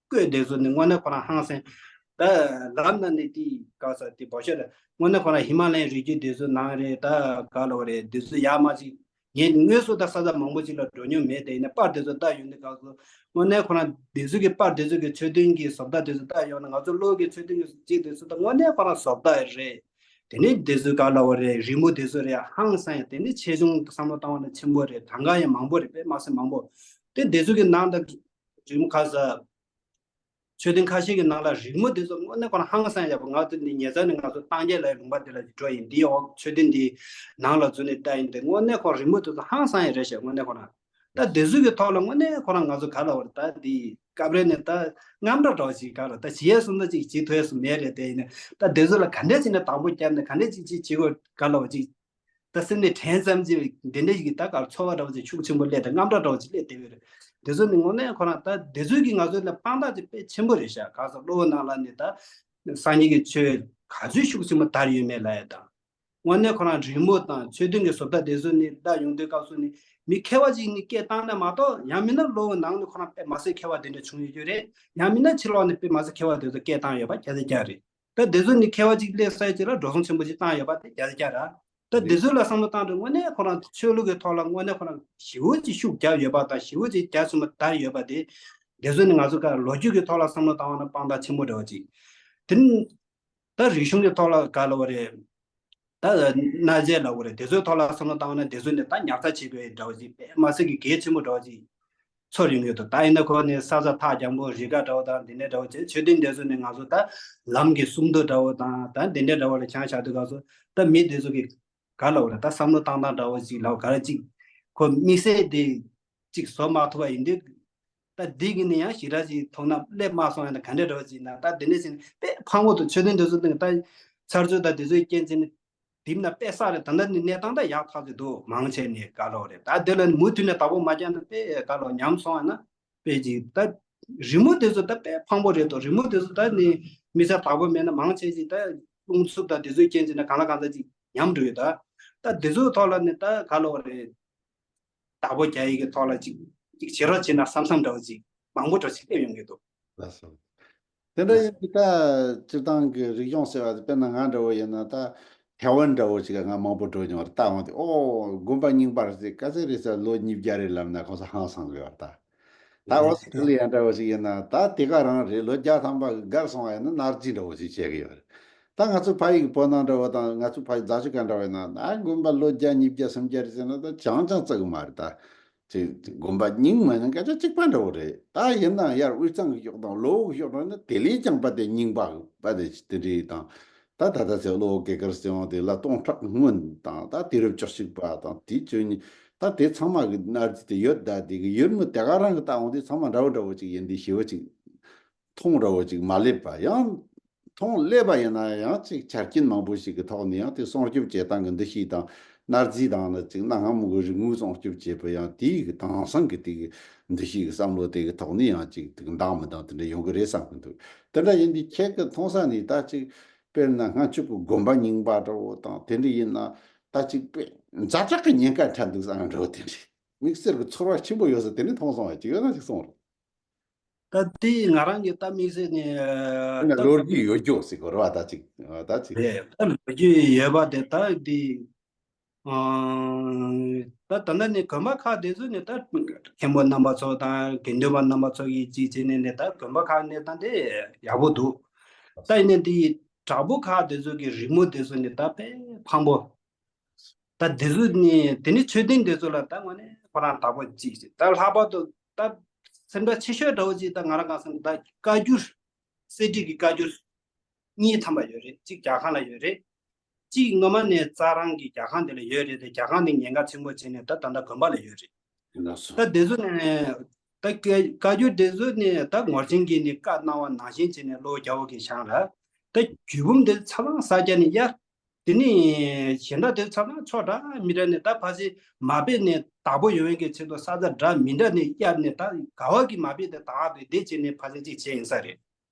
བརྐོས་དེ་ཚོ་ནི་དངོས་གནས་ཁོ་རང་ཧང་སང་། ད་ལམ་ན་ནི་དེ་ག་ས་དེ་བོ་ཤ་ལ་དངོས་གནས་ཁོ་རང་ཧི་མ་ལ་ཡའི་རི་རྒྱུད་དེ་ཚོ་ནང་རེད། ད་ག་ལ་བ་རེད། དེ་ཚོ་ཡར་མར་ཅིག་ངས་དངོས་སུ་ད་ས་ཆ་མང་པོ་ཅིག་ལ་འགྲོ་མྱོང་མེད། དེ་ཡིན་ན་པར་དེ་ཚོ་ལྟ་ཡོང་དུས་སྐབས་སུ་དངོས་གནས་ཁོ་རང་དེ་ཚོ་གི་པར་དེ་ཚོ་གི་མཆོད་རྟེན་གྱི་བཟོ་ལྟ་དེ་ཚོ་ལྟ་ཡོང་ན་ང་ཚོ་གློ་བོ་གི་མཆོད་རྟེན་གྱི་གཅིག་དེ་ཚོ་ད་དངོས་གནས་ཁོ་རང་བཟོ་ལྟ་རེད། དེ་ནས་དེ་ཚོ་ག་ལ་བ་རེད། རི་མོ་དེ་ཚོ་རེད། ཧང་སང་ཡ་དེ་ནས་ཆེ་ཆུང་བསམ་བློ་བཏང་བ་ན་ཆེན་པོ་རེད། གྲངས་ཀ་ཡང་མང་པོ་རེད། དཔེ་མ་སྲིད་མང་པོ། དེ་དེ་ཚོ་གི་ནང་དུ་རི་མོ་ཁ་ས་མཆོད་རྟེན་ཁ་ཤས་ཀྱི་ནང་ལ་རི་མོ་དེ་ཚོ་དངོས་གནས་ཁོ་རང་ཧང་སང་ཡ་པོ། ང་ཚོ་ནི་ཉེ་ཆར་ནས་ང་ཚོ་སངས་རྒྱས་ལ་ལུང་པ་དེ་ལ་འགྲོ་ཡིན། དེའི་འོག་མཆོད་རྟེན་དེའི་ནང་ལ་འཛུལ་ནས་ལྟ་ཡིན། དེ་དངོས་གནས་ཁོ་རི་མོ་དེ་ཚོ་ཧང་སང་ཡ་རེད་ཤག་དངོས་གནས་ཁོ་རང་། ད་དེ་ཚོ་གི་ཐོག་ལ་དངོས་གནས་ཁོ་རང་ང་ཚོ་ག་ལ་བར་ད་དེ་སྐབས་རེ་ནས་ད་རྔམ་སྐྲག་འདྲ་བ་ཞིག་ག་ལ་ད་བྱེད་ཡས་སོང་ན་ཅིག་བྱེད་ཐུབ་ཡས་སུ་མེད་རེད། དེ་ཡིན་ན་ད་དེ་ཚོ་ལ་ག་འདྲས་བྱས་ནས་བདག་པོ་བརྒྱབ་ནས་ག་འདྲས་ཅིག་ཅིག་བྱེད་དགོས་ག་ལ་བ་ཅིག་ད་སེམས་ནས་དྲན་ཙམ་ཅིག་དེ་འདྲས་ཞིག་གི་ད་ག་ཚོར་བ་འདྲ་བ་ཅིག་ཤུགས་ཆེན་པོ་སླེབས། ད་རྔམ་སྐྲག་འདྲ་བ་ཅིག་སླེབས་བསྡད་ཡོད་རེད། དེ་ཚོ་ནི་དངོས་གནས་ཁོ་རང་ད་དེ་ཚོ་གིས་ང་ཚོ་ལ་དཔང་རྟགས་ཅིག་དཔེ་ཆེན་པོ་རེད་ཤག་ག་ཚོད་གློ་བོ་ནང་ལ་ནི་ད་སངས་རྒྱས་ཀྱི་ཆོས་ག་ཚོད་ཤུགས་ཆེན་པོ་དར་ཡོད་མེད་ལབ་ཡ་དང་། དངོས་གནས་ཁོ་རང་རི་མོ་དང་མཆོད་རྟེན་གྱི་བཟོ་ལྟ་དེ་ཚོ་ནི་ལྟ་ཡོང་དུས་སྐབས་སུ་ནི་མི་མཁས་པ་ཅིག་ནི་སྐད་བཏང་ན་མ་གཏོགས་ཡང་མིན་ན་གློ་བོ་ནང་ནས་ཁོ་རང་དཔེ་མ་སྲིད་མཁས་པ་དེ་འདྲ་བྱུང་ཡོད་རྒྱུ་རེད། ཡང་མིན་ན་ཕྱི་ལོགས་ནས་དཔེ་མ་སྲིད་མཁས་པ་དེ་ཚོ་སྐད་བཏང་ཡོད་པ་བརྒྱ་ཆ་བརྒྱ་རེད། ད་དེ་ཚོ་ནི་མཁས་པ་ཅིག་སླེབས་ས་ཅིག་ལ་འགྲོ་སོང་ཆེན་པོ་ཅིག་བཏང་ཡོད་པ་དེ་བརྒྱ་ཆ་བརྒྱ་རེད། ད་དེ་ཚོ་ལ་བསམ་བློ་བཏང་དུས་དངོས་གནས་ཁོ་རང་ཆོས་ལུགས་ཀྱི་ཐོག་ལ་དངོས་གནས་ཁོ་རང་ཞེ་པོ་ཅིག་ཤུགས་རྒྱབ་ཡོད་པ་དང་ཞེ་པོ་ཅིག་རྒྱ་ཆེན་པོ་དར་ཡོད་པ་དེ། དེ་ཚོ་ནི་ང་ཚོ་ག་ལོ་རྒྱུས་ཀྱི་ཐོག་ལ་བསམ་བློ་བཏང་བ་ན་དཔང་རྟགས་ཆེན་པོ་འདྲ་བ་ཅིག་དེ་ནི་ད་རིག་གཞུང་གི་ཐོག་ལ་ག་ལ་བ་རེད། ད་གནའ་རྫས་ལ་བ་རེད། དེ་ཚོའི་ཐོག་ལ་བསམ་བློ་བཏང་བ་ན་དེ་ཚོ་ནི་ད་ཉར་ཚགས་བྱེད་དགོས་འདྲ་བ་ཅིག་དཔེ་མ་སྲིད་ཀྱི་གལ་ཆེན་པོ་འདྲ་བ་ཅིག་ཚོར་ཡོང་གི་འདུག་ད་ཡིན་ན་ཁོ་ནི་ས་ཆ་ཐག་རྒྱང་པོ་རི་ཁ་འདྲ་བོ་དང་དེ་འདྲའི་འདྲ་བོ་བྱས། མཆོད་རྟེན་དེ་ཚོ་ནི་ང་ཚོ་ད་ལམ་གྱི་སུམ་མདོ་འདྲ་བོ་དང་ད་དེ་འདྲའི་འདྲ་བོ་ལ་བྱང་བཞག་དུས་སྐབས་སུ་ད་མི་དེ་ཚོ་གི་ག་ལ་བ་རེད། ད་བསམ་བློ་བཏང་སྟངས་འདྲ་བོ་ཅིག་ལ་ག་རེ་ཅིག་ཁོ་དམིགས་བསལ་དེ་ཅིག་བཟོ་མ་ཐུབ་པ་ཡིན་དུས། ད་འདི་གི་ནི་ཡང་ཞེ་དྲག་ཅིག་ཐོག་མ་སླེབས་མ་སོང་ཡང་ན་ག་འདྲ་འདྲ་བོ་ཅིག་ན་ད་དེ་འདྲ་ཅིག་དཔེ་ཕངས་པོ་འདུག་མཆོད་རྟེན་དེ་ཚོ་སྟེང་ད་ཆར་ཆུ་ད་དེ་ཚོའི་རྐྱེན་བྱས་ནས་དེབ་ན་དཔེ་བསགས་རེད། ད་ལྟ་ནི་གནས་སྟངས་ད་ཡག་ཐག་ཆོད་འདུག་མང་ཆེ་ནས་ག་ལ་བ་རེད། ད་དེ་ལ་མུ་མཐུད་ནས་བདག་པོ་མ་བརྒྱབ་ན་དཔེ་ག་ལ་བ་ཉམས་སོང་ཡང་ན། དཔེ་ཅིག་ད་རི་མོ་དེ་ཚོ་ད་དཔེ་ཕངས་པོ་རེད་དོ། རི་མོ་དེ་ཚོ་ད་ནི་མི་ཚེ་བདག་པོ་མེད་ན་མང་ཆེ་ཅིག་ད་རླུང་འཚུབ་ད་དེ་ཚོའི་རྐྱེན་བྱས་ན་གང་ལ་གང་འཚམ་ཅིག་ཉམས་འགྲོ་ཡོད། ད་ད་དེ་ཚོའི་ཐོག་ལ་ནི་ད་ག་ལ་བ་རེད། བདག་པོ་རྒྱག་ཡས་ཀྱི་ཐོག་ལ་ཅིག་ཅིག་བྱེད་རོགས་བྱེད་ན་བསམ་བསམ་འདྲ་བོ་ཅིག་མང་པོ་འདྲ་ཅིག་སླེབས་ཡོང་གི་འདུག་ལགས་སོ། དེ་འདྲ་ཡིན་དུས་ད་སྤྱིར་བཏང་གི་རིག་གཞུང་ཟེར་བ་དེ་དཔེར་ན་ང་འདྲ་བོ་ཡིན་ན་ད་ཐའེ་ཝན་འདྲ་བོ་ཞིག་ང་མང་པོ་འགྲོ་མྱོང་བ་རེད། ད་འོང་དུས་ཨོ་དགོན་པ་རྙིང་པ་རེད་ཟེར་ག་ཚོད་རེད་ཟེར་ལོ་ཉིས་བརྒྱ་རེད་ལབ་ན་ཁོང་ཚོ་ཧང་སང་གི་ཡོད་རེད། ད་ད་ཨོ་སི་ཀྲི་ལི་ཡ་འདྲ་བོ་ཞིག་ཡིན་ན་ད་དེ་ག་རང་རེད། ལོ་བརྒྱ་ཐམ་པ་གི་བརྒལ་སོང་བ་ཡིན་ན་ནར་ཙི་འདྲ་བོ་ཞིག་བྱེད་གི་ཡོད་རེད། ད་ང་ཚོ་ཕ་ཡུལ་གྱི་བོད་ནང་འདྲ་བོ་དང་ང་ཚོ་ཕ་ཡུལ་རྫ་ཆུ་ཁ་འདྲ་བོ་ཡིན་ན་ད་དགོན་པ་ལོ་བརྒྱ་ཉིས་བརྒྱ་སུམ་བརྒྱ་རེད་ཟེར་ན་ད་ཅང་ཅང་བརྩི་གི་མ་རེད། ད་ཅིག་དགོན་པ་རྙིང་མ་ཡིན་ན་སྐད་ཆ་གཅིག་པ་འདྲ་བོ་རེད། ད་ཡིན་ནའང་ཡར་དབུས་གཙང་གི་ཕྱོགས་དང་ལྷོ་ཁའི་ཕྱོགས་འདྲ་ན་དེ་ལས་ཀྱང་པ་དེ་རྙིང་པ་པ་དེ་དེ་འདྲ་དང་། ད་ད་ལྟ་ཚེ་གློ་བོ་གེ་ཁར་སེ་འོང་དེ་ལ་སྟོང་ཕྲག་སྔོན་དང་ད་དུས་རབས་བཅུ་གཅིག་པ་དང་དེའི་བཅུ་གཉིས་ད་དེ་ཚང་མ་གི་གནའ་རྫས་དེ་ཡོད། ད་དེ་གི་ཡུལ་མི་དེ་ག་རང་གི་ད་འོང་དེ་ཚང་མ་འདྲ་བོ་འདྲ་བོ་ཅིག་ཡིན་དེ་ཞེ་བོ་ཅིག་མཐོང་འདྲ་བོ་ཅིག་མ་སླེབས་པ་ཡང་མཐོང་སླེབས་པ་ཡིན་ན་ཡང་ཅིག་ཆ་རྐྱེན་མང་པོ་ཞིག་གི་ཐོག་ནས་ཡང་དེ་སྲུང་སྐྱོབ་བྱེད་སྟངས་ཀྱི་འདུ་ཤེས་དང་གནའ་རྫས་དང་ནི་ཅིག་གནའ་སྔ་མོ་གི་རིག་དངོས་སྲུང་སྐྱོབ་བྱེད་པ་ཡང་དེའི་གི་དེང་སང་གི་དེ་གི་འདུ་ཤེས་ཀྱི་བསམ་བློ་དེ་གི་ཐོག་ནས་ཡང་ཅིག་དེ་གི་འདང་མི་འདང་དེ་འདྲ་ཡོང་གི་རེད་བསམ་གི་འདུག་དེ་འདྲ་ཡིན་དུས་ཁྱེད་ཀྱི་མཐོང་ས་ནས་ད་ཅིག་དཔེར་ན་སྔ་ཕྱི་གི་དགོན་པ་རྙིང་པ་འདྲ་བོ་དང་དེ་འདྲ་ཡིན་ན་ད་ཅིག་དཔེ་ཛ་དྲག་གི་ཉེན་ཁ་འཕྲད་འདུག་བསམ་འདྲ་བོ་དེ་འདྲ་དམིགས་བསལ་གྱི་ཚོར་བ་ཆེན་པོ་ཡོད་ས་དེ་འདྲ་མཐོང་སོང་བ་ཅིག་ཡོད་ན་ཅིག་གསུངས་རོགས། ད་དེ་ང་རང་གི་ད་དམིགས་བསལ་ནས་ད་ལོ་རྒྱུས་ཡོད་རྒྱུ་ཟེར་དགོས་རེད་བ། ད་ཅིག་ད་ཅིག་རེད། ད་ལོ་རྒྱུས་ཡོད་པ་དེ་ད་དེ། ད་ད་ལྟ་ནས་དགོན་པ་ཁག་དེ་ཚོ་ནས་ད་མཁན་པོ་རྣམ་པ་ཚོ་དང་དགེ་འདུན་པ་རྣམ་པ་ཚོ་གིས་ཅིག་བྱས་ནས་ནས་ད་དགོན་པ་ཁག་ནས་ད་འདི་ཡག་པོ་འདུག་ད་ཡིན་ནས་འདི་དྲག་པོ་ཁག་དེ་ཚོ་གི་རི་མོ་དེ་ཚོ་ནས་ད་དཔེ་ཕངས་པོ། ད་དེ་ཚོ་ནས་དེ་ནས་མཆོད་རྟེན་དེ་ཚོ་ལ་ད་དངོས་གནས་ཁོ་རང་དྲག་པོ་ཅིག་ཅིག་ད་ལྷག་པར་དུ་ད་སེམས་ཁྲལ་ཆེ་ཤོས་འདྲ་བོ་ཅིག་ད་ང་རང་གང་སེམས་ད་བཀའ་འགྱུར་གསེར་བྲིས་ཀྱི་བཀའ་འགྱུར། གཉིས་ཐམ་པ་ཡོད་རེད། གཅིག་རྒྱ་ཁང་ལ་ཡོད་རེད། གཅིག་སྔོན་མ་ནས་རྩྭ་རང་གི་རྒྱ་ཁང་དེ་ལ་ཡོད་རེད་དེ་རྒྱ་ཁང་དེ་ཉེན་ཁ་ཆེན་པོ་བྱས་ནས་ད་ད་ལྟ་དགོན་པ་ལ་ཡོད་རེད། ལགས་སོ། ད་དེ་ཚོ་ནས་ད་བཀའ་བཀའ་འགྱུར་དེ་ཚོ་ནས་ད་ངོར་ཆེན་གྱིས་ནས་བཀའ་གནང་བ་ནང་བཞིན་བྱས་ནས་བློ་རྒྱ་བོ་གིས་བཞེངས་ལ་ད་རྒྱུད་འབུམ་དེ་ཚ་ལང་ས་རྒྱ་ནས་གཡར། དེ་ནས་གཞན་དག་དེ་ཚ་ལང་ཕྱོགས་འདྲ་མི་འདྲ་ནས་ད་ཕ་སེ་མ་པས་ནས་བདག་པོ་ཡོང་བའི་གི་ཆེད་དུ་ས་ཆ་འདྲ་མི་འདྲ་ནས་གཡར་ནས་ད་ག་བ་གི་མ་པས་དེ་བདག་དེ་དེ་བྱས་ནས་ཕ་སེ་གཅིག་བྱས་ཡིན་ས་རེད།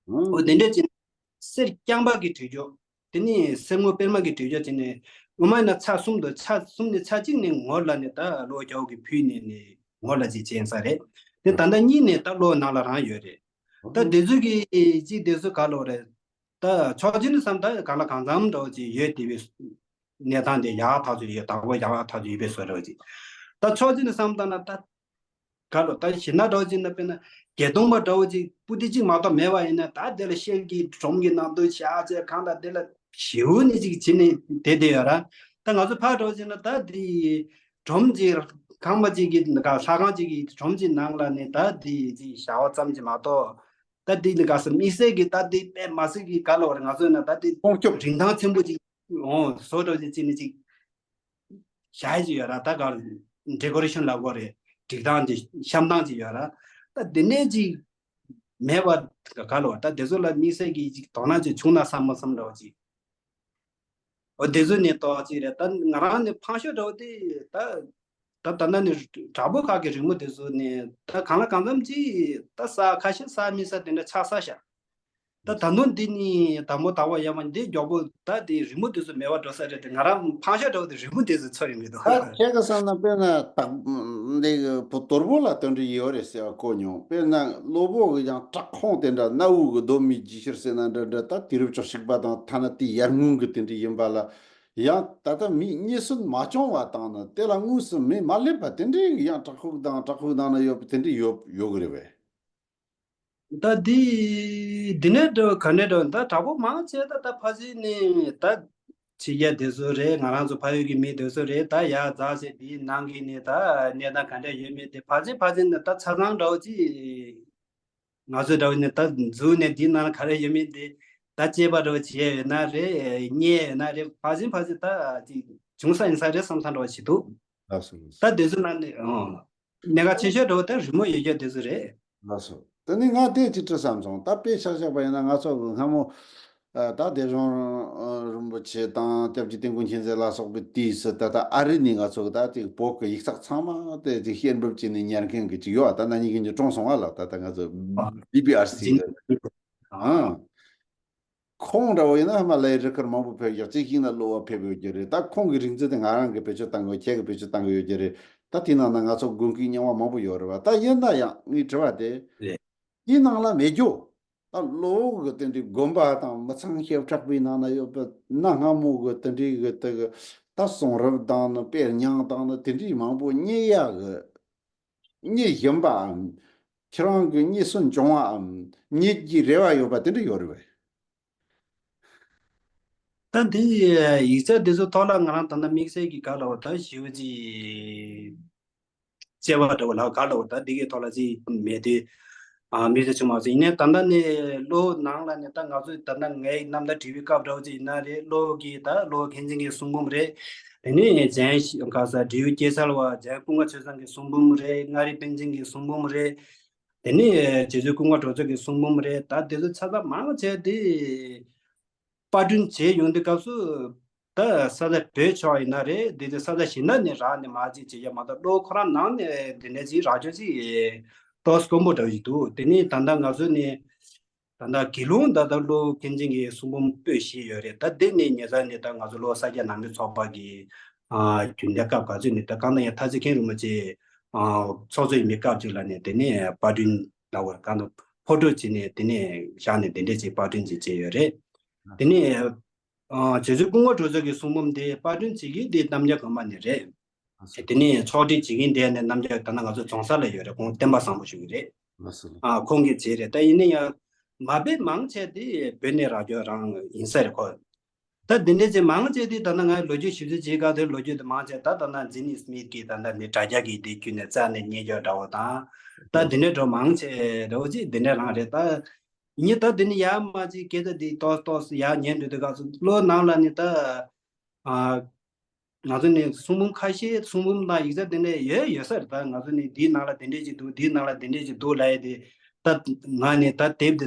འོ་དེ་འདྲ་བྱས་ནས་གསེར་རྐྱང་པ་གི་བྲིས་རྒྱུ། དེ་ནས་གསེར་དངུལ་པད་མ་གི་བྲིས་རྒྱུ་བྱས་ནས་སྔོན་མ་ཡིན་ན་ཚར་གསུམ་དུ་ཚར་གསུམ་ནས་ཚར་གཅིག་ནས་ངོར་ལ་ནས་ད་བློ་རྒྱ་བོ་གི་ཕུལ་ནས་ནས་ངོར་ལ་ཅིག་བྱས་ཡིན་ས་རེད། དེ་ད་ལྟ་གཉིས་ནས་ད་བློ་ནང་ལ་རང་ཡོད་རེད། ད་དེ་ཚོ་གི་ཅིག་དེ་ཚོ་ག་ལོ་རེད། ད་ཕྱོགས་གཅིག་ནས་བསམ་ད་གང་ལ་གང་འཚམ་འདྲ་བོ་ཅིག་ཡོད་དེ་བས་གནས་སྟངས་དེ་ཡག་ཐག་ཆོད་ཡོད་བདག་པོ་ཡག་ཐག་ཆོད་ཡོད་པའི་བཟོ་འདྲ་བོ་ཅིག་ད་ཕྱོགས་གཅིག་ནས་བསམ་ད་ན་ད་ག་ལོ་ད་གཞི་ན་འདྲ་བོ་ཅིག་ན་དཔེར་ན་བརྒྱད་སྟོང་པ་འདྲ་བོ་ཅིག་པུ་ཏི་གཅིག་མ་གཏོགས་མེད་པ་ཡིན་ན་ད་དེ་ལ་ཤེལ་གྱི་སྒྲོམ་གྱི་ནང་དུ་བཞག་བྱས་གང་ལྟར་དེ་ལ་ཞེ་པོ་ནས་ཅིག་བྱེད་ནས་བསྡད་བསྡད་ཡོད་ར། ད་ང་ཚོ་ཕར་འདྲ་བོ་ཅིག་ན་ད་དེ་སྒྲོམ་ཅིག་ཁང་པ་ཅིག་གི་ལྷ་ཁང་ཅིག་གི་སྒྲོམ་ཅིག་ནང་ལ་ནས་ད་དེ་ཅིག་བཞག་པ་ཙམ་ཅིག་མ་གཏོགས། ད་དེ་ནི་ག་ས་དམིགས་བསལ་གྱི་ད་དེ་དཔེ་མ་སྲིད་ཀྱི་ག་ལ་བར་ང་ཚོ་ན་ད་དེ་སྲུང་སྐྱོབ་རིན་ཐང་ཆེན་པོ་ཅིག་འོང་བཟོ་འདྲ་ཅིག་ཅིག་ནི་ཅིག་བྱ་ཡི་ཅིག་ཡོད་ར། ད་ག་ཌེ་ཀོ་རེ་ཤན་ལ་གོ་རེ་སྒྲིག་སྟངས་ཅིག་བཤམས་སྟངས་ཅིག་ཡོད་ར། ད་དེ་ནས་ཅིག་མེད་པ་ག་ལ་བར་ད་དེ་ཚོ་ལ་དམིགས་བསལ་གྱི་ཅིག་དོ་སྣང་ཅིག་བྱུང་ན་བསམ་མ་བསམ་འདྲ་བ་ཅིག་འོ་དེ་ཚོ་ནས་ཏོག་ཅིག་རེད། ད་ང་རང་ནས་ཕངས་ཤོས་འདྲ་བོ་དེ་ད་ད་ད་ལྟ་ནས་དྲག་པོ་ཁག་གི་རི་མོ་དེ་ཚོ་ནས་ད་གང་ལ་གང་འཚམ་ཅིག་ད་ས་ཁ་ཤས་ས་མི་ས་དེ་འདྲ་ཆགས་ས་ཤག་ད་ད་ནོ་འདི་ནི་དང་པོ་དང་པོ་ཡང་མ་འདི་མགྱོགས་པོ་ད་དེ་རི་མོ་དེ་ཚོ་མེད་པ་འགྲོ་ས་རེད་དེ་ང་རང་ཕངས་ཤོས་འདྲ་བོ་དེ་རི་མོ་དེ་ཚོ་ཚོར་ཡོང་གི་འདུག་ད་ཁྱེད་ཀྱི་བསམ་ན་དཔེར་ན་ད་འདི་བུ་དོར་པོ་ལ་དོན་འགྲིག་ཡོད་རེད་ཟེར་བ་གོ་མྱོང་། དཔེར་ན་གློ་བོ་གི་ཡང་བྲག་ཁུང་དེ་འདྲ་གནའ་བོའི་གི་གདོད་མའི་རྗེས་ཤུལ་ཟེར་ན་འདྲ་འདྲ་ད་དུས་རབས་བཅུ་གཅིག་པ་དང་ཐ་ན་དེའི་ཡར་སྔོན་གི་དེ་འདྲ་ཡིན་པ་ལ་ཡང་ད་ལྟ་མིས་རྙེད་སོན་མ་བྱུང་བ་དང་ནི་དེ་ལ་དངོས་སུ་མེ་མ་སླེབས་པ་དེ་འདྲའི་ཡང་བྲག་ཕུག་དང་བྲག་ཕུག་ནང་ན་ཡོད་པ་དེ་འདྲ་ཡོད་ཡོད་གི་རེད་པས། ད་འདི་འདི་ནས་འགྲོ་ག་ནས་འགྲོ་ད་དྲག་པོ་མང་ཆེ་ད་ད་ཕ་ཟི་ནས་ད་ཕྱི་རྒྱལ་དེ་ཚོ་རེད། ང་རང་ཚོ་ཕ་ཡུལ་གྱི་མི་དེ་ཚོ་རེད། ད་ཡར་འཛེགས་བྱས་འདིའི་ནང་གི་ནས་ད་གནས་སྟངས་ག་འདྲ་ཡོད་མེད་དེ་ཕ་ཟི་ཕ་ཟི་ནས་ད་ཆ་ཚང་འདྲ་བོ་ཅིག་ང་ཚོའི་འདྲ་བོ་ནི་ད་འཛུལ་ནས་འདི་ནང་ལ་ག་རེ་ཡོད་མེད་དེ་ད་དཔྱད་པ་འདྲ་བོ་བྱས་ཡོད་ན་རེད། རྙེད་ཡོད་ན་རེད། ཕར་ཕྱིན་ཕར་ཕྱིན་ད་ཅིག་བྱུང་ས་ཡིན་ས་རེད་བསམ་ས་འདྲ་བོ་ཞིག་འདུག་ལགས་སོ། ལགས་སོ། ད་དེ་ཚོ་ནང་ནས་ཨང་། གནད་འགག་ཆེ་ཤོས་འདྲ་བོ་ད་རི་མོ་ཡོད་རྒྱུ་དེ་ཚོ་རེད། ལགས་སོ། དེ་ནི་ང་དེ་ཅིག་དྲི་བསམ་སོང་། ད་དཔེ་ཆ་བཞག་པ་ཡིན་ན་ང་ཚོ་གི་སྔ་མོ་ཨ་ད་སྡེ་གཞུང་རིན་པོ་ཆེ་དང་སྐྱབས་རྗེ་དོན་ཀུན་མཁྱེན་བརྩེ་ལ་སོགས་པའི་དུས་སུ་ད་ལྟ་ཨ་རི་ནས་ང་ཚོ་གི་ད་ཅིག་བོད་ཀྱི་ཡིག་ཚགས་ཚང་མ་དེ་ཅིག་བཤེར་འབེབས་བྱས་ནས་ཉར་མཁན་གྱི་ཅིག་ཡོད། ད་ན་ནིང་གི་ཉིན་གྲོངས་སོང་བ་ལ། ད་ད་ང་ཚོ་བི་བི་ཨར་སི་གི་ཨང་། ཁོང་འདྲ་བོ་ཡིན་ན་ཧི་མ་ལ་ཡའི་རི་ཁུལ་མང་པོ་ཕེབས་ཡག་ཅིག་ཡིན་ན་གློ་བ་ཕེབས་ཡོད་ཀྱི་རེད། ད་ཁོང་གི་རིག་མཛོད་དེ་ང་རང་གིས་བེད་སྤྱོད་བཏང་གི་ཡོད། ཁྱེད་ཀྱིས་བེད་སྤྱོད་བཏང་གི་ཡོད་ཀྱི་རེད། ད་དེའི་ནང་ན་ང་ཚོ་དགོན་སྐུའི་རྙིང་བ་མང་པོ་ཡོད་རེད་བ། ད་ཡིན་ན་ཡང་ངའི་དྲི་བ་དེ་རེད། དེའི་ནང་ལ་མེད་རྒྱུ། ད་གློ་བོ་གི་དེ་འདྲའི་དགོན་པ་དང་མི་ཚང་བཤད་གྲྭ་པའི་ནང་ན་ཡོད་པའི་གནའ་སྔ་མོ་གི་དེ་འདྲའི་གི་དེ་གི་ད་གསུང་རབ་དང་ནི་དཔེ་རྙིང་དང་ནི་དེ་འདྲའི་མང་པོ་རྙེད་ཡག་གི་རྙེད་བཞིན་པའམ། ཁྱེད་རང་གི་རྙེད་སོན་བྱུང་བའམ་རྙེད་རྒྱུའི་རེ་བ་ཡོད་པ་དེ་འདྲ་ཡོད་རེད་པས། ད་འདི་ཡིག་ཆ་འདི་ཚོ་ཐོག་ལ་ང་རང་ད་ལྟ་དམིགས་བསལ་གྱི་ག་ལ་བ་ད་ཞེ་པོ་ཅིག་དཔྱད་པ་འདྲ་བོ་ལ་ག་ལ་བ་ད་འདི་གའི་ཐོག་ལ་ཅིག་མེད་དུས་ཨ་མི་ཚེ་ཆུང་མ་ཚོ་ཡིན་ནའི་ད་ལྟ་ནས་བློ་ནང་ལ་ནས་ད་ང་ཚོས་ད་ལྟ་ངའི་རྣམ་ཐར་བྲིས་པའི་སྐབས་འདྲ་བོ་ཅིག་ཡིན་ན་རེད། བློ་གི་ད་བློ་མཁན་ཆེན་གྱི་གསུང་འབུམ་རེད། དེ་ནས་རྒྱན་ག་ས་འབྲས་ཡུལ་སྐྱེས་ཚལ་བ་རྒྱན་ཀུན་དགའ་ཆོས་བཟང་གི་གསུང་འབུམ་རེད། མངའ་རིས་པཎ་ཆེན་གྱི་གསུང་འབུམ་རེད། དེ་ནས་རྗེ་བཙུན་ཀུན་དགའ་གྲོང་ཚོ་གི་གསུང་འབུམ་རེད། ད་དེ་ཚོ་ཆ་ཚང་མང་ཆེ་དེ་པར་སྐྲུན་བྱས་ཡོང་དུས་སྐབས་སུ་ད་ས་ཆ་བོད་ཕྱོགས་ཡིན་ན་རེད། དེ་དེ་ས་ཆ་གཞན་དག་ནས་རག་ནས་མར་ཅིག་བྱེད་ཡ་མ་གཏོགས་བློ་ཁོ་རང་ནང་ནས་དེ་ནས་ཅིག་རག་ཆོག་ཅིག་ཏོག་ཙམ་དཀོན་པོ་འདྲ་བོ་ཞིག་འདུག་དེ་ནས་ད་ལྟ་ང་ཚོ་ནས་ ད་ལྟ་དགེ་སློང་ད་ལྟ་ཀླུ་མཁན་ཆེན་གྱི་གསུང་འབུམ་པོད་བཞི་ཡོད་རེད། ད་འདི་ནས་ཉེ་ས་ནས་ད་ང་ཚོ་ལྷོ་ས་སྐྱ་ནང་མི་ཚོགས་པ་གི་ཨ་རྒྱུན་ལས་སྐབས་ག་ཚོད་ནས་ད་གང་ལྟར་ཡང་ཐར་རྩེ་མཁན་རིན་པོ་ཆེ་ཨ་ཚོགས་གཙོ་ཡིན་པའི་སྐབས་ཅིག་ལ་ནས་དེ་ནས་པར་སྐྲུན་ལ་བར་གང་དུ་ཕོ་བྲོ་བྱས་ནས་དེ་ནས་བཞག་ནས་དེ་འདྲས་ཅིག་པར་སྐྲུན་ཅིག་བྱས་ཡོད་རེད། དེ་ནས་ཨ་རྗེ་བཙུན་ཀུན་དགའ་གྲོལ་མཚོ་གི་གསུང་འབུམ་དེ་པར་སྐྲུན་བྱེད་ཀྱི་དེ་རྣམ་རྒྱལ་དགོན་པ་ནས་རེད། དེ་ནས་ཕྱོགས་སྒྲིག་བྱེད་མཁན་དེ་ནས་རྣམ་རྒྱལ་ད་ནང་ང་ཚོ་རྫོང་སར་ལ་ཡོད་རེད། ཁོང་བསྟན་པ་བཟང་པོ་ཞུ་གི་རེད། ལགས་སོ། ཨ་ཁོང་གིས་བྱས་རེད། ད་ཡིན་ན་ཡང་མ་དཔེ་མང་ཆེ་དེ་བོད་ནས་རག་རྒྱུ་རང་ཡིན་ས་རེད་ཁོ། ད་འདི་འདྲས་ཅིག་མང་ཆེ་དེ་ད་ནང་ང་ལོ་རྒྱུས་ཞིབ་འཇུག་བྱེད་སྐབས་དེ་ལོ་རྒྱུས་དེ་མང་ཆེ་ད་ད་ནང་ཇི་ནི་སྨིད་ཀྱིས་ད་ནང་ནས་དྲ་རྒྱ་གི་དེ་བརྒྱུད་ནས་རྩ་ནས་རྙེད་རྒྱུ་འདྲ་བོ་དང་། ད་འདི་འདྲས་འགྲོ་མང་ཆེ་འདྲ་བོ་ཅིག་འདི་འདྲས་རང་རེད། ད་ཡིན་ད་འདི་ནི་ཡར་མ་ཅིག་སྐད་ཆ་འདི་ཏོག་ཏོག་ཡར་ཉན་འགྲོ་དུས་སྐབས་སུ་བློ་ནང་ལ་ནི་ད་ཨ། ང་ཚོ་ནི་གསུང་འབུམ་ཁ་ཤས་གསུང་འབུམ་དང་ཡིག་ཆ་དེ་འདྲ་ཡོད་ཡོད་ས་རེད། ད་ང་ཚོ་ནི་འདིའི་ནང་ལ་དེ་འདྲས་ཅིག་འདུག་འདིའི་ནང་ལ་དེ་འདྲས་ཅིག་འདུག་ལབ་ཡས་དེ་ད་ང་ནི་ད་དེབ་དེ་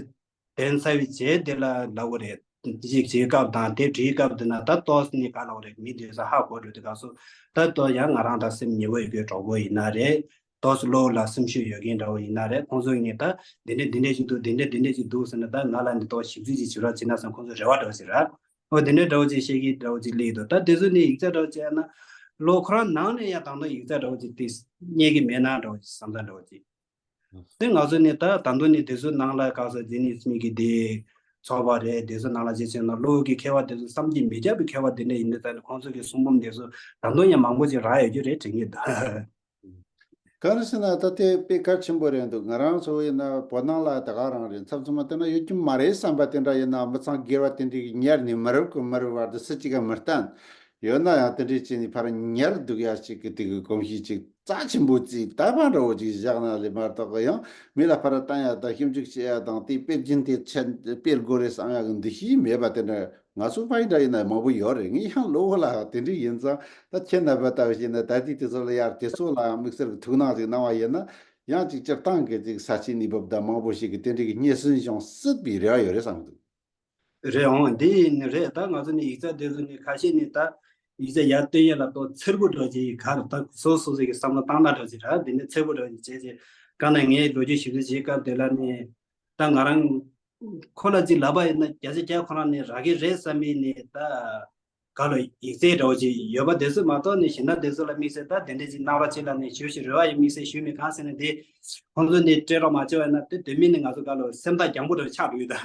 འདོན་ཚར་བའི་རྗེས་དེ་ལ་ལབ་དགོས་རེད། ཅིག་བྱེད་སྐབས་དང་དེབ་བྲིས་སྐབས་དེ་ན་ད་ཏོག་ཙམ་ནི་ག་ལབ་དགོས་རེད། མི་དེ་ཚོ་ཧ་གོ་འགྲོ་དུས་སྐབས་སུ་ད་ཏོག་ཡང་ང་རང་ད་སེམས་ཉེ་བོ་ཡོད་པའི་གྲོགས་པོ་ཡིན་ན་རེད། ཏོག་ཙམ་བློ་ལ་སེམས་ཤུགས་ཡོད་མཁན་འདྲ་བོ་ཡིན་ན་རེད། ཁོང་ཚོ་ངས་ད་དེ་འདྲས་དེ་འདྲས་ཅིག་འདུག་དེ་འདྲས་དེ་འདྲས་ཅིག་འདུག་ཟེར་ན་ད་ང་ལ་འདི་ཏོག་ཞིབ་འཇུག་ཅིག་བྱེད་རོགས་བྱེད་ན་བསམ་ཁོང་ཚོ་རེ་བ་འདྲ་བོ་ཞིག་རག་འོ་དེ་འདྲའི་འདྲ་བོ་ཅིག་བཤད་ཀྱི་འདྲ་བོ་ཅིག་སླེབས་འདུག་ད་དེ་ཚོ་ནི་ཡིག་ཆ་འདྲ་བོ་བྱས་ན་ལོ་ཁོ་རང་ནང་ནས་ཡང་ད་དུང་ཡིག་ཆ་འདྲ་བོ་ཅིག་དེ་རྙེད་ཀྱི་མེད་ན་འདྲ་བོ་ཅིག་བསམ་ཚུལ་འདྲ་བོ་ཅིག་དེ་ང་ཚོ་ནི་ད་ད་དུང་ནི་དེ་ཚོའི་ནང་ལ་ག་ས་ཇི་ནི་སྨིད་ཀྱི་དེ་ཚོགས་པ་རེད། དེ་ཚོ་ནང་ལ་བྱས་ཙང་ན་ཀླུ་གི་མཁས་པ་དེ་ཚོ་བསམ་གྱིས་མི་ཁྱབ་པའི་མཁས་པ་དེ་འདྲ་ཡིན་དུས་ད་ནི་ཁོང་ཚོ་གི་གསུང་འབུམ་དེ་ཚོ་ད་དུང་ཡང་མང་པོ་ཅིག་རག་ཡོད་རྒྱུ་རེད་དྲན་གྱི་འདུག་ག་རེ་ཟེར་ན་ད་དེ་དཔེ་གལ་ཆེན་པོ་རེད་འདུག་ང་རང་ཚོ་ཡིན་ན་བོད་ནང་ལ་ད་ག་རང་རེད། མཚམས་མཚམས་མ་བལྟས་ན་ཡོད་རྒྱུ་མ་རེད་བསམ་པ་དེ་འདྲ་ཡིན་ན་མི་ཚང་སྒེར་བ་དེ་འདྲའི་གི་ཉར་ནས་མི་རབས་ཀྱི་མི་རབས་བར་དུ་སུ་གཅིག་ག་མི་བསྟན། ཡོད་ན་ཡང་དེ་འདྲའི་བྱས་ནས་ཕར་ཉར་འདུག་ཡ་ཞིག་གི་དེ་གི་གོམས་གཤིས་ཅིག་རྩ་ཆེན་པོ་ཅིག་ད་པ་འདྲ་བོ་ཅིག་བཞག་ན་ལས་མ་གཏོགས་ཡང་མི་ལ་ཕར་བསྟན་ཡ་དང་ཞིབ་འཇུག་བྱེད་ཡ་དང་དེ་དཔེ་རྒྱུན་དེ་ཆད་སྤེལ་དགོས་རེད་བསམ་ཡ་གི་འདུ་ཤེས་མེད་པ་དེ་འདྲ། ང་ཚོ་ཕ་ཡི་འདྲ་ཡིན་ན་མང་པོ་ཡོད་རེད། ངས་ཡང་ལོ་ལ་དེ་འདྲ་ཡིན་ཙང་ད་ཁྱེད་རྣམ་པ་ལྟ་བུ་ཞིག་ན་ད་ལྟའི་དུས་ཚོད་ལ་ཡར་དེ་ཚོ་ལའང་དམིགས་བསལ་གྱི་ཐུགས་སྣང་ཞིག་གནང་བ་ཡིན་ན་ཡང་ཅིག་སྤྱིར་བཏང་གི་ཅིག་ས་ཆའི་གནས་བབ་དང་མང་པོ་ཞིག་གི་དེ་འདྲ་གི་རྙེད་སོན་བྱུང་སྲིད་པའི་རེ་བ་ཡོད་རེད་བསམ་གི་འདུག་རེད་འོང་། འདི་ཡིན་ནི་རེད། ད་ང་ཚོ་ནི་ཡིག་ཚད་དེ་ཚོ་ནི་ཁ་ཤས་ནི་ད་ཡིག་ཚད་ཡར་བཏོན་ཡས་ལ་ཏོག་འཚེར་པོ་འདྲ་ཅིག་ག་རེ་ད་སོ་སོ་སོ་གི་བསམ་བློ་བཏང་ན་འདྲ་ཅིག་ར་འདི་ནི་འཚེར་པོ་འདྲ་ཅིག་བྱས་ཅིག་ག་ན་ངས་ལོ་རྒྱུས་ཞིབ་འཚོལ་བྱེད་སྐབས་དེ་ལ་ནི་ད་ང་རང་ཁོ་ལ་ཅིག་ལབ་པ་ཡིན་ན་བརྒྱ་ཆ་བརྒྱ་ཁོ་རང་ནི་རག་གི་རེད་བསམ་མིན་ནི་ད་ག་ལ་ཡིག་ཚད་འདྲ་བོ་ཅིག་ཡོད་པ་དེ་ཚོ་མ་གཏོགས་ནི་གཞན་དག་དེ་ཚོ་ལ་དམིགས་བསལ་ད་དེ་འདྲས་ཅིག་གནང་རོགས་བྱེད་ལ་ནི་ཞུ་ཞུ་རེ་བ་ཡིན་དམིགས་བསལ་ཞུ་མི་གང་ཟེར་ན་དེ་ཁོང་ཚོ་ནི་སྤྲད་རོགས་མ་བྱས་པ་ཡིན་ན་དེ་དོན་མིན་ནི་ང་ཚོ་ག་ལ་སེམས་ཐག་རྒྱང་པོ་འདྲ་བོ་ཆགས་འགྲོ་ཡོད་ད་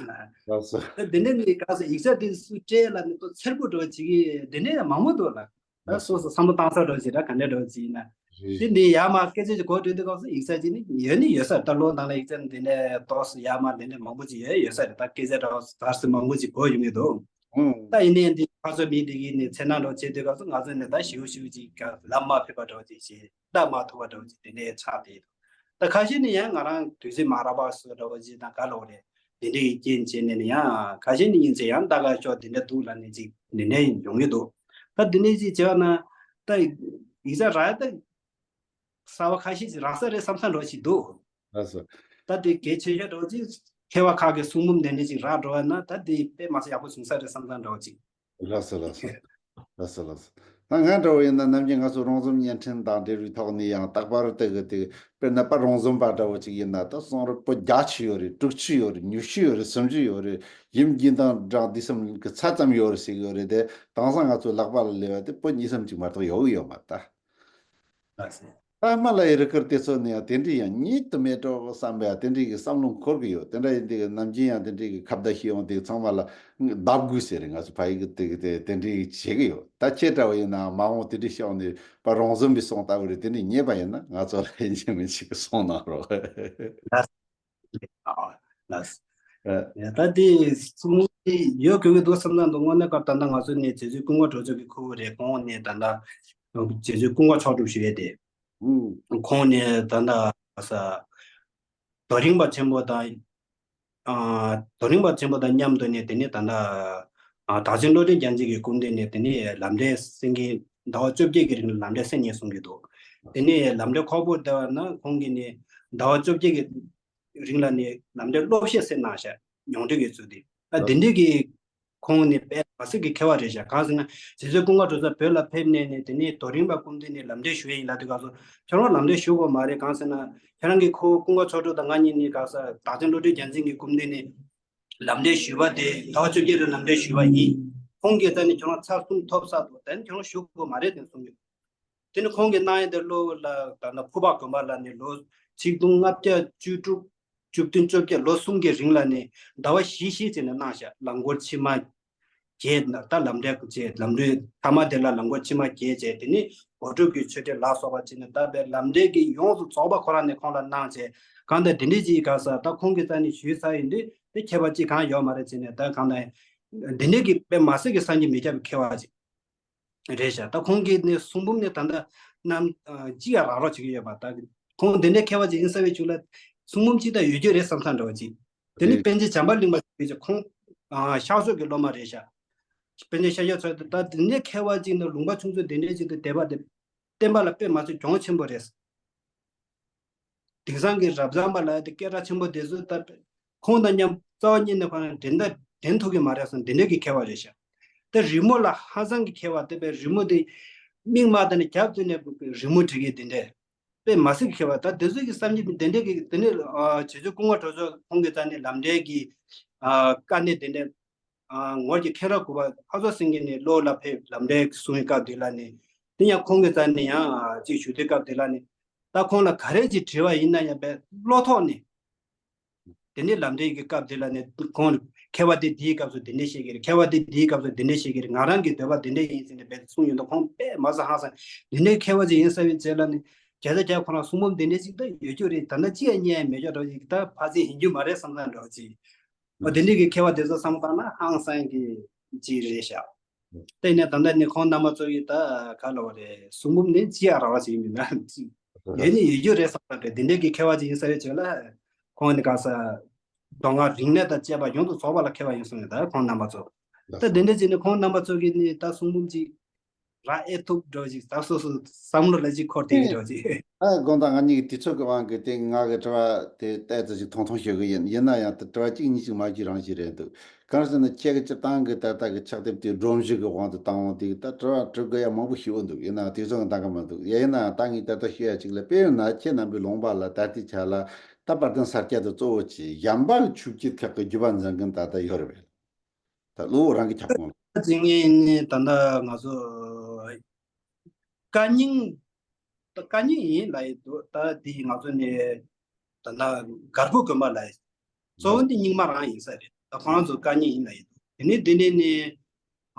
ལགས་སོ། ད་དེ་འདྲས་ནི་ག་ཚོད་ཡིག་ཚད་དེ་ཚོ་སྤྲད་ལ་ནི་ཏོག་འཚེར་པོ་འདྲ་བོ་བྱེད་ཀྱི་དེ་འདྲས་མང་པོ་འདུག་ལགས། ད་སོ་སོ་བསམ་བློ་བཏང་ས་འདྲ་བོ་ཅིག་ར་ག་འདྲ་འདྲ་བོ་ཅིག་ཡིན་ན། དེ་འདི་ཡར་མར་སྐད་ཆ་ཅིག་གོ་དུས་དེ་སྐབས་སུ་ཡིག་ཚད་ཅིག་ནི་ཡོད་ནི་ཡོད་ས་རེད། ད་ལོ་ནང་ལ་ཡིག་ཚད་འདི་འདྲ་ཏོག་ཙམ་ཡར་མར་འདི་འདྲ་མང་པོ་ཅིག་ཡོད་ཡོད་ས་རེད། ད་སྐད་ཆ་འདྲ་བོ་ཟར་སི་མང་པོ་ཅིག་གོ་ཡོང་གི་འདུག་ད་ཡིན་ནའི་འདི་ཕར་ཚུར་མི་འདི་གིས་ནི་འཚེར་སྣང་འདྲ་བོ་བྱེད་དུས་སྐབས་སུ་ང་ཚོ་ནི་ད་ཞིའུ་ཞིའུ་ཅིག་ག་ལབ་མ་ཕོད་པ་འདྲ་བོ་ཅིག་བྱེད་ལྟ་མ་ཐུབ་པ་འདྲ་བོ་ཅིག་དེ་འདྲའི་ཆགས་བསྡད་འདུག་ད་ཁ་ཤས་ནི་ཡང་ང་རང་དུས་ཚོད་མ་རག་པ་སུ་འདྲ་བོ་ཅིག་དང་ག་ལབ་དགོས་རེད། དེ་འདྲའི་རྐྱེན་བྱས་ནས་ནི་ཡང་ཁ་ཤས་ནི་ཡིན་ཚེ་ཡང་ད་ག་ཤོག་དེ་འདྲ་འདུག་ལབ་ནས་ཅིག་དེ་འདྲ་ཡོང་གི་འདུག་ད་དེ་འདྲ་ཅིག་བྱས་པ་ན་ད་ཡིག་ཚད་རག་ཡ་ད་གསར་བ་ཁ་ཤས་ཅིག་རག་ས་རེད་བསམ་ས་འདྲ་བོ་ཞིག་འདུག་ལགས་སོ། ད་དེ་གལ་ཆེ་ཤོས་འདྲ་བོ་ཅིག་མཁས་པ་ཁག་གི་གསུང་འབུམ་དེ་འདྲ་ཅིག་རག་འགྲོ་བ་ན་ད་དེ་དཔེ་མ་སྲིད་ཡག་པོ་བྱུང་ས་རེད་བསམ་ས་འདྲ་བོ་ཅིག་ལགས་སོ་ལགས་སོ། ལགས་སོ་ལགས་སོ། ད་ང་འདྲ་བོ་ཡིན་ན་ནམ་རྒྱུན་ང་ཚོ་རོང་ཟོམ་བརྙན་འཕྲིན་དང་འབྲེལ་བའི་ཐོག་ནས་ཡང་རྟག་པར་དེ་གི་དེ་གི་དཔེར་ན་པ་རོང་ཟོམ་པ་འདྲ་བོ་ཅིག་ཡིན་ན་ད་གསུང་རབ་པོ་བརྒྱ་ཆ་ཡོད་རེད། དྲུག་ཅུ་ཡོད་རེད། ཉི་ཤུ་ཡོད་རེད། སུམ་ཅུ་ཡོད་རེད། ཡུམ་གྱི་དང་འབྲང་དུས་གསུམ་གི་ཚད་ཙམ་ཡོད་རེད་ཟེར་གི་ཡོད་རེད། དེ་དེང་སང་ང་ཚོ་ལག་པ་ལ་སླེབས་པ་དེ་པོ་གཉིས་གསུམ་ཅིག་མ་གཏོགས་ཡོད་གི་ཡོད་མ་རེད་ད། ལགས་སོ། ད་མ་ལ་ཡི་རི་ཀིར་དེ་ཚོ་ནི་ཡང་དེ་འདྲའི་ཡང་ཉིད་དུ་མེད་འགྲོ་བསམ་པའི་དེ་འདྲའི་གི་བསམ་བློ་འཁོར་གི་ཡོད། དེ་འདྲ་ཡིན་དུས་ནམ་རྒྱུན་ཡང་དེ་འདྲའི་གི་ཁ་བརྡ་ཞིག་ཡོང་དུས་ཚང་མ་ལ་བརྡབ་དགོས་ཟེར་རེད། ང་ཚོ་ཕ་ཡི་གི་དེ་གི་དེ་དེ་འདྲའི་གི་བྱེད་གི་ཡོད། ད་ཁྱེད་འདྲ་བོ་ཡིན་ན་མ་འོངས་དེ་འདྲའི་ཤོག་ནས་པ་རོང་ཟོམ་པའི་སོང་ལྟ་བུ་རེད། དེ་འདྲའི་ཉེས་པ་ཡིན་ན་ང་ཚོ་ལ་ཡིན་གཅིག་མིན་གཅིག་གི་སོང་གནང་རོགས། ལགས། ཨ། ལགས། ཨ། ཡ་ད་དེ་གསུང་དེ་ཡོད་དགོས་ཀྱི་འདུག་བསམ་ན་འདུག་དངོས་གནས་སྐབས་ད་ལྟ་ང་ཚོ་ནས་རྗེ་བཙུན་ཀུན་དགའ་གྲོལ་མཚོ་གི་ཁུ་བོ་རེད། ཁོང་ནས་ད་ལྟ་རྗེ་བཙུན་ཀུན་དགའ་མཆོག་གྲུབ་ཞུ་ཡས་དེ། ཨུ། ཁོང་ནས་ད་ལྟ་ས་རྡོ་རིང་པ་ཆེན་པོ་དང་། ཨ། རྡོ་རིང་པ་ཆེན་པོ་དང་མཉམ་དུ་ནས་དེ་ནས་ད་ལྟ་ཨ་བདག་ཆེན་བློ་གྲོས་རྒྱལ་མཚན་གྱི་སྐུ་མདུན་ནས་དེ་ནས་ལམ་འབྲས་གསན་མཁན་ཟླ་བ་བཅོ་བརྒྱད་ཀྱི་རིང་ལ་ལམ་འབྲས་གསན་ནས་གསུང་གི་འདུག་དེ་ནས་ལམ་འབྲས་ཁོག་པོ་བརྡལ་བ་ན་ཁོང་གིས་ནས་ཟླ་བ་བཅོ་བརྒྱད་ཀྱི་རིང་ལ་ནི་ལམ་འབྲས་སློབ་བཤད་གསན་གནང་ཤག་མྱོང་འདྲིས་ཀྱི་ཚུལ་དེ། ད་དེ་འདྲས་ཀྱི་ཁོང་ནི་དཔེ་མ་སྲིད་ཀྱི་མཁས་པ་རེད་ཤག་གང་ཟེར་ན་རྗེ་བཙུན་ཀུན་དགའ་གྲུབ་རྩ་བོད་ལ་ཕེབས་ནས་ནི་དེ་ནས་རྡོ་རིང་པ་སྐུ་མདུན་ནས་ལམ་འབྲས་ཞུ་ཡས་ཡིན་ལབ་དུས་སྐབས་སུ་ཁྱོད་རང་ལམ་འབྲས་ཞུ་དགོས་མ་རེད། གང་ཟེར་ན་ཁྱོད་རང་གི་ཁོ་ཀུན་དགའ་མཆོག་གྲུབ་དང་ང་གཉིས་ནི་ག་ས་བདག་ཆེན་བློ་གྲོས་རྒྱལ་མཚན་གྱི་སྐུ་མདུན་ནས་ ལམ་འབྲས་ཞུས་པ་དེ་ཟླ་བ་བཅོ་བརྒྱད་རེ་ལམ་འབྲས་ཞུས་པ་ཡིན། ཁོང་གིས་ད་ནི་ཁྱོད་རང་ཚར་གསུམ་ཐོབ་ཚར་འདུག་ད་ནི་ཁྱོད་རང་ཞུ་དགོས་མ་རེད་དེ་གསུངས་ཡོད། དེ་ནི་ཁོང་གིས་གནང་ཡས་དེ་ལོ་ལ་ད་ནི་ཕུར་པ་དགོན་པ་ལ་ནི་ལོ་ཆིག་སྟོང་ལྔ་བརྒྱ་བཅུ་དྲུག་བཅུ་བདུན་བཅོ་བརྒྱད་ལོ་གསུམ་གྱི་རིང་ལ་ནི་ཟླ་བ་བཞི་བཞི་བྱས་ནས་གནང་བཞག་ལམ་སྐོར་ཕྱི་མ་བརྒྱད་ད་ལམ་འབྲས་བཅས་ལམ་འབྲས་ཐ་མ་དེ་ལ་ལམ་སྐོར་ཕྱི་མ་བརྒྱད་བྱས་དེ་ནི་གོ་སྒྲུབ་ཀྱི་ཆོས་འབྲེལ་ལ་སོགས་པ་བྱས་ནས་ད་བའི་ལམ་འབྲས་ཀྱི་ཡོངས་སུ་རྫོགས་པ་ཁོ་རང་ནས་ཁོང་ལ་གནང་བྱས་གང་ལྟར་དེ་འདྲས་ཅིག་ག་ས་ད་ཁོང་གིས་ད་ནི་ཞུས་ཚར་ཡིན་དུས་དེ་ཁྱད་པར་ཅིག་གང་ཡོད་མ་རེད་བྱས་ནས་ད་གང་ལྟར་དེ་འདྲས་ཀྱི་དཔེ་མ་སྲིད་ཀྱི་བསམ་གྱིས་མི་ཁྱབ་པའི་ཁྱད་པར་ཅིག་རེད་ཤག་ད་ཁོང་གིས་ནི་གསུང་འབུམ་ནི་ད་ལྟ་རྣམས་ཅི་ཡང་རག་རོགས་བྱེད་ཀྱི་ཡོད་པ། ད་ཁོང་དེ་འདྲའི་མཁས་པ་ཅིག་ཡིན་ས་བའི་ཆུ་ལ་གསུང་འབུམ་ཅིག་ད་ཡོད་རྒྱུ་རེད་བསམ་ས་འདྲ་བ་ཅིག་དེ་ནི་རེད། པཎ་ཆེན་བྱམས་པ་གླིང་པ་ཞིག་ཁོང་ཤར་ཕྱོགས་ཀྱི་སློབ་མ་རེད་ཤག་པཎ་ཆེན་ཤཱཀྱ་མཚོ་ད་དེ་འདྲའི་མཁས་པ་ཅིག་ནི་ལུང་པ་ཆུང་ཆུང་དེ་འདྲའི་ཅིག་ཏུ་བསྡད་པ་དེ་བསྟན་པ་ལ་དཔེ་མ་ཚད་གྱོང་ཆེན་པོ་རེད། དེང་སང་གི་རབ་འབྱམས་པ་ལ་དེ་སྐད་གྲགས་ཆེན་པོ་དེ་ཚོ་ད་ཁོང་དང་མཉམ་རྩ་བ་ཉིད་ནས་ཁོ་རང་འགྲན་ཟླ་འགྲན་ཐུབ་ཀྱི་མ་རེད་བསམ་དེ་འདྲའི་གི་མཁས་པ་རེད་ཤག་ད་རི་མོ་ལ་ཧང་སང་གི་མཁས་པ་དེ་བས་རི་མོ་དེ་མིག་མ་ད་ནས་རྒྱབ་ཏུ་ནས་རི་མོ་བྲིས་ཀྱི་དེ་འདྲས་དཔེ་མ་སྲིད་ཀྱི་མཁས་པ་ད་དེ་ཚོ་གི་བསམ་གྱི་དེ་འདྲས་ཀྱི་དེ་ནས་རྗེ་བཙུན་སྐུ་ངོ་གྲོ་ཚོ་ཁོང་གི་ད་ནས་ལམ་འབྲས་ཀྱི་དཀའ་གནད་དེ་འདྲས། ངོར་གྱི་མཁན་རབས་དགུ་པ་ལྷ་རྫོང་སེང་གེ་ནས་ལོ་ལ་ཕེབས་ལམ་འབྲས་གསུང་བའི་སྐབས་དེ་ལ་ནི་དེ་ཡང་ཁོང་གི་རྩ་ནས་ཡང་ཅིག་ཞུ་དུས་སྐབས་དེ་ལ་ནི་ད་ཁོང་ལ་ག་རེ་ཅིག་དྲི་བ་ཡིན་ན་ཡང་བས་བློ་ཐོག་ནས་དེ་ནས་ལམ་འབྲས་ཀྱི་སྐབས་དེ་ལ་ནི་ཁོང་མཁས་པ་དེ་དེའི་སྐབས་སུ་དེ་འདྲས་བཤད་ཀྱི་རེད། མཁས་པ་དེ་དེའི་སྐབས་སུ་དེ་འདྲས་བཤད་ཀྱི་རེད། ང་རང་གི་འདོད་པ་དེ་འདྲས་ཡིན་ཟེར་ནས་བས་གསུང་ཡོད་འདུག་ཁོང་དཔེ་མ་ཟ་ཧང་སང་དེ་འདྲའི་མཁས་པ་ཅིག་ཡིན་ས་བའི་རྗེས་ལ་ནི་བརྒྱ་ཆ་བརྒྱ་ཁོ་རང་གསུང་འབུམ་དེ་འདྲས་ཅིག་ད་ཡོད་རྒྱུ་རེད། ད་ལྟ་ཅི་ཡང་རྙེད་ཡ་མེད་ཀྱོག་འདྲ་བོ་ཅིག་ད་ཕ་ཚིག་ཡིན་རྒྱུ་མ་རེད་བསམ་ས་འདྲ་བོ་ཅིག་འོ་དེ་འདྲའི་གི་མཁས་པ་དེ་ཚོ་བསམ་བློ་བཏང་ན་ཧང་སང་གི་ཅིག་རེད་ཤག་དེ་ནས་ད་ལྟ་ནི་ཁོང་རྣམ་པ་ཚོ་གི་ད་ག་ལ་བ་རེད། གསུང་འབུམ་ནི་ཅི་ཡང་རག་པ་ཞིག་མིན་ན་ཅིག་ཡོད་ནི་ཡོད་རྒྱུ་རེད་བསམ་པ་རེད། དེ་འདྲའི་གི་མཁས་པ་ཅིག་ཡིན་ས་ཡོད་ཆོག་ལ་ཁོང་ནི་ག་ས་མདོ་སྔགས་རིག་གནས་དང་བཅས་པ་ཡོངས་སུ་རྫོགས་པ་ལ་མཁས་པ་ཡིན་གསུངས་ཡོད། ད་ཁོང་རྣམ་པ་ཚོ་ད་དེ་འདྲ་ཅིག་ནི་ཁོང་རྣམ་པ་ཚོ་གི་ནི་ད་གསུང་འབུམ་ཅིག་རག་ཨེ་ཐུབ་འགྲོ་ཅིག་ད་སོ་སོ་བསམ་བློ་ལ་ཅིག་འཁོར་བསྡད་ཀྱི་འགྲོ་ཅིག་ཨ་དགོངས་དག་ང་གཉིས་ཀྱི་དུས་ཚོད་ཀྱི་དབང་གིས་དེ་ང་གི་དྲི་བ་དེ་ཏོག་ཙམ་ཞིག་ཐུང་ཐུང་ཞུ་གི་ཡིན། ཡིན་ན་ཡང་དེ་དྲི་བ་གཅིག་གཉིས་ཤིག་མ་ཞུས་རང་ཞིག་རེད་འདུག་གང་ཟེར་ན་ཁྱེད་ཀྱི་སྤྱིར་བཏང་གི་ད་ལྟ་གི་ཕྱག་དེབ་དེ་སྒྲོམ་གཞི་གི་དབང་དུ་བཏང་འོང་དེ་ད་དྲི་བ་དྲི་དགོས་ཡ་མང་པོ་ཞིག་འོང་འདུག་ཡིན་ན་དུས་ཚོད་འདང་གི་མི་འདུག་ཡིན་ན་ད་ངས་ད་ལྟ་ཞུ་ཡ་གཅིག་ལ་དཔེར་ན་ཁྱེད་རྣམ་པའི་ལུང་པ་ལ་ད་ལྟའི་ཆ་ལ་ད་དཔལ་ལྡན་ས་སྐྱ་དེ་གཙོ་བོ་བྱས་གཞན་པ་ཆོས་བརྒྱུད་ཁག་གི་བརྒྱུད་པ་འཛིན་མཁན་ད་ལྟ་ཡོད་རེད་པས། ད་གློ་བོ་རང་གི་ཁྱབ་ཁོངས་ལ། ད་ཅིག་ངས་ནི་ད་ལྟ་ང་ཚོ་བཀའ་རྙིང་། ད་བཀའ་རྙིང་ཡིན་ལབ་ཡི་འདུག་ད་འདི་ང་ཚོ་ནི་ད་ལྟ་གར་བུ་དགོན་པ་ལབ་ཡི། གཙོ་བོ་འདི་རྙིང་མ་རང་ཡིན་ས་རེད། ད་ཁོ་རང་ཚོ་བཀའ་རྙིང་ཡིན་ལབ་ཡི་འདུག་དེ་ནས་འདི་ནས་ནི་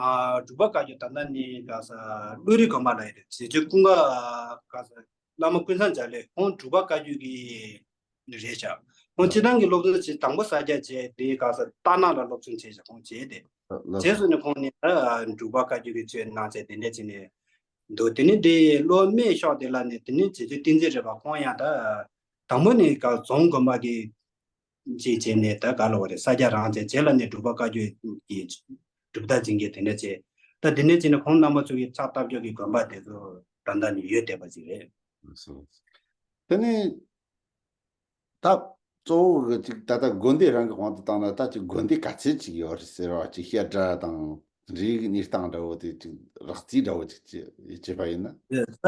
ཨ་འབྲུག་པ་བཀའ་བརྒྱུད་ད་ལྟ་ནི་ག་ས་བློ་རི་དགོན་པ་ལབ་ཡི་རེད། རྗེ་བཙུན་ཀུན་དགའ་ག་ས་བླ་མ་ཀུན་བཟང་འཇའ་ལོས་ཁོང་འབྲུག་པ་བཀའ་བརྒྱུད་ཀྱི་རེད་ཤག་ཁོང་སྤྱིར་བཏང་གི་སློབ་ཚན་ཅིག་དང་པོ་ས་སྐྱ་བྱས་དེའི་སྐབས་སུ་རྟ་ནག་ལ་སློབ་ཚན་བྱས་ཤག་ཁོང་བྱས་ཏེ། ལགས་རྗེས་སོ། སུ་ནི་ཁོང་ནི་ཨ་འབྲུག་པ་བཀའ་བརྒྱུད་ཀྱི་ཆོས་གནང་བྱས་དེ་འདྲས་བྱས་ནས་འདུག་དེ་ནི་དེའི་སློབ་མའི་ཕྱོགས་དེ་ལ་ནི་དེ་ནི་རྗེ་བཙུན་བསྟན་འཛིན་རས་པ་ཁོང་ཡང་ད་དང་པོ་ནི་ག་རྫོང་དགོན་པ་གི་ཅིག་བྱས་ནས་ད་ག་ལ་བ་རེད། ས་སྐྱ་རང་བྱས་རྗེས་ལ་ནི་འབྲུག་པ་བཀའ་བརྒྱུད་ཀྱི་གྲུབ་མཐའ་འཛིན་གྱི་དེ་འདྲས་བྱས། ད་དེ་འདྲས་བྱས་ནས་ཁོང་རྣམ་པ་ཚོ་གི་ཕྱག་བཏབ་ཕྱོགས་ཀྱི་དགོན་པ་དེ་ཚོ་ད་ལྟ་ནི་ཡོད་བསྡད་པ་ཅིག་རེད། ལགས་སོ། དེ་ནི། ད་གཙོ་བོ་གི་ཅིག་ད་ལྟ་དགོན་སྡེ་རང་གི་དབང་དུ་བཏང་ན་ད་ཅིག་དགོན་སྡེ་ག་ཚད་ཅིག་ཡོད་རེད་ཟེར་བ་ཅིག་བཤད་གྲྭ་དང་རིགས་གནས་སྟངས་འདྲ་བོ་དེ་ཅིག་རགས་རྩིས་འདྲ་བོ་ཅིག་བྱེད་བྱེད་པ་ཡིན་ན། ད་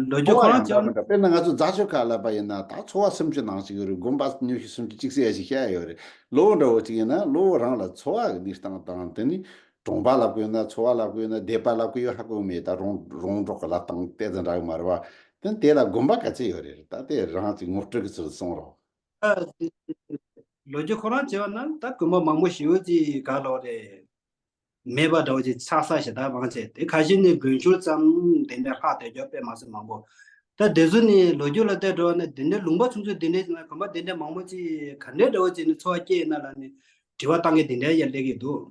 ལོ་རྒྱུས་ཁོ་རང་ཅང་། དཔེར་ན་ང་ཚོ་རྫ་ཆུ་ཁ་ལབ་པ་ཡིན་ན་ད་ཚོ་བ་སུམ་ཅུ་ནང་ཞིག་ཡོད་རེད། དགོན་པ་ཉི་ཤུ་སུམ་ཅུ་གཅིག་ཟེར་ཡ་ཞིག་བཤད་ཡ་ཡོད་རེད། ལོ་འདྲ་བོ་ཅིག་ཡིན་ན་ལོ་རང་ལ་ཚོ་བ་གི་གནས་སྟངས་དང་དེ་ནི་གྲོང་པ་ལབ་དགོས་ན་ཚོ་བ་ལབ་དགོས་ན་སྡེ་པ་ལབ་དགོས་ཡོད་ཧ་གོ་མེད། ད་རོང་རོང་འབྲོག་གི་ལབ་སྟངས་ཏོག་ཙམ་འདྲ་གི་མ་རེད་བ། དེ་དེ་ལ་དགོན་པ་ག་ཚད་ཡོད་རེད། ད་དེ་རང་ཅིག་ངོ་སྤྲོད་ཀྱི་ཚུལ་གསུང་རོགས། ཨ། ལོ་རྒྱུས་ཁོ་རང་བྱས་པ་ན་ད་དགོན་པ་མང་པོ་ཞེ་པོ་ཅིག་ག་ལོག་རེད། མེད་པ་འདྲ་བོ་ཅིག་ཆགས་ས་ཞེ་དྲག་མང་ཆེ་དེ་ཁ་ཤས་ནི་དགོན་ཤུལ་ཙམ་དེ་འདྲ་ལྷག་བསྡད་རྒྱུ་དཔེ་མ་སྲིད་མང་པོ། ད་དེ་ཚོ་ནི་ལོ་རྒྱུས་ལ་བལྟས་འགྲོ་བ་ན་དེ་འདྲའི་ལུང་པ་ཆུང་ཆུང་དེ་འདྲའི་ནང་དགོན་པ་དེ་འདྲ་མང་པོ་ཅིག་ག་འདྲའི་འདྲ་བོ་ཅིག་ནི་འཚོ་བ་སྐྱེལ་ཡིན་ན་ལ་ནི་དྲི་བ་བཏང་མཁན་དེ་འདྲ་ཡང་སླེབས་ཀྱི་འདུག་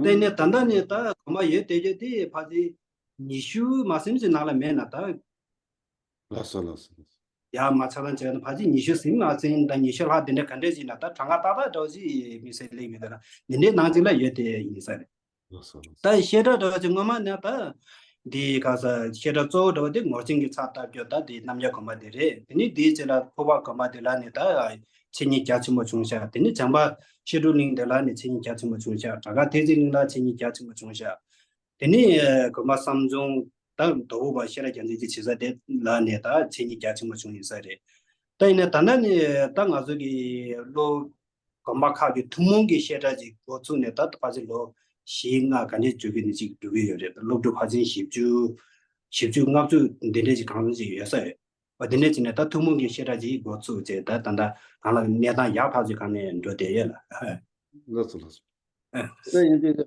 དེ་ནི་ད་ལྟ་ནི་ད་དགོན་པ་ཡོད་བསྡད་རྒྱུ་དེ་ཕལ་ཆེར་ཉི་ཤུ་མ་ཟིན་ཅིག་ནང་ལ་མེད་ན་ད། ལགས་སོ་ལགས་སོ། ཡར་མར་ཆ་ཚང་བྱས་ན་ཕལ་ཆེར་ཉི་ཤུ་ཟིན་མ་ཟིན་དང་ཉི་ཤུ་ལྷག་དེ་འདྲ་ག་འདྲས་ཅིག་ན་ད་གྲངས་ཀ་ཏག་ཏག་འདྲ་བོ་ཅིག་མི་ཚེ་སླེབས་མི་འདུག་ན་འདི་འདྲའི་ནང་ཅིག་ལ་ཡོད་དེ་ཡིན་ས་རེད། ལགས་སོ་ལགས་སོ། ད་བཤད་གྲྭ་འདྲ་བོ་ཅིག་སྔོན་མ་ནས་ད་འདི་ག་ས་བཤད་གྲྭ་གཙོ་བོ་འདྲ་བོ་དེ་ངོར་ཆེན་གྱི་ཚབ་བཏབ་རྒྱུ་ད་དེ་རྣམ་རྒྱལ་དགོན་པ་དེ་རེད། དེ་ནས་དེའི་རྗེས་ལ་ཕུར་པ་དགོན་པ་དེ་ལ་ནི་ད་མཚན་ཉིད་རྒྱ་ཆེན་པོ་བྱུང་ཤག་དེ་ནས་བྱམས་པ་བཤད་སྒྲུབ་གླིང་དེ་ལ་ནི་མཚན་ཉིད་རྒྱ་ཆེན་པོ་བྱུང་ཤག་བྲག་དཀར་ཐེག་ཆེན་གླིང་ལ་མཚན་ཉིད་རྒྱ་ཆེན་པོ་བྱུང་ཤག་དེ་ནས་དགོན་པ་བསམ་རྫོང་ད་མདོ་དབུས་པ་ཤེས་རབ་རྒྱ་མཚོའི་གི་བྱེད་ས་དེ་ལ་ནས་ད་མཚན་ཉིད་རྒྱ་ཆེན་པོ་བྱུང་ཡིན་ས་རེད། ད་ཡིན་ན་ད་ལྟ་ནས་ད་ང་ཚོ་གི་སློབ་ དགོན་པ་ཁག་གི་ཐུན་མོང་གི་བཤད་གྲྭ་ཅིག་འགོ་ཚུགས་ནས་ད་ཕལ་ཆེར་ལོ་བཞི་ལྔ་ག་འདྲས་འགྲོ་གི་ནི་ཅིག་འགྲོ་གི་ཡོད་རེད། སློབ་ཕྲུག་ཕལ་ཆེར་བཞི་བཅུ། བཞི་བཅུ་ལྔ་བཅུ་འདི་འདྲས་ཅིག་གང་ཅིག་ཡོད་ས་ཡོད། འོ་དེ་འདྲས་བྱས་ནས་ད་ཐུན་མོང་གི་བཤད་གྲྭ་ཅིག་འགོ་ཚུགས་བྱས། ད་ད་ད་གང་ལ་གནས་སྟངས་ཡག་ཐག་ཆོད་གང་ནས་འགྲོ་བསྡད་ཡོད་ལ། ལགས་སོ་ལགས་སོ། ཨ། དེ་ཡིན་དུས་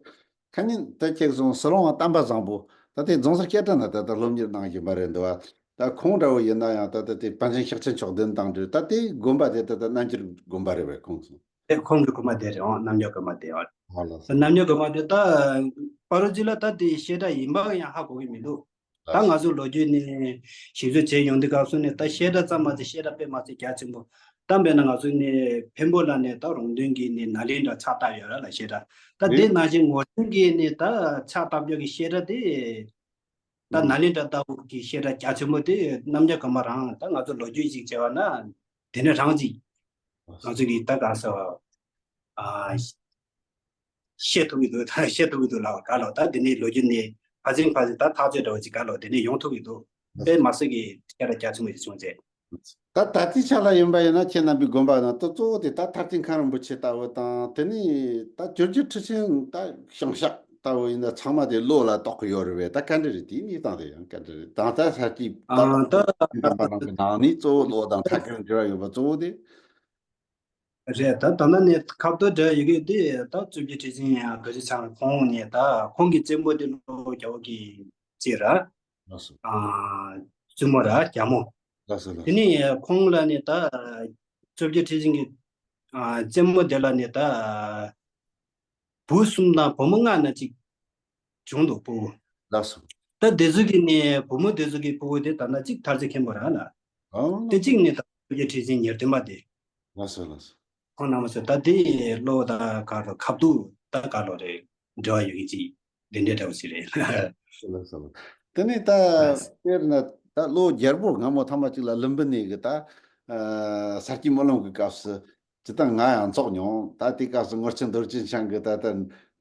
ཁ་ཉིན་ད་ཁྱེད་སོང་ཟི་ལོང་བ་དམ་པ་བཟང་པོ་ད་དེ་རྫོང་སར་སྐད་གྲགས་ན་ད་ད་སློབ་གཉེར་གནང་བཞིན་པ་རེད་འདུག་བ། ད་ཁོང་འདྲ་བོ་ཡིན་ན་ཡང་ད་ད་དེ་པཎ་ཆེན་ཤཱཀྱ་མཆོག་ལྡན་དང་འབྲེལ་ད་དེ་དགོན་པ་དེ་ད་ད་རྣམ་རྒྱལ་དགོན་པ་རེད་བས་ཁོང་སོང་། ཨེ་ཁོང་གི་དགོན་པ་དེ་རེད། འོང་རྣམ་རྒྱལ་དགོན་པ་དེ་ཨ། ཨ་ལགས་སོ། རྣམ་རྒྱལ་དགོན་པ་དེ་ད་པ་རོ་ཅི་ལ་ད་དེ་བཤད་གྲྭ་ཡིན་པ་ཡང་ཧ་གོ་གི་མི་འདུག་ད་ལགས་ང་ཚོ་ལོ་རྒྱུས་ནས་ཞིབ་འཚོལ་བྱས་ཡོང་དུས་སྐབས་སུ་ནས་ད་བཤད་གྲྭ་ཙམ་མ་ཟད་བཤད་གྲྭ་དཔེ་མ་ཚད་རྒྱ་ཆེན་པོ། གཏམ་དཔེར་ན་ང་ཚོ་ནས་འཕན་པོ་ལ་ནས་ད་རོང་སྟོན་གྱི་ནས་ནཱ་ལེནྡྲ་ཕྱག་བཏབ་ཡོད་ར་ལ་བཤད་གྲྭ། ད་དེ་ནང་བཞིན་ངོར་ཆེན་གྱི་ནས་ད་ཕྱག་བཏབ་རྒྱུ་གི་བཤད་གྲྭ་དེ་ད་ནཱ་ལེནྡྲ་ལྟ་བུ་གི་བཤད་གྲྭ་རྒྱ་ཆེན་པོ་དེ་རྣམ་རྒྱལ་དགོན་པ་རང་ད་ང་ཚོ་ལོ་རྒྱུས་ཤིག་བྱས་པ་ན་དེ་ནས་རང་ཅིག་ང་ཚོ་གི་ད་ག་ཟེར་བ། ཨ། བཤད་ཐུབ་ཀྱི་འདུག་ད་བཤད་ཐུབ་ཀྱི་འདུག་ལབ་ག་ལོ། ད་དེ་ནས་ལོ་རྒྱུས་ནས་ཕ་ཚན་ཕ་ཚན་ད་ཐག་གཅོད་འདྲ་བོ་ཅིག་ག་ལོ་དེ་ནས་ཡོང་ཐུབ་ཀྱི་འདུག་དཔེ་མ་སྲིད་ཀྱི་སྐད་གྲགས་རྒྱ་ཆེན་པོ་ཞིག་བྱུང་རྗེས། ད་ད་ལྟའི་ཆ་ལ་ཡིན་པ་ཡིན་ན་ཁྱེད་རྣམ་པའི་དགོན་པ་ནང་དུ་གཙོ་བོ་དེ་ད་མཐར་ཕྱིན་མཁན་རིན་པོ་ཆེ་ལྟ་བུ་དང་དེ་ནས་ད་བཅོ་བརྒྱད་ཁྲི་ཆེན་ད་ཤིང་བཤགས་ལྟ་བུ་ཡིན་ན་ཚང་མ་དེ་བློ་ལ་གཏོགས་ཀྱི་ཡོད་རེད་པས། ད་ག་འདྲ་རེད། དེའི་གནས་སྟངས་དེ་ཡང་ག་འདྲ་རེད། ད་ལྟ་ས་སྐྱིད་ད་ཨ་ད་ད་ད་ད་ད་ནང་གི་ནང་ནས་གཙོ་བོ་བློ་དང་ཐད་ཀར་འབྲེལ་བ་ཡོད་པ་གཙོ་བོ་དེ། རེད། ད་ད་ལྟ་ནས་ཁ་བརྡ་འདྲ་ཡོད་གི་དེ་ད་བཅོ་བརྒྱད་ཁྲི་ཆེན་ཡང་རྡོ་རྗེ་འཆང་ཁོང་ནས་ད་ཁོང་གི་རྩེད་མོ་དེ་ལོ་རྒྱ་བོ་གི་རྩེད་ར། ལགས་སོ། ཨ། བཙུན་མོ་ར་རྒྱ་མོ། ལགས་སོ་ལགས་དེ་སོ། ནས་ཁོང་ལ་ནས་ད་བཅོ་བརྒྱད་ཁྲི་ཆེན་གྱི་ཨ་རྩེད་མོ་དེ་ལ་ནས་ད་བུ་གསུམ་དང་བུ་མོ་ལྔ་ན་གཅིག་བྱུང་འདུག་སྤུ་གུ། ལགས་སོ། ད་དེ་ཚོ་གི་ནས་བུ་མོ་དེ་ཚོ་གི་སྤུ་གུ་དེ་ད་ལྟ་གཅིག་ཐར་རྩེ་མཁན་པོ་ར་ལ། ཨོ་དེ་ལགས་སོ། གཅིག་ནས་ད་བཅོ་བརྒྱད་ཁྲི་ཆེན་ཉེར་བདུན་པ་དེ། ལགས་སོ་ལགས་སོ། ཁོང་རྣམ་པ་ཚོ་ད་དེ་བློ་ད་ག་རུ་ཁ་བསྡུར་ད་ག་ལོ་རེད། འབྲེལ་བ་ཡོད་གི་ཅིག་དེ་འདྲའི་འདྲ་བོ་ཞིག་རེད། ལགས་སོ་ལགས་སོ། དེ་ནས་ད་ལགས། དཔེར་ན་ད་ལོ་རྒྱལ་པོ་སྔ་མོ་ཐ་མ་གཅིག་ལ་ལུམ་བི་ནི་གི་ད་ས་སྐྱའི་སྨོན་ལམ་གི་སྐབས་སུ་ཇི་ལྟར་ང་ཡང་འཚོགས་མྱོང་། ད་དེ་སྐབས་སུ་ངོར་ཆེན་རྡོ་རྗེ་འཆང་གི་ད་ལྟ་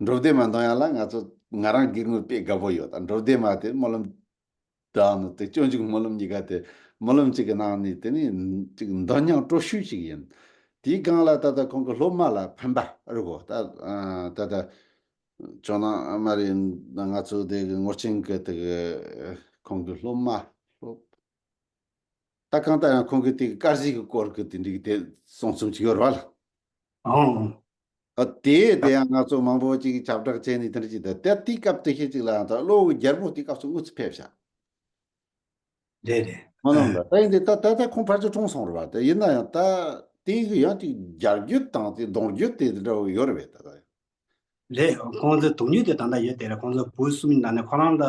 འགྲོ་བདེ་མ་འདོན་ཡ་ལ་ང་ཚོ་ང་རང་སྒེར་ངོས་དཔེ་དགའ་པོ་ཡོད། ད་འགྲོ་བདེ་མ་དེ་སྨོན་ལམ་དང་ནི་དེ་སྤྱོད་འཇུག་སྨོན་ལམ་གཉིས་ཀ་དེ་སྨོན་ལམ་གཅིག་གི་ནང་ནས་དེ་ནི་གཅིག་འདོན་སྙིང་བྲོ་ཤུགས་ཤིག་ཡིན། དེའི་སྒང་ལ་ད་ལྟ་ཁོང་གི་སློབ་མ་ལ་ཕན་པ་རེད་གོ། ད་ད་ལྟ་ཇོ་ནང་མ་རེད། ང་ཚོ་དེ་གི་ངོར་ཆེན་གི་དེ་གི་ཁོང་གི་སློབ་མ་སློབ་ད་གང་ལྟར་ཡང་ཁོང་གི་དེ་གི་དཀར་ཟས་ཀྱི་སྐོར་གི་དེ་འདྲའི་དེ་གསུང་རྩོམ་ཅིག་ཡོད་རེད་བ་ལ། ཨང་། ཨ་དེ་དེ་ཡང་ང་ཚོ་མང་པོ་ཅིག་ཁྱབ་བསྒྲགས་བྱས་ནས་དེ་འདྲ་ཅིག་ད་དེ་དེའི་སྐབས་དེ་ཤེད་ཅིག་ལ་ཡང་ད་གློ་བོ་རྒྱལ་པོ་དེ་སྐབས་སུ་དངུལ་ཚིག་ཕེབས་ཤག་རེད་རེད། ཧོ་ནམ་ལ་ད་ཡིན་དེ་ད་ད་ད་ཁོང་ཕལ་ཆེར་གྲོངས་སོང་རེད་བ། དེ་ཡིན་ན་ཡང་ད་དེ་གི་ཡང་ཅིག་རྒྱལ་རྒྱུད་དང་དེ་གདུང་རྒྱུད་དེ་འདྲ་བོ་ཡོད་རེད་བས་ད་ད་ཡང་། རེད། ཁོང་ཚོའི་སྡུག་ཉོས་དེ་ད་ལྟ་ཡོད་དེ་རེད། ཁོང་ཚོ་བུ་གསུམ་ནང་ནས་ཁོ་རང་ལ་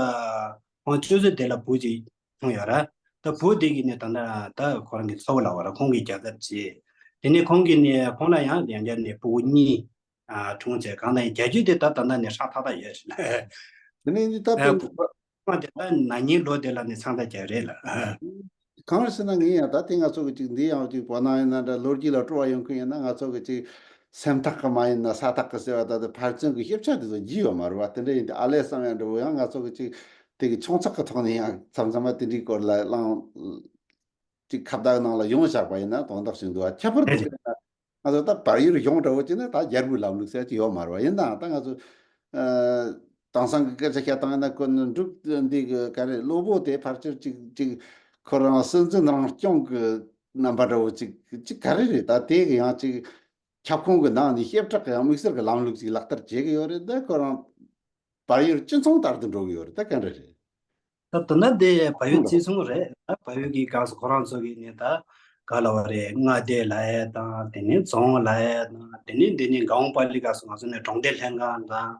ཁོང་ཆུ་ཚོད་དེ་ལ་བུ་གཅིག་བྱུང་ཡོད་རེད། ད་བུ་དེ་གིས་ནས་ད་ལྟ་ད་ཁོ་རང་གི་ཚ་བོ་ལ་བ་ར་ཁོང་གིས་རྒྱལ་ཚབ་བྱས། དེ་ནས་ཁོང་གིས་ནས་ཁོང་ལ་ཡང་ཡང་བསྐྱར་ནས་སྤུ་གུ་གཉིས་ཨ་འཁྲུངས་བྱས། གང་ལྟར་ཡང་རྒྱལ་རྒྱུད་དེ་ད་ད་ལྟ་ནས་ཧྲག་ཐག་ཐག་ཡོད་རེད། དེ་ནས་ནི་ད་ཨ་དཔེ་བུ་དེ་ད་ན་ནིང་ལོ་དེ་ལ་ནས་ཚང་ད་རྒྱལ་རེད་ལ། གང་རེད་ཟེར་ན་ངས་ཡང་ད་ཐེངས་ང་ཚོ་གི་ཅིག་འདི་ཡང་ཅིག་བོད་ནང་ཡིན་ན་འདྲ་ལོ་རྒྱུས་ལ་སྤྲོ་བ་ཡོང་མཁན་ཡིན་ན་ང་ཚོ་གི་ཅིག་སེམས་ཐག་གི་མ་ཡིན་ན་ས་ཐག་གི་ཟེར་བ་ད་ལྟ་ཕར་ཚུར་གི་ཞིབ་ཆ་དེ་ཚོ་བགྱིས་ཡོད་མ་རེད་བ། དེ་འདྲ་ཡིན་དུས་ཨ་ལས་བསམ་ཡང་འདྲ་བོ་ཡང་ང་ཚོ་གི་ཅིག་དེ་གི་ཆུང་ཚགས་གི་ཐོག་ནས་ཡང་མཚམས་མཚམས་མ་དེ་འདྲའི་སྐོར་ལ་གླེང་ཅིག་ཁ་བརྡ་ནང་ལ་ཡོང་བཞག་པ་ཡིན་ན་དོན་དག་ཞིག་འདུག་བ། ཁྱད་པར་དུ་ང་ཚོ་ད་བལ་ཡུལ་གཞུང་འདྲ་བོ་ཅིག་ནི་ད་རྒྱལ་པོའི་ལམ་ལུགས་ཟེར་གྱི་ཡོད་མ་རེད་བ། ཡིན་ནའང་ད་ང་ཚོ་ཨ་དེང་སང་གི་སྐད་ཆ་བཤད་སྟངས་ཡིན་ན་ཁོ་ནི་འབྲུག་འདི་གི་ག་རེ་གློ་བོ་དེ་ཕལ་ཆེར་ཅིག་ཅིག་ཁོ་རང་སྲིད་འཛིན་རང་སྐྱོང་གི་རྣམ་པ་འདྲ་བོ་ཅིག་ཅིག་ག་རེ་རེད། ད་དེ་གི་ཡང་ཅིག་ཁྱབ་ཁོངས་ཀྱི་ནང་ནས་བཤད་གྲགས་ཀྱི་ཡང་དམིགས་བསལ་གྱི་ལམ་ལུགས་ཅིག་ལག་བསྟར་བྱེད་ཀྱི་ཡོད་རེད། ད་ཁོ་རང་བལ་ཡུལ་སྤྱི་མཚུངས་ལྟར་དུ་འགྲོ་གི་ཡོད་རེད། ད་ག་འདྲ་རེད། ད་དེ་ན་དེ་བལ་ཡུལ་སྤྱི་མཚུངས་རེད། ད་བལ་ཡུལ་གྱི་སྐབས་སུ་ཁོ་རང་ཚོ་གི་ནི་ད་ག་ལ་བ་རེད། མངའ་སྡེ་ལབ་ཡས་དང་དེ་ནས་རྫོང་ལབ་ཡས་དང་དེ་ནས་འདི་ནས་མགར་ཝང་པ་ལི་སྐབས་སུ་ང་ཚོ་ནས་གྲོང་སྡེ་ལྷན་ཁང་དང་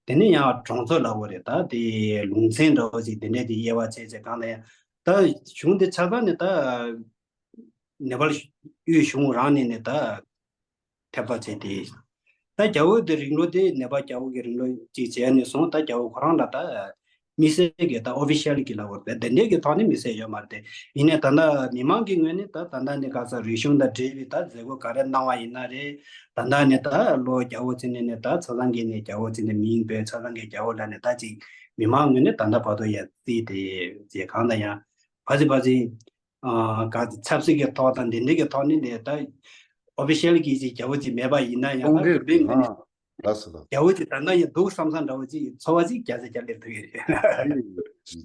དེ་ནས་ཡང་གྲོང་ཚོ་ལབ་དགོས་རེད། ད་དེ་ལུང་ཚན་འདྲ་བོ་ཞིག་དེ་འདྲས་དེ་དབྱེ་བ་ཕྱེ་བྱས་གང་ལ་ཡང་ད་གཞུང་དེ་ཆ་ཚང་ནས་ད་ནེ་པཱལ་དབུས་གཞུང་རང་ནས་ནས་ད་ཐེབས་པ་བྱས་ཏེ། ད་རྒྱལ་པོ་དེ་རིང་ལོ་དེ་ནེ་པཱལ་རྒྱལ་པོ་གི་རིང་ལོ་གཅིག་བྱས་ནས་བཟུང་ད་རྒྱལ་པོ་ཁོ་རང་ལ་ད་མི་སེར་གྱི་ད་ཨོ་ཕི་ཤལ་གྱི་ལབ་དགོས་རེད། དེ་འདྲས་ཀྱི་ཐོག་ནས་མི་སེར་ཡོད་མ་རེད་དེ། ཡིན་ནའི་ད་ལྟ་མི་མང་གི་ངོས་ནས་ད་ད་ལྟ་ནས་ག་ས་རིག་གཞུང་དང་འབྲེལ་བའི་ད་མཛད་སྒོ་ག་རེ་གནང་བ་ཡིན་ན་རེད། ད་ལྟ་ནས་ད་ལོ་རྒྱལ་པོ་ཚེ་ནས་ནས་ད་ཆ་ཚང་གི་ནས་རྒྱལ་པོ་ཚེ་ནས་མིང་འབོད་ཆ་ཚང་གི་རྒྱལ་པོ་ལ་ནས་ད་ཅིག་མི་མང་ངོས་ནས་ད་ལྟ་བར་དུ་ཡ་རྩིས་དེ་རྗེས་གང་ལ་ཡང་བ་ཚི་བ་ཚི་ཨ་ག་ཚ་ཆབ་སྲིད་ཀྱི་ཐོག་དང་དེ་འདྲས་ཀྱི་ཐོག་ནས་ནས་ད། ཨོ་ཕི་ཤལ་གྱི་ཅིག་རྒྱལ་པོ་ཅིག་མེད་པ་ཡིན་ན་ཡང་། གོང་འཕེལ་བོད་མི་ཨ་ལགས་སོ་ལགས། རྒྱལ་པོ་ཅིག་ད་ལྟ་ཡང་འདུག་བསམ་བསམ་འདྲ་བོ་ཅིག་ཚོར་བ་ཅིག་རྒྱ་ཆེ་རྒྱ་སླེབས་ཐུབ་ཡོད་རེད།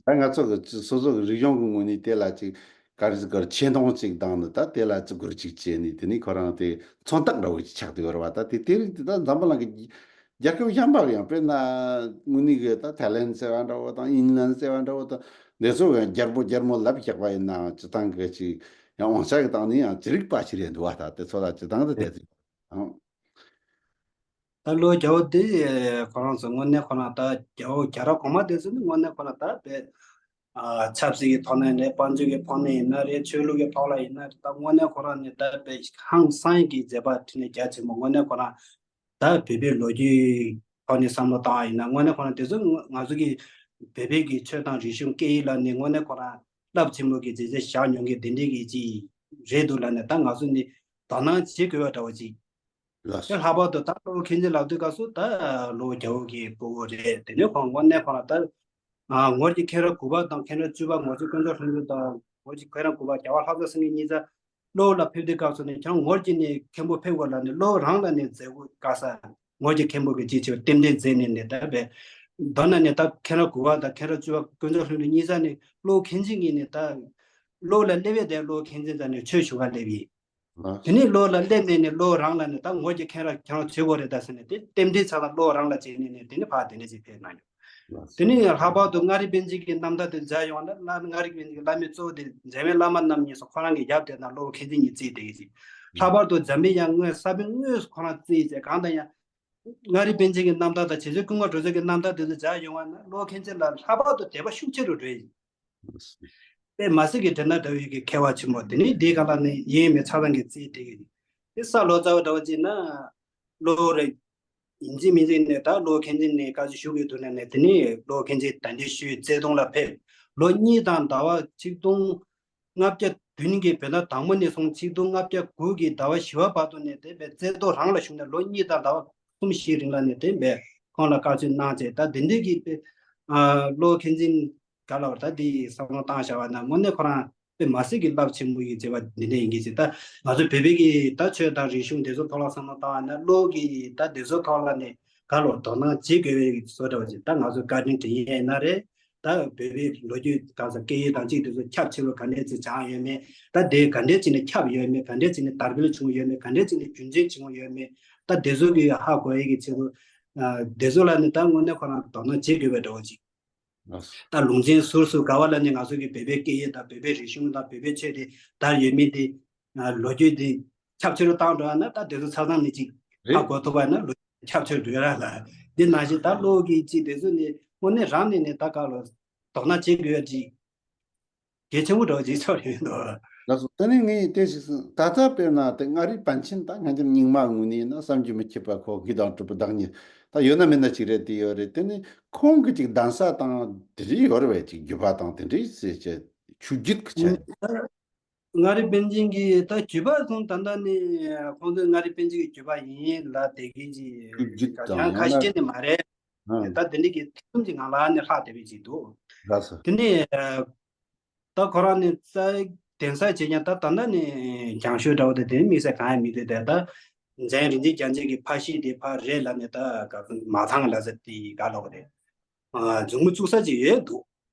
ད་ང་ཚོ་གི་སོ་སོ་གི་རིག་གཞུང་གི་ངོས་ནས་དེ་ལ་ཅིག་ག་རེ་ཟེར་གི་ཆེ་མཐོང་ཅིག་བཏང་ནས། ད་དེ་ལ་བརྩི་བཀུར་ཅིག་བྱས་ནས། དེ་ནས་ཁོ་རང་དེ་མཚོན་རྟགས་འདྲ་བོ་ཅིག་ཆགས་བསྡད་ཡོད་རེད་བ། ད་དེ་དེ་རིགས་དེ་ད་འཛམ་བུ་གླིང་གི་རྒྱལ་ཁབ་གཞན་པ་ཡང་དཔེར་ན་དངོས་གནས་གི་ད་ཐའི་ལན་ཟེར་བ་འདྲ་བོ་དང་ཨིན་ལན་ཟེར་བ་འདྲ་བོ་དང་། འདི་ཚོ་ཡང་རྒྱལ་པོ་རྒྱལ་མོ་ལབ་བཞག་པ་ཡིན་ནའང་། སྤྱིར་བཏང་གི་ཅིག་ཡང་དབང་ཆ་གི་སྟེང་ནས་ཡང་ཅི་རིགས་པ་ཞིག་རེད་འདུག་བ། ད་དེ་ཚོ་ལ་སྤྱིར་བཏང་གི་ད་དེ་ཚོ་ཨང་། ད་ལོ་རྒྱལ་པོ་དེ་ཁོ་རང་ཚོ་དངོས་གནས་ཁོ་རང་ད་རྒྱལ་པོ་རྒྱལ་རབས་གོང་མ་དེ་ཚོ་ནི་དངོས་གནས་ཁོ་རང་ད་དཔེ་ཨ་ཆབ་སྲིད་ཀྱི་ཐོག་ནས་རེད། དཔལ་འབྱོར་གྱི་ཐོག་ནས་ཡིན་ན་རེད། ཆོས་ལུགས་ཀྱི་ཐོག་ལ་ཡིན་ན་རེད། ད་དངོས་གནས་ཁོ་རང་ནི་ད་དཔེ་ཧང་སང་གི་མཛད་པ་དེ་ནི་རྒྱ་ཆེན་པོ། དངོས་གནས་ཁོ་རང་ད་བོད་པའི་ལོ་རྒྱུས་ཐོག་ནས་བསམ་བློ་བཏང་བ་ཡིན་ན། དངོས་གནས་ཁོ་རང་དེ་ཚོ་ང་ཚོ་གི་བོད་པའི་གི་ཆོས་དང་རིག་གཞུང་སྐད་ཡིག་ལ་ནི་དངོས་གནས་ཁོ་རང་རླབས་ཆེན་པོ་གི་མཛད་རྗེས་བཞག་མྱོང་མཁན་དེ་འདྲའི་གི་ཅིག་རེད་འདུག་ལབ་ནས། ད་ང་ཚོ་ནི་དོ་སྣང་བྱེད་དགོས་པ་འདྲ་བོ་ཅིག་ལགས་སོ། དེ་ལྷག་པར་དུ་ད་ལོ་མཁན་ཆེན་ལབ་དུས་སྐབས་སུ་ད་ལོ་རྒྱལ་པོ་གི་སྤུ་གུ་རེད། དེ་ནས་ཁོང་དངོས་གནས་ཁོ་རང་ད་ཨ་ངོར་གྱི་མཁན་རབས་དགུ་པ་དང་མཁན་རབས་བཅུ་པ་ངོ་ཚ་དཀོན་མཆོག་ལྷུན་གྲུབ་དང་། ངོར་གྱི་མཁན་རབས་དགུ་པ་རྒྱལ་བ་ལྷ་རྫོང་སེང་གེ་གཉིས་ཆ་གློ་བོར་ལ་ཕེབས་དུས་སྐབས་སུ་ནི། ཁྱེད་རང་ངོར་གྱི་ནི་མཁན་པོ་ཕེབས་དགོས་ལབ་ནས་གློ་བོ་རང་ལ་ནི་མཛད་སྒོ་བཀའ་ས་ངོར་གྱི་མཁན་པོ་གི་ཅིག་ཆེ་བ་རྟེན་འབྲེལ་མཛད་ནས་ནི། ད་བས་མདོར་ན་ནི་ད་མཁན་རབས་དགུ་པ་དང་མཁན་རབས་བཅུ་པ་དཀོན་མཆོག་ལྷུན་གྲུབ་གཉིས་ཆ་ནི་གློ་བོ་མཁན་ཆེན་གྱི་ནི་ད་གློ་བོ་ལ་སླེབས་ཡས་དེ་གློ་བོ་མཁན་ཆེན་རྩ་ནས་ཆོས་ཞུ་ག་སླེབས་ཡིན། དེ་ནས་གློ་བོ་ལ་སླེབས་ནས་ནས་གློ་བོ་རང་ལ་ནས་ད་ངོར་གྱི་མཁན་རབས་ཁྱེད་རང་བྱེད་དགོས་རེད་ད་ཟེར་ནས། དེ་རྟེན་འབྲེལ་ཚ་ལ་གློ་བོ་རང་ལ་བྱས་ནས་ནས་དེ་ནས་ཕར་དེ་འདྲ་ཞིག་ཕེབས་གནང་ཡོད། དེ་ནས་ལྷག་པར་དུ་མངའ་རིས་པཎ་ཆེན་གྱི་རྣམ་ཐར་དེ་མཇལ་ཡོང་ན། མངའ་རིས་པཎ་ཆེན་གྱི་བླ་མའི་གཙོ་བོ་དེ་འཇམ་དཔལ་བླ་མ་རྣམ་གཉིས་སུ་ཁོ་རང་གི་ཡབ་དེ་དང་གློ་བོ་མཁན་ཆེན་གཉིས་བརྩིས་བསྡད་ཀྱི་ཅིག་ལྷག་པར་དུ་འཇམ་དཔལ་དབྱངས་དངོས་ས་བོན་དངོས་སུ་ཁོ་རང་བརྩིས་བྱས། གང་ལྟར་ཡང་མངའ་རིས་པཎ་ཆེན་གྱི་རྣམ་ཐར་དང་རྗེ་བཙུན་ཀུན་དགའ་གྲོལ་མཚོའི་རྣམ་ཐར་དེ་ཚོ་མཇལ་ཡོང་བ་ན། གློ་བོ་མཁན་ཆེན་ལ་ལྷག་པར་དུ་དད་པ་ཤུགས་ཆེ་རུ་འགྲོ་ཡི། དཔེ་མ་སྲིད་ཀྱི་འགྲན་ཟླ་འདྲ་བོའི་གི་མཁས་པ་ཆེན་པོ་དེ་ནི་འདིའི་སྒང་ལ་ནི་ཡིན་མིན་ཆ་ཚང་གི་རྩིས་དེ་གི་དེ་ས་ལོ་ཙཱ་བ་འདྲ་བོ་ཅིག་ན་གློ་བོ་རེད། ཡིན་གཅིག་མིན་གཅིག་ནས་ད་གློ་བོ་མཁན་ཆེན་ནས་བཀའ་ཆོས་ཞུ་དགོས་འདུག་ན་ནས། དེ་ནས་གློ་བོ་མཁན་ཆེན་གདན་འདྲེན་ཞུས། རྩེ་གདོང་ལ་ཕེབས། ལོ་གཉིས་དང་ཟླ་བ་ཆིག་སྟོང་ལྔ་བརྒྱ་བདུན་གྱི་བོད་ཟླ་དང་པོ་ནས་བཟུང་ཆིག་སྟོང་ལྔ་བརྒྱ་དགུ་གི་ཟླ་བ་བཞི་པ་བར་དུ་ནས་དེ་བས་རྩེ་གདོང་རང་ལ་བཞུགས་ནས། ལོ་གཉིས་དང་ཟླ་བ་གསུམ་བཞིའི་རིང་ལ་ནས་དེ་བས་ཁོང་ལ་བཀའ་ཆོས་གནང་བྱས། ད་དེ་འདྲའི་གི་དཔེ་ཨ་གློ་བོ་མཁན་ཆེན་ག་ལ་བར་ད་དེ་བསམ་བློ་བཏང་བཞག་པ་ན། དངོས་གནས་ཁོ་རང་དཔེ་མ་སྲིད་ཀྱི་རླབས་ཆེན་པོ་ཡི་བྱེད་པ་འདི་འདྲ་ཡིན་གྱི་ཟེར། ད་ང་ཚོ་བོད་པའི་གི་ད་ཆོས་དང་རིག་གཞུང་དེ་ཚོ་ཐོག་ལ་བསམ་བློ་བཏང་བ་ན། གློ་བོ་གི་ད་དེ་ཚོ་ཐོག་ལ་ནས་ག་ལ་བར་དོ་སྣང་བྱེད་དགོས་པའི་བཟོ་འདྲ་བ་ཅིག་ད་ང་ཚོ་བཀའ་དྲིན་དྲན་ཡས་ཡིན་ན་རེད། ད་བོད་པའི་ལོ་རྒྱུས་གང་ས་སྐད་ཡིག་དང་ཅིག་དེ་ཚོ་ཁྱབ་ཆེ་བོ་ག་འདྲས་ཅིག་སྦྱངས་ཡོད་མེད། ད་དེ་ག་འདྲས་ཅིག་ནས་ཁྱབ་ཡོད་མེད། ག་འདྲས་ཅིག་ནས་དར་སྤེལ་བྱུང་ཡོད་མེད། ག་འདྲས་ཅིག་ནས་རྒྱུན་འཛིན་བྱུང་ཡོད་མེད། ད་དེ་ཚོ་གི་ཧ་གོ་ཡས་ཀྱི་ཆེད་དུ་ཨ་དེ་ཚོ་ལ་ནི་ད་དངོས་གནས་ཁོ་རང་དོ་སྣང་བྱེད་དགོས་པའི་འདྲ་བོ་ཅིག་ད་ལུང་ཆེན་ཟུར་ཟུར་ག་བ་ལ་ནི་ང་ཚོ་གི་བོད་པའི་སྐད་ཡིག་དང་བོད་པའི་རིག་གཞུང་དང་བོད་པའི་ཆོས་དེ་དར་ཡོད་མེད་དེ་ཨ་ལོ་རྒྱུས་དེ་ཁྱབ་ཆེ་རུ་བཏང་འགྲོ་བ་ན། ད་དེ་ཚོ་ཆ་ཚང་ནི་ཅིག་ཧ་རེད། གོ་ཐུབ་པ་ན་ལོ་ཁྱབ་ཆེར་འགྲོ་ཡ་ར་ལ། འདི་ནང་བཞིན་ད་གློ་བོ་གི་ཅིག་དེ་ཚོ་ནི་དངོས་གནས་རང་ནས་ནས་ད་ག་ལ་དོ་སྣང་བྱེད་དགོས་ཡ་ཅིག་གལ་ཆེན་པོ་འདྲ་བོ་ཅིག་ཆགས་ཡོད་འདུག་ལགས་སོ། དེ་ནས་ངས་བལྟས་ཤིག་སོང་། ད་ལྟ་དཔེར་ན་དེ་མངའ་རིས་པཎ་ཆེན་ད་སྔ་འགྱུར་རྙིང་མ་ངོས་ནས་ཡིན་ན་བསམ་གྱིས་མི་ཁྱབ་པ་ཁོ་གི་དང་གྲུབ་པ་བདག་ཉིད་ད་ཡོད་ན་མེད་ན་ཅིག་རེད། དེ་ཡོད་རེད། དེ་ནས་ཁོང་གི་ཅིག་གདན་ས་དང་དེ་འདྲའི་ཡོད་རེད་བས། ཅིག་བརྒྱུད་པ་དང་དེ་འདྲའི་ཟེར་བྱས་ཆོས་བརྒྱུད་ཀྱི་ཆ་ནས། མངའ་རིས་པཎ་ཆེན་གྱི་ད་བརྒྱུད་པ་སོང་། ད་ལྟ་ནི་ཁོང་ཚོས་མངའ་རིས་པཎ་ཆེན་གྱི་བརྒྱུད་པ་ཡིན་ལབ་བསྡད་མཁན་ཅིག་ཆོས་བརྒྱུད་དང་ཡང་ཡང་ཁ་ན་ཤས་ནི་མ་རེད། ཨ་ད་དེ་འདྲ་གི་ཐེ་ཚོམ་ཅིག་ང་ལ་ནི་ལྷག་བསྡད་པའི་ཅིག་འདུག་ལགས་སོ། དེ་ནས་ད་ཁོ་རང་ནི་རྩ་གདན་ས་བྱས་ཀྱང་ད་ད་ལྟ་ནི་རྒྱང་ཤོད་འདྲ་བོ་དེ་དེ་དམིགས་བསལ་གང་ཡང་མི་འདུག་དེ་ད་འཇམ་དབྱངས་རིན་ཆེན་རྒྱལ་མཚན་གྱི་ཕ་གཞིས་དེ་ཕར་རེད་ལབ་ནས། ད་ག་ཚོད་མ་ཐང་ལབ་ས་དེ་ག་ལབ་དགོས་རེད། ཨ་མཛུབ་མོ་བཙུགས་ས་ཅིག་ཡོད་འདུག་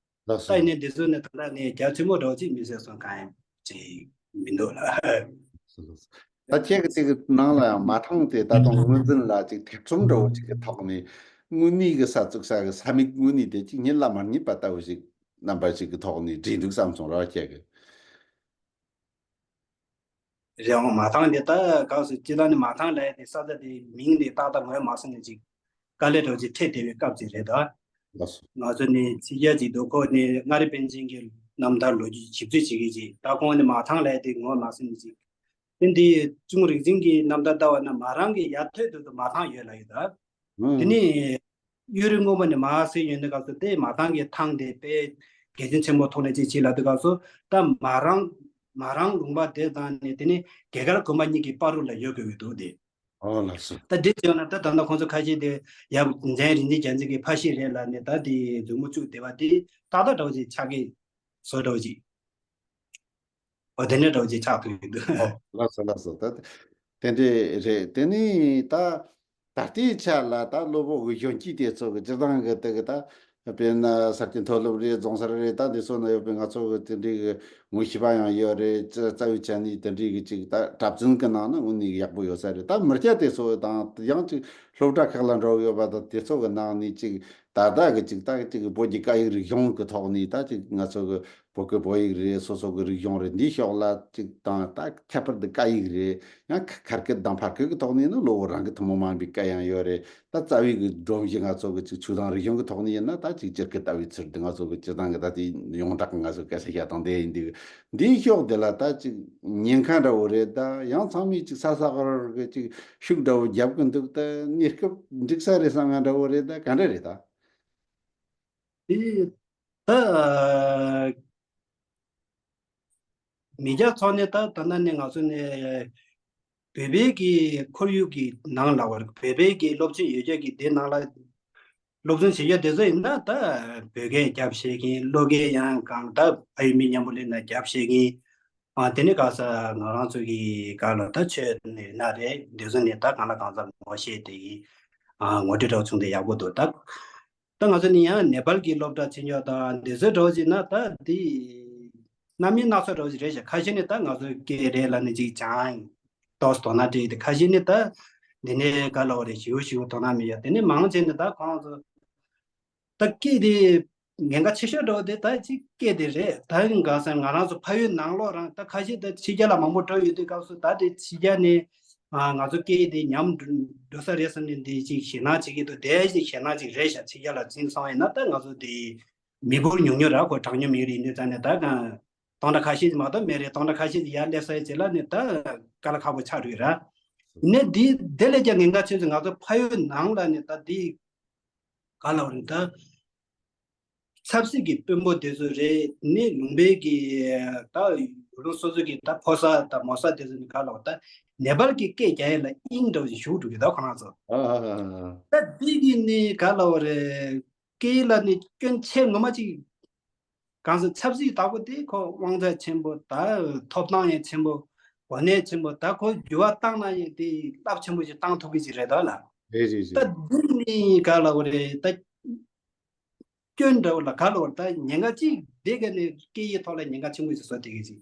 ལགས་ད་ཡིན་ནའི་འདི་ཚོ་ནི་ད་ལྟ་ནི་རྒྱ་ཆེན་པོ་འདྲ་བོ་ཅིག་མི་ཟེར་སོང་གང་ཡང་ཅིག་མི་འདུག་ལ། ད་ཁྱེད་ཀྱི་དེ་གི་ནང་ལ་ཡང་མ་ཐང་དེ་ད་དུང་ངོས་འཛིན་ལ་ཅིག་ཐེ་ཚོམ་འདྲ་བོ་ཅིག་གི་ཐོག་ནས་དངོས་གནས་ཀྱི་ས་བཙུགས་ས་གི་ས་མིག་དངོས་གནས་དེ་ཅིག་རྙེད་ལ་མ་རྙེད་པ་ལྟ་བུ་ཞིག་རྣམ་པ་ཞིག་གི་ཐོག་ནས་བྲིས་འདུག་བསམ་སོང་ར་ཁྱེད་ཀྱི། རེད་འོང་། མ་ཐང་དེ་ད་ག་ཟེར། སྤྱིར་བཏང་ནི་མ་ཐང་ལབ་ཡ་དེ་ས་ཆ་དེ་མིང་དེ་ཏག་ཏག་ངོས་མ་ཟིན་ནས་ཅིག་དཀའ་ལས་འདྲ་བོ་ཅིག་འཕྲད་བསྡད་པའི་སྐབས་ཅིག་རེད་ད། ལགས་སོ། ང་ཚོ་ནི་ཚིག་རྒྱ་ཅིག་འདུག་ཁོ་ནི་མངའ་རིས་པཎ་ཆེན་གྱི་རྣམ་ཐར་ལོ་རྒྱུས་ཞིབ་འཚོལ་བྱེད་མཁན་ཅིག་ད་ཁོང་ནི་མ་ཐང་ལབ་ཡ་དེ་ངོས་མ་ཟིན་ནས་ཅིག་དེ་འདི་གཅུང་རིག་འཛིན་གྱི་རྣམ་ཐར་ལྟ་བ་ན་མ་རང་གི་ཡ་ཐོད་དུ་མ་ཐང་ཡོད་ལབ་ཡོད་ད། དེ་ནི་གཡུ་རི་སྔོན་པོ་ནས་མར་གསན་ཡོང་དུས་སྐབས་སུ་དེ་མ་ཐང་གི་ཐང་དེ་དཔེ་གལ་ཆེན་ཆེན་པོ་ཐོག་ནས་ཅིག་བྱེད་ལབ་དུས་སྐབས་སུ། ད་མ་རང་མ་རང་ལུང་པ་དེ་དང་ནི་དེ་ནི་དགེ་དཀར་དགོན་པ་གཉིས་ཀྱི་བར་རུ་ལ་ཡོད་དགོས་ཀྱི་འདུག་དེ། ཨོ་ལགས་སོ། ད་དེ་བྱས་ན་ད་ད་ལྟ་ཁོང་ཚོ་ཁ་ཤས་དེ་ཡབ་འཇམ་དབྱངས་རིན་ཆེན་རྒྱལ་མཚན་གྱི་ཕ་གཞིས་རེད་ལབ་ནས་ད་དེ་མཛུབ་མོ་བཙུགས་བསྡད་པ་དེ་ཏག་ཏག་འདྲ་བོ་ཅིག་ཆགས་ཀྱི་བཟོ་འདྲ་བོ་ཅིག་འོ་དེ་འདྲ་འདྲ་བོ་ཅིག་ཆགས་ཐུབ་ཀྱི་འདུག་ཨོ་ལགས་སོ་ལགས་སོ། ད་ དེ་འདྲས་རེད། དེ་ནས་ད་ད་ལྟའི་ཆ་ལ་ད་གློ་བུར་གྱི་གཞོན་སྐྱེས་དེ་ཚོ་གི་སྤྱིར་བཏང་གི་དེ་གི་ད་དཔེར་ན་ས་སྐྱ་མཐོ་སློབ་རེད། རྫོང་སར་རེད། ད་འདི་ཚོ་ན་ཡོད་པའི་ང་ཚོ་གི་དེ་འདྲའི་གི་ངོ་ཤེས་པ་ཡང་ཡོད་རེད། རྩ་རྩ་བའི་ཆ་ནས་དེ་འདྲའི་གི་ཅིག་ད་གྲྭ་བཙུན་གི་ནང་ན་དངོས་གནས་ཡག་པོ་ཡོད་ས་རེད། ད་མི་སྐྱ་དེ་ཚོ་དང་ཡང་ཅིག་སློབ་གྲྭ་ཁག་ལ་འགྲོ་གི་ཡོད་པ་དང་དེ་ཚོ་གི་ནང་ནས་ཅིག་ད་ལྟ་གི་ཅིག་ད་ཅིག་བོད་ཀྱི་སྐད་ཡིག་རིག་གཞུང་གི་ཐོག་ནས་ད་ཅིག་ང་ཚོ་གི་བོད་སྐད་བོད་ཡིག་རེད། སོ་སོ་གི་རིག་གཞུང་རེད། འདིའི་ཕྱོགས་ལ་ཅིག་དང་ད་ཁྱད་པར་དུ་སྐད་ཡིག་རེད། ཡང་ཁ་ཁ་སྐད་དང་ཕར་སྐད་ཀྱི་ཐོག་ནས་ཡིན་ན་གློ་བུར་རང་གི་ཐུན་མོང་མ་ཡིན་པའི་སྐད་ཡང་ཡོད་རེད། ད་རྩ་བའི་གི་སྒྲོམ་གཞི་ང་ཚོ་གི་ཅིག་ཆོས་དང་རིག་གཞུང་གི་ཐོག་ནས་ཡིན་ན་ད་ཅིག་སྤྱིར་སྐད་ལྟ་བུའི་ཚུལ་དུ་ང་ཚོ་གི་སྤྱིར་བཏང་གི་ད་དེ་ཡོངས་གྲགས་ཀྱི་ང་ཚོ་སྐད་ཆ་བཤད་སྟངས་དེ་ཡིན་དུས། འདིའི་ཕྱོགས་དེ་ལ་ད་ཅིག་ཉེན་ཁ་འདྲ་བོ་རེད། ད་ཡང་ཚང་མས་ཅིག་ས་ས་གར་གི་ཅིག་ཤུགས་འདྲ་བོ་རྒྱབ་གི་འདུག་ད་གནས་སྐབས་འགྲིག་ས་རེད་བསམ་ཡ་འདྲ་བོ་རེད། ད་ག་འདྲ་རེད་ད། དེ་ད་མི་སྐྱ་ཚོ་ནས་ད་ད་ལྟ་ནས་ང་ཚོ་ནས་བོད་པའི་གི་ཁོར་ཡུག་གི་ནང་ལ་བར་བོད་པའི་གི་སློབ་ཆེན་ཡོད་རྒྱུ་གི་དེ་ནང་ལ་སློབ་སྦྱོང་བྱེད་རྒྱུ་དེ་ཚོ་ཡིན་ན་ད་བོད་སྐད་རྒྱབ་ཤེས་མཁན། བློ་སྐད་ཡང་གང་ད་ཕ་ཡུལ་མི་མཉམ་པོ་སླེབས་ན་རྒྱབ་ཤེས་མཁན། ཨ་དེ་ནས་ག་ས་ང་རང་ཚོ་གི་ག་ལ་ད་ཆོས་ནས་ན་རེད། དེ་ཚོ་ནས་ད་གང་ལ་གང་འཚམ་ངོ་ཤེས་དེ་གི་ཨ་ངོ་སྤྲོད་འདྲ་བོ་བྱུང་དེ་ཡག་པོ་འདུག་ད་ད་ང་ཚོ་ནི་ཡང་ནེ་པཱལ་གྱི་སློབ་གྲྭ་ཆེན་མཆོག་དང་འདི་ཚོའི་འགྲོ་བཞིན་ན་ད་འདི་སྣ་མིན་སྣ་ཚོགས་འགྲོ་བཞིན་རེད་ཤག་ཁ་ཤས་ནི་ད་ང་ཚོའི་སྐད་རེད་ལ་ནི་ཅིག་སྦྱང་ཏོག་དོ་སྣང་སྤྲད་དེ། ཁ་ཤས་ནི་ད་འདི་ནས་ག་ལ་བ་རེད། ཞིའུ་ཞིའུ་དོ་སྣང་མི་ཡོད། དེ་ནི་མང་ཆེ་ནི་ད་ཁོང་ཚོ་ད་སྐད་དེ་ཉེན་ཁ་ཆེ་ཤོས་འགྲོ་དེ་ད་ཅིག་སྐད་དེ་རེད། ད་ག་ས་ང་རང་ཚོ་ཕ་ཡུལ་ནང་ལོགས་རང་ད་ཁ་ཤས་ད་ཕྱི་རྒྱལ་ལ་མང་པོ་འགྲོ་ཡོད་དུས་སྐབས་སུ་ད་དེ་ཕྱི་རྒྱལ་ནས། ཨ་ང་ཚོ་སྐད་ཡིག་དེ་ཉམས་འགྲོ་འགྲོ་ས་རེད་བསམ་ནས་འདི་ཅིག་ཞེད་སྣང་བྱེད་ཀྱི་འདུག་དེ་ཅིག་ཞེད་སྣང་ཅིག་རེད་ཤག་ཕྱི་རྒྱལ་ལ་འཛིན་སོང་ཡིན་ན་ད་ང་ཚོ་དེ་མི་འབོར་ཉུང་ཉུང་ར་ཁོ་གྲངས་ཉུང་མི་རིགས་ཡིན་དུས་ཙང་ནས་ད་གང་སྟོང་ཕྲག་ཁ་ཤས་ཅིག་མ་གཏོགས་མེད་རེད། སྟོང་ཕྲག་ཁ་ཤས་ཅིག་ཡར་སླེབས་ས་ཡི་རྗེས་ལ་ནས་ད་དཀའ་ལས་ཁག་པོ་ཆགས་འགྲོ་གི་ར། ཡིན་ནའི་འདི་དེ་ལས་ཀྱང་ཉེན་ཁ་ཆེ་ཚུལ་ང་ཚོ་ཕ་ཡུལ་ནང་ལ་ནས་ད་འདི་ག་ལ་བ་རེད་ད། ཆབ་སྲིད་ཀྱི་དཔོན་པོ་དེ་ཚོ་རེད། ནི་ལུང་པའི་གི་ད་ཡུལ་ལུང་སོ་སོ་གི་ད་ཕོ་གསར་དང་མོ་གསར་དེ་ཚོ་ནི་ག་ལ་བ་ད་ནེ་པཱལ་གྱི་སྐད་རྒྱག་ཡས་ལ་དབྱིངས་འདྲ་བོ་ཞིག་ཞུགས་འགྲོ་གི་ད་ཁོ་རང་ཚོ། ཨ་ཨ་ཨ་ཨ། ད་འདི་གི་ནི་ག་ལ་བ་རེད། སྐད་ཡིག་ལ་ནི་སྐྱོན་ཆེ་ངོ་མ་ཅིག་གང་ཟེར་ཆབ་སྲིད་བདག་པོ་དེ་ཁོ་དབང་ཚད་ཆེན་པོ། ད་ཐོབ་ཐང་ཡང་ཆེན་པོ། གོ་གནས་ཆེན་པོ། ད་ཁོ་འགྱུར་བ་བཏང་ན་ཡང་དེ་རླབས་ཆེན་པོ་ཞིག་བཏང་ཐུབ་ཀྱི་ཅིག་རེད་ད་ལ། རེད་རེད་ད་རེད། འདི་ནི་ག་ལ་བ་རེད་ད། སྐྱོན་འདྲ་བོ་ལ་ག་ལ་བ་རེད་ད། ཉེན་ཁ་ཅིག་དེ་ག་ནས་སྐད་ཡིག་ཐོག་ལ་ཉེན་ཁ་ཆེན་པོ་ཞིག་བཟོ་བསྡད་ཀྱི་ཅིག་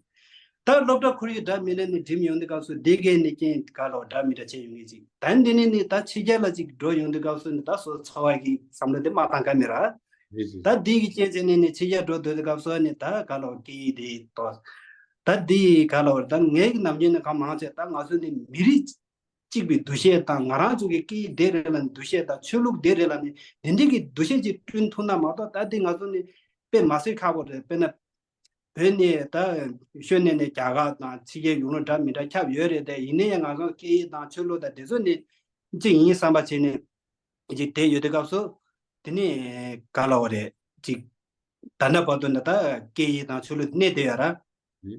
ད་སློབ་གྲྭ་ཁོར་ཡུག་འདྲ་མི་འདྲ་ནས་འགྲིམ་ཡོང་དུས་སྐབས་སུ་དེ་ག་ནས་རྐྱེན་ག་ལ་བ་འདྲ་མི་འདྲ་བྱས་ཡོང་གི་ཅིག་ད་འདི་ནས་ནི་ད་ཕྱི་རྒྱལ་ལ་ཅིག་འགྲོ་ཡོང་དུས་སྐབས་སུ་ནི་ད་སོ་སོ་འཚོ་བ་གི་བསམ་བློ་འདི་མ་བཏང་ཀ་མེད་ར། རེད་རེད། ད་འདི་གི་རྐྱེན་བྱས་ནས་ནི་ཕྱི་རྒྱལ་འགྲོ་སྡོད་དུས་སྐབས་སུ་ནི་ད་ག་ལ་བ་སྐད་ཡིག་དེ་ཏོ། ད་འདི་ག་ལ་བ་རེད་ད། ངའི་གི་ནམ་རྒྱུན་ནི་གང་མང་ཆེ་ད་ང་ཚོ་ནི་མི་རིགས་གཅིག་པའི་འདུ་ཤེས་དང་། ང་རང་ཚོ་གི་སྐད་ཡིག་དེ་རེད་ལབ་ནས་འདུ་ཤེས་དང་། ཆོས་ལུགས་དེ་རེད་ལབ་ནས་དེ་འདྲའི་གི་འདུ་ཤེས་ཅིག་བསྐྲུན་ཐུབ་ན་མ་གཏོགས་ད་དེ་ང་ཚོ་ནི་དཔེ་མ་སྲིད་ཁག་པོ་རེད། དཔེར་ན་བོད་ནས་ད་ཤོར་ནས་ནས་རྒྱ་གར་དང་ཕྱི་རྒྱལ་ཡུལ་ལུང་འདྲ་མི་འདྲ་ཁྱབ་ཡོད་རེད་དེ། ཡིན་ན་ཡང་ང་ཚོ་སྐད་ཡིག་དང་ཆོས་ལུགས་དང་དེ་ཚོ་ནི་གཅིག་ཡིན་བསམ་པ་བྱས་ནས་ཅིག་བསྡད་ཡོད་དུས་སྐབས་སུ་དེ་ནི་ག་ལ་བ་རེད་ཅིག་ད་ལྟ་བར་དུ་ནི་ད་སྐད་ཡིག་དང་ཆོས་ལུགས་གནས་བསྡད་ཡོད་ར།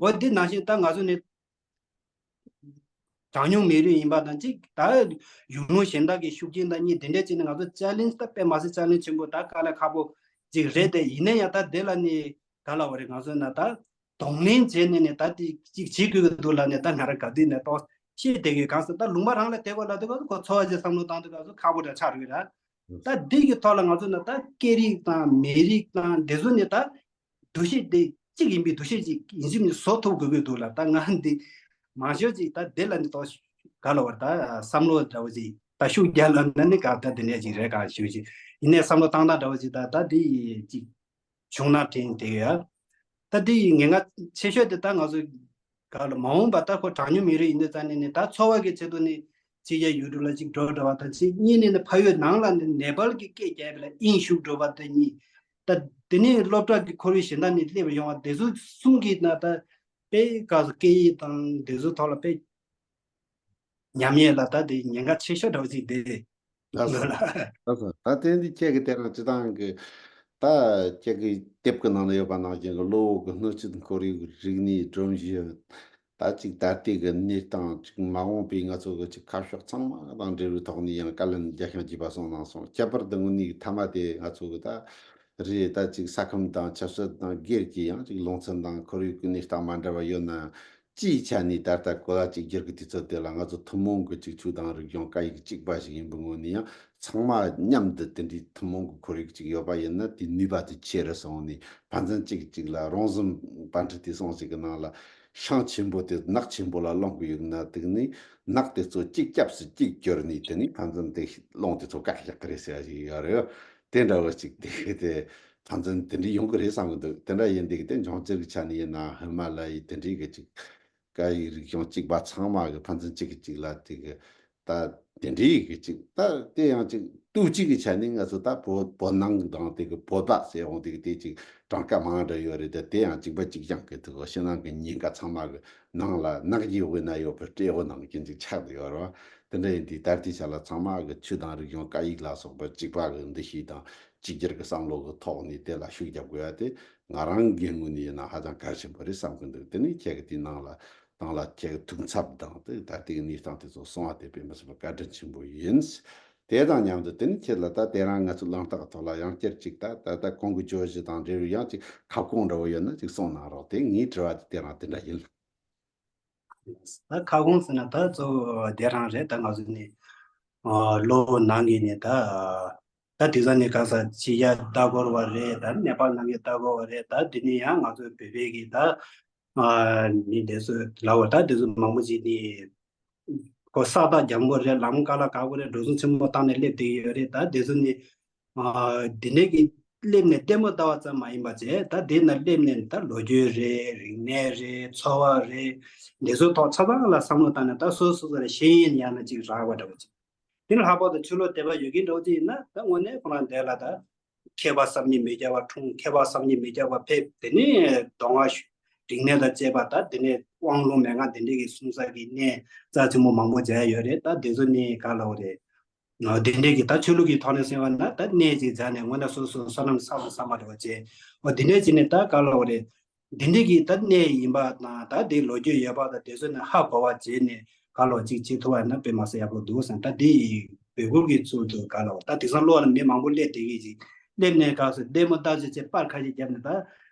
འོ་འདི་ནང་བཞིན་ད་ང་ཚོ་ནི་གྲངས་ཉུང་མི་རིགས་ཡིན་པ་དང་གཅིག་ད་ཡུལ་ལུང་གཞན་དག་གི་ཤུགས་རྐྱེན་དང་གཉིས་དེ་འདྲ་བྱས་ནས་ང་ཚོ་ཅལ་ལེན་ཇི་ད་དཔེ་མ་སྲིད་ཅལ་ལེན་ཇི་ཆེན་པོ་ད་དཀའ་ལས་ཁག་པོ་ཅིག་རེད་དེ། ཡིན་ན་ཡང་ད་དེ་ལ་ནི་ག་ལ་བ་རེད། ང་ཚོ་ན་ད་གདོང་ལེན་བྱས་ནས་ནི་ད་དེ་ཅིག་བྱེད་དགོས་ཀྱི་འདུག་ལབ་ནས་ད་ང་རང་ག་དུས་ནས་ཏོག་ཤེས་བསྡད་ཀྱི་གང་ཟེར་ད་ལུང་པ་རང་ལ་བསྡད་དགོས་ལབ་དུས་སྐབས་སུ་ཁོ་འཚོ་བ་ཅིག་བསམ་བློ་བཏང་དུས་སྐབས་སུ་ཁག་པོ་འདྲ་ཆགས་རེད་ར། ད་འདི་གི་ཐོག་ལ་ང་ཚོ་ན་ད་སྐད་རིགས་དང་མི་རིགས་དང་དེ་ཚོ་ནི་ད་འདུ་ཤེས་དེ་གཅིག་ཡིན་པའི་འདུ་ཤེས་ཅིག་ཡིན་གཅིག་མིན་བཟོ་ཐུབ་དགོས་ཀྱི་འདུག་ལ། ད་ང་འདི་མང་ཤོས་ཅིག་ད་དེ་ལ་ནི་ཏོག་ག་ལ་བར་ད་བསམ་བློ་འདྲ་བོ་ཅིག་ད་ཤུགས་རྒྱག་ལ་ན་ནི་ག་ད་དེ་འདྲ་ཅིག་རེད་ག་ཞུ་ཅིག་ཡིན་ནའི་བསམ་བློ་བཏང་སྟངས་འདྲ་བོ་ཅིག་ད་ད་འདི་ཅིག་བྱུང་ན་དྲན་དེ་ཡ། ད་འདི་ཡི་ཉེན་ཁ་ཆེ་ཤོས་དེ་ད་ང་ཚོ་ག་ལ་མ་འོངས་པ་ད་ཁོ་གྲངས་ཉུང་མི་རིགས་ཡིན་དུས་ཙང་ནས་ནི་ད་འཚོ་བ་གི་ཆེད་དུ་ནི་ཕྱི་རྒྱལ་ཡུལ་གྲུ་ལ་ཅིག་འགྲོ་འགྲོ་བ་དང་གཅིག་གཉིས་ནས་ནི་ཕ་ཡུལ་ནང་ལ་ནི་ནེ་པཱལ་གྱི་སྐད་རྒྱག་པ་ལ་དབྱིངས་ཞུགས་འགྲོ་བ་དེ་གཉིས། ད་དེ་ནས་སློབ་གྲྭ་གི་ཁོར་ཡུག་གཞན་དག་ནས་སླེབས་ཡོང་བ་དེ་ཚོ་གསུམ་གྱིས་ན་ད་དཔེ་ག་ཚོད་སྐད་ཡིག་དང་དེ་ཚོ་ཐོག་ལ་དཔེ་ཉམས་ཉེས་ལ་ད་དེ་ཉེན་ཁ་ཆེ་ཤོས་འདྲ་བོ་ཅིག་དེ་ལགས་སོ། ལ། ལགས་སོ། ད་དེ་འདི་ཁྱེད་ཀྱི་དེ་རང་སྤྱི་བཏང་གི་ད་ཁྱེད་ཀྱི་དེབ་ཀྱི་ནང་ལ་ཡོད་པ་ནང་བཞིན་གྱི་གློ་བོ་གི་སྣོད་བཅུད་ཁོར་ཡུག་རིག་གནས་སྒྲོམ་གཞི། ད་ཅིག་ད་ལྟའི་གི་གནས་སྟངས་ཅིག་མ་འོངས་པའི་ང་ཚོ་གི་ཅིག་ཁ་ཕྱོགས་ཚང་མ་དང་འབྲེལ་བའི་ཐོག་ནས་ཡང་བཀའ་ལན་རྒྱ་ཤང་བགྱིས་པ་སོང་གནང་སོང་། ཁྱད་པར་དུ་དངོས་གནས་ཀྱི་མཐའ་མ་དེ་ང་ཚོ་གི་ད་རེད། ད་ཅིག་ས་ཁམས་དང་ཆབ་སྲིད་དང་སྒེར་གྱི་ཡང་ཅིག་ལུང་ཚན་དང་ཁོར་ཡུག་གི་གནས་སྟངས་མ་འདྲ་བ་ཡོད་ན། སྤྱིའི་ཆ་ནས་ད་ལྟ་གོ་ལ་གཅིག་གྱུར་གྱི་དུས་ཚོད་དེ་ལ་ང་ཚོ་ཐུན་མོང་གི་གཅིག་ཆོས་དང་རིག་གཞུང་སྐད་ཡིག་གཅིག་པ་ཞིག་ཡིན་པའི་ངོས་ནས་ཡང་ཚང་མ་མཉམ་དུ་དེ་འདྲའི་ཐུན་མོང་གི་ཁོར་ཡུག་ཅིག་ཡོད་པ་ཡིན་ན་དེའི་ནུས་པ་དེ་ཆེ་རུ་སོང་ནས། ཕན་ཚུན་གཅིག་གཅིག་ལ་རོང་ཟོམ་པཎ་ཌི་ཏའི་གསུང་ཞིག་གི་ནང་ལ། ཤིང་ཆེན་པོ་དེ་ནགས་ཆེན་པོ་ལ་སློང་གི་ཡོད་ན། དེ་ནི་ནགས་དེ་ཚོ་གཅིག་སྐྱབས་སུ་གཅིག་གྱུར་ནས། དེ་ནི་ཕན་ཚུན་དེ་སློང་དེ་ཚོ་བཀག་བཞག་གི་རེད་ཟེར་བ་ཞིག་ཡོད་རེད། དེ་འདྲ་བོ་ཅིག་དེ་དེ་ཕན་ཚུན་དེ་འདྲ་ཡོང་གི་རེད་བསམ་གི་འདུག་དེ་འདྲ་ཡིན་དུས་དེ་འབྱུང་འགྱུར་གྱི་ཆ་ནས་ཡིན་ན་ཧི་མ་ལ་ཡའི་དེ་འདྲའི་གི་ཅིག་སྐད་ཡིག་རིག་གཞུང་གཅིག་པ་ཚང་མ་གི་ཕན་ཚུན་གཅིག་གིས་གཅིག་ལ་དེ་གི་ད་དེ་འདྲའི་གི་ཅིག་ད་དེ་ཡང་ཅིག་ཏུའུ་ཅིག་གི་ཆ་ནས་ང་ཚོ་ད་བོད་བོད་ནང་དང་དེ་གི་བོད་པ་ཟེར་འོང་དེ་གི་དེ་ཅིག་གྲངས་ཀ་མང་འདྲ་ཡོད་རེད། ད་དེ་ཡང་གཅིག་པ་གཅིག་རྐྱང་གི་དེ་གི་ཕྱི་ནང་གི་ཉེན་ཁ་ཚང་མ་གི་ནང་ལ་ནགས་ཀྱི་འོག་ན་ཡོད་པའི་སྤྲེའུ་ནང་གི་ཅིག་ཆགས་བསྡད་ཡོད་རེད་བ། དེ་འདྲ་ཡིན་དུས་ད་ལྟའི་ཆ་ལ་ཚང་མ་གི་ཆོས་དང་རིག་གཞུང་སྐད་ཡིག་ལ་སོགས་པ་གཅིག་པ་གི་འདུ་ཤེས་དང་གཅིག་གྱུར་གི་བསམ་བློ་གི་ཐོག་ནས་དེ་ལ་ཤུགས་རྒྱབ་དགོས་ཡ་དེ་ང་རང་གི་ངོས་ནས་ཡིན་ན་ཧ་ཅང་གལ་ཆེན་པོ་རེད་བསམ་གི་འདུག་དེ་ནས་ཁྱེད་ཀྱི་དེའི་ནང་ལ་སྟེང་ལ་ཁྱེད་ཀྱི་ཐུགས་འཚབ་དང་དེ་ད་ལྟའི་གནས་སྟངས་དེ་ཚོ་གསུང་བ་དེ་དཔེ་མི་སྲིད་པ་བཀའ་དྲིན་ཆེན་པོ་ཡིན། དེ་དང་མཉམ་དུ་དེ་ནས་ཁྱེད་ལ་ད་དེ་རིང་ང་ཚོ་གླེང་སྟེགས་ཐོག་ལ་ཡང་བསྐྱར་ཅིག་ད་ད་ད་གོང་གི་བརྗོད་གཞི་དང་འབྲེལ་བའི་ཡང་ཅིག་ཁ་སྐོང་འདྲ་བོ་ཡོད་ན་ཅིག་གསུང་གནང་རོགས། དེ་ངའི་དྲི་བ་དེ་དེ་རིང་དེ་འདྲ་ཡིན། ད་ཁ་སྐོང་ཟེར་ན་ད་གཙོ་བོ་དེ་རང་རེད། ད་ང་ཚོ་ནི་ཨ་ལོ་ནང་གི་ནི་ད་ད་དེ་ཚོ་ནི་ག་ས་ཕྱི་རྒྱལ་ལྟ་སྐོར་བ་རེད། ད་ནེ་པཱལ་ནང་གི་ལྟ་སྐོར་བ་རེད། ད་དེ་ནི་ཡང་ང་ཚོ་བོད་པའི་གི་ད་ཨ་ནི་དེ་ཚོ་ལབ་པ་ད་དེ་ཚོ་མང་པོ་ཅིག་ནི་ཁོ་ས་རྟགས་རྒྱག་མཁན་རེད། ལམ་ཀ་ལ་བཀག་པ་རེད། འགྲོ་སོང་ཆེན་པོ་བཏང་ནས་སླེབས་བསྡད་ཀྱི་ཡོད་རེད། ད་དེ་ཚོ་ནི་ཨ་དེ་ནས་ཀྱི་སླེབས་ནས་ལྟད་མོ་ལྟ་བ་ཙམ་མ་ཡིན་པ་བྱས། ད་དེ་ན་སླེབས་ནས་ད་ལོ་རྒྱུས་རེད། རིག་གནས་རེད། འཚོ་བ་རེད། འདི་ཚོ་ཐོག་ཆ་ཚང་ལ་བསམ་བློ་བཏང་ནས་ད་སོ་སོ་སོ་ལ་ཤེས་ཡོན་ཡང་ན་ཅིག་རག་པ་འདྲ་བོ་ཅིག་དེ་ནས་ལྷག་པར་དུ་ཆོས་ལུགས་དད་པ་ཡོད་མཁན་འདྲ་བོ་ཅིག་ཡིན་ན་ད་དངོས་གནས་ཁོ་རང་དེ་ལ་ད་མཁས་པ་བསམ་གྱིས་མི་ཁྱབ་པ་འཁྲུངས། མཁས་པ་བསམ་གྱིས་མི་ཁྱབ་པ་ཕེབས། དེ་ནས་མདོ་སྔགས་རིག་གནས་དང་བཅས་པ་ད་དེ་ནས་དབང་ལུང་མན་ངག་དེ་འདྲས་ཀྱི་གསུང་ས་གི་གནས་རྩ་ཆེན་པོ་མང་པོ་མཇལ་ཡོད་རེད། ད་དེ་ཚོ་ནི་ག་ལབ་དགོས་རེད། ཨ་དེ་འདྲས་ཀྱི་ད་ཆོས་ལུགས་ཀྱི་ཐོག་ནས་གསན་པ་ན་ད་གནས་ཅིག་མཇལ་ནས་དངོས་གནས་སོ་སོའི་བསོད་ནམས་བསགས་སོང་བསམ་པ་འདྲ་བ་བྱས། འོ་དེ་འདྲས་བྱས་ནས་ད་ག་ལབ་དགོས་རེད། འདི་འདྲའི་གི་ད་གནས་ཡིན་པ་དང་ད་དེ་ལོ་རྒྱུས་ཡོད་པ་དང་དེ་ཚོ་ནི་ཧ་གོ་བ་བྱས་ནས་ག་ལོ་གཅིག་བྱེད་ཐུབ་པ་ན་དཔེ་མ་སྲིད་ཡག་པོ་འདུག་བསམ། ད་དེ་ཡི་བོད་ཁུལ་གྱི་ཚུལ་དུ་ག་ལོ་ད་དེང་སང་ལོ་ལ་མི་མང་པོ་སླེབས་བསྡད་གི་ཅིག་སླེབས་ནས་ག་སོ་ལྟད་མོ་ལྟ་ཅི་བྱེད་པར་ཁ་ཤས་བརྒྱབ་ནས་ད་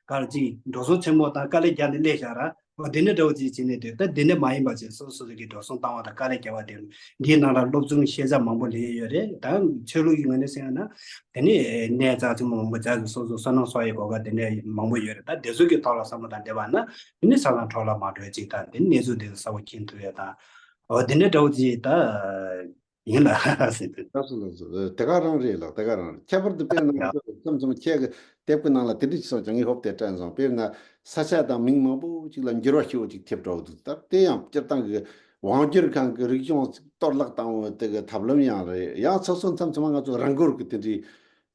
ག་ལ་ཅིག་འགྲོ་སོང་ཆེན་མོ་དང་དཀའ་ལས་བརྒྱབ་ནས་སླེབས་བཞག་ར། འོ་དེ་འདྲ་འདྲ་བོ་ཅིག་བྱས་ནས་སྡོད། ད་དེ་འདྲ་མ་ཡིན་པ་བྱས་སོ་སོ་སོ་གི་འགྲོ་སོང་བཏང་བ་དང་དཀའ་ལས་བརྒྱབ་པ་དེ་འདིའི་ནང་ལ་སློབ་སྦྱོང་ཤེས་བྱ་མང་པོ་ལེན་ཡོད་རེད། ད་ཆོས་ལུགས་ཀྱི་ངོས་ནས་བཤད་ན། དེ་ནས་གནས་རྩ་ཆེན་པོ་མང་པོ་མཇལ་ཏེ་སོ་སོ་བསོད་ནམས་གསོག་ཡའི་གོ་སྐབས་དེ་འདྲ་མང་པོ་ཡོད་རེད། ད་དེ་ཚོ་གི་ཐོག་ལ་བསམ་བློ་དང་འབྲེལ་བ་ན་དེ་ནས་ས་དང་འཕྲོ་བརླག་མ་འགྲོ་ཡ་ཅིག་དང་དེ་ནས་གནས་ཚུལ་དེ་ཚོ་གསལ་པོ་མཁྱེན་ཐུབ་ཡ་དང་། འོ་དེ་འདྲ་འདྲ་བོ་ཅིག་ད་ཡིན་ལ་ཟེར་དུས། ལགས་སོ་ལགས་སོ། དེ་ག་རང་རེད་ལགས། དེ་ག་རང་རེད། ཁྱད་པར་དུ་དཔེར་ན་ཡ། མཚམས་མཚམས་ཁྱེད་ཀྱི་དེབ་ཀྱི་ནང་ལ་དེ་འདྲ་ཅིག་སོང་ཀྱང་ངས་ཧོབ་སྟེ་དྲན་སོང་། དཔེར་ན་ས་ཆ་དང་མིང་མང་པོ་ཅིག་ལ་འགྱུར་བ་ཞེ་པོ་ཅིག་ཐེབས་འགྲོ་འདུག་ད་དེ་ཡང་སྤྱིར་བཏང་གི་དབང་སྒྱུར་ཁང་གི་རིག་གཞུང་གཏོར་བརླག་བཏང་བའི་དེ་གི་ཐབས་ལམ་ཡང་རེད། ཡང་སོ་སོ་མཚམས་མཚམས་ང་ཚོ་རང་འགུལ་གི་དེ་འདྲའི་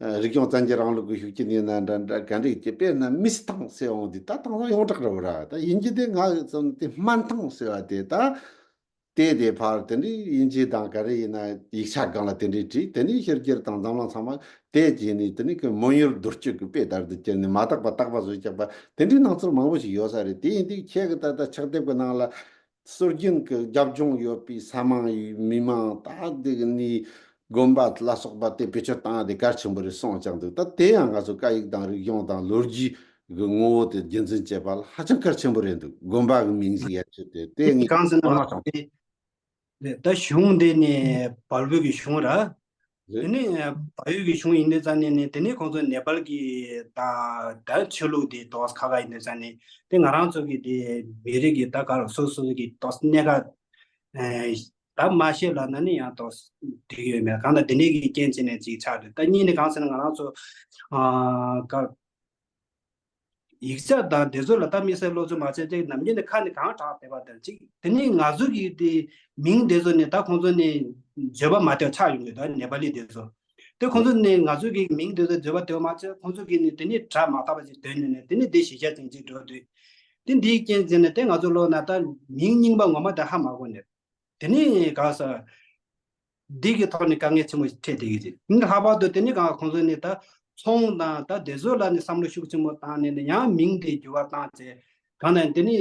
ཨ་རིག་གཞུང་བཙན་རྒྱལ་རིང་ལུགས་ཀྱི་ཤུགས་རྐྱེན་ཡིན་ན་འདྲ་འདྲ་ག་འདྲ་ཡིན་གྱི། དཔེར་ན་མིས་ཐང་ཟེར་འོང་དུས་ད་ཐང་ཐང་ཡོངས་གྲགས་རེད་པ་ར། ད་ཡིན་གྱི་དེ་ང་ཚོ་དེ་སྨན་ཐང་ཟེར་བ་དེ་ད་དེ་དེ་ཕར་དེ་འདྲའི་དབྱིན་ཇི་དང་ག་རེ་ཡིན་ན་ཡིག་ཆ་སྒང་ལ་དེ་འདྲའི་བྲིས། དེ་ནས་ཕྱི་རྒྱལ་དང་འཛམ་གླིང་ཚང་མ་དེ་བྱས་ནས་དེ་ནས་ཀྱི་མོན་ཡུལ་རྡོ་གཅོད་ཀྱི་དཔེ་ལྟར་དུ་གྱུར་ནས་མ་དག་པ་དག་པ་བཟོས་བཞག་པ་དེ་འདྲའི་སྣང་ཚུལ་མང་པོ་ཞིག་ཡོད་ས་རེད། དེ་ཡིན་དུས་ཁྱེད་ཀྱི་ད་ལྟ་ཕྱག་དེབ་ཀྱི་ནང་ལ་སྲོལ་རྒྱུན་གྱི་རྒྱབ་ལྗོངས་ཡོད་པའི་ས་མིང་ཡི་མི་མང་ད་དེ་གི་ནི་དགོན་པ་ལ་སོགས་པ་དེ་བེད་སྤྱོད་བཏང་ཡ་དེ་གལ་ཆེན་པོ་རེད་གསུངས་ཀྱང་འདུག་ད་དེ་ཡང་ང་ཚོ་སྐད་ཡིག་དང་རིག་གཞུང་དང་ལོ་རྒྱུས་ཀྱི་ངོ་བོ་དེ་རྒྱུན་འཛིན་བྱེད་པ་ལ་ཧ་ཅང་གལ་ཆེན་པོ་རེད་འདུག་དགོན་པ་གི་མིང་ཞིག་ཡར་བཅོས་དེ་དེ་ངས་གང་ཟེར་ན་ཨ་མ་ཚང་། དེ་ད་གཞུང་དེ་ནི་བལ་པོའི་གི་གཞུང་ར། དེ་རེད། ནི་བལ་ཡུལ་གྱི་གཞུང་ཡིན་དུས་ཙང་ནས་ནི་དེ་ནི་ཁོང་ཚོ་ནེ་པཱལ་གྱི་ད་ད་ཆོས་ལུགས་དེ་ཏོག་ཙམ་ཁག་ཁག་ཡིན་དུས་ཙང་ནས་དེ་ང་རང་ཚོ་གི་དེ་མི་རིགས་ཀྱི་ད་ག་རུ་སོ་སོ་གི་ཏོག་ཙམ་གནད་འགག་ཨེ་ད་མ་ཤེས་ལབ་ན་ནི་ཡང་ཏོག་ཙམ་འགྲིག་ཡོད་མེད་གང་ལྟར་དེ་འདྲའི་གི་རྐྱེན་བྱས་ནས་ཅིག་ཆགས་འདུག་ད་གཉིས་ནི་གང་ཟེར་ན་ང་རང་ཚོ་ཨ་ག་ཡིག་ཆ་དང་དེ་ཚོ་ལ་ད་དམིགས་བསལ་སློབ་སྦྱོང་མ་བྱས་ཏེ་ནམ་རྒྱུན་ནས་ཁ་ནས་གང་དྲག་བསྡད་པ་དང་གཅིག་དེ་ནས་ང་ཚོ་གི་དེ་མིང་དེ་ཚོ་ནི་ད་ཁོང་ཚོ་ནི་བརྗོད་པ་མ་བདེ་བ་ཆགས་ཡོང་གི་ད་ནེ་པ་ལི་དེ་ཚོ། དེ་ཁོང་ཚོ་ནི་ང་ཚོ་གི་མིང་དེ་ཚོ་བརྗོད་པ་བདེ་བ་མ་བྱས་ཁོང་ཚོ་གི་ནི་དེ་ནི་སྒྲ་མ་དག་པ་ཞིག་འདོན་ནས་ནས་དེ་ནི་དེ་གཞི་རྒྱ་ཅན་ཅིག་འགྲོ་དུས། དེ་འདིའི་རྐྱེན་བྱས་ནས་དེ་ང་ཚོ་ལོ་ན་ད་མིང་རྙིང་པ་ངོ་མ་དེ་ཧ་མ་གོ་ནས། དེ་ནི་ག་ས། འདི་གི་ཐོག་ནས་དཀའ་ངལ་ཆེན་པོ་ཞིག་འཕྲད་བསྡད་ཀྱི་རེད། ལྷག་པར་དུ་དེ་ནི་གང་ཁོང་ཚོ་ནི་ད་ཚོང་དང་ད་དེ་ཚོ་ལ་ནི་བསམ་བློ་ཤུགས་ཆེན་པོ་བཏང་ནས་ནི་ཡང་མིང་དེ་འགྱུར་བ་བཏང་བྱས་གང་ན་དེ་ནི་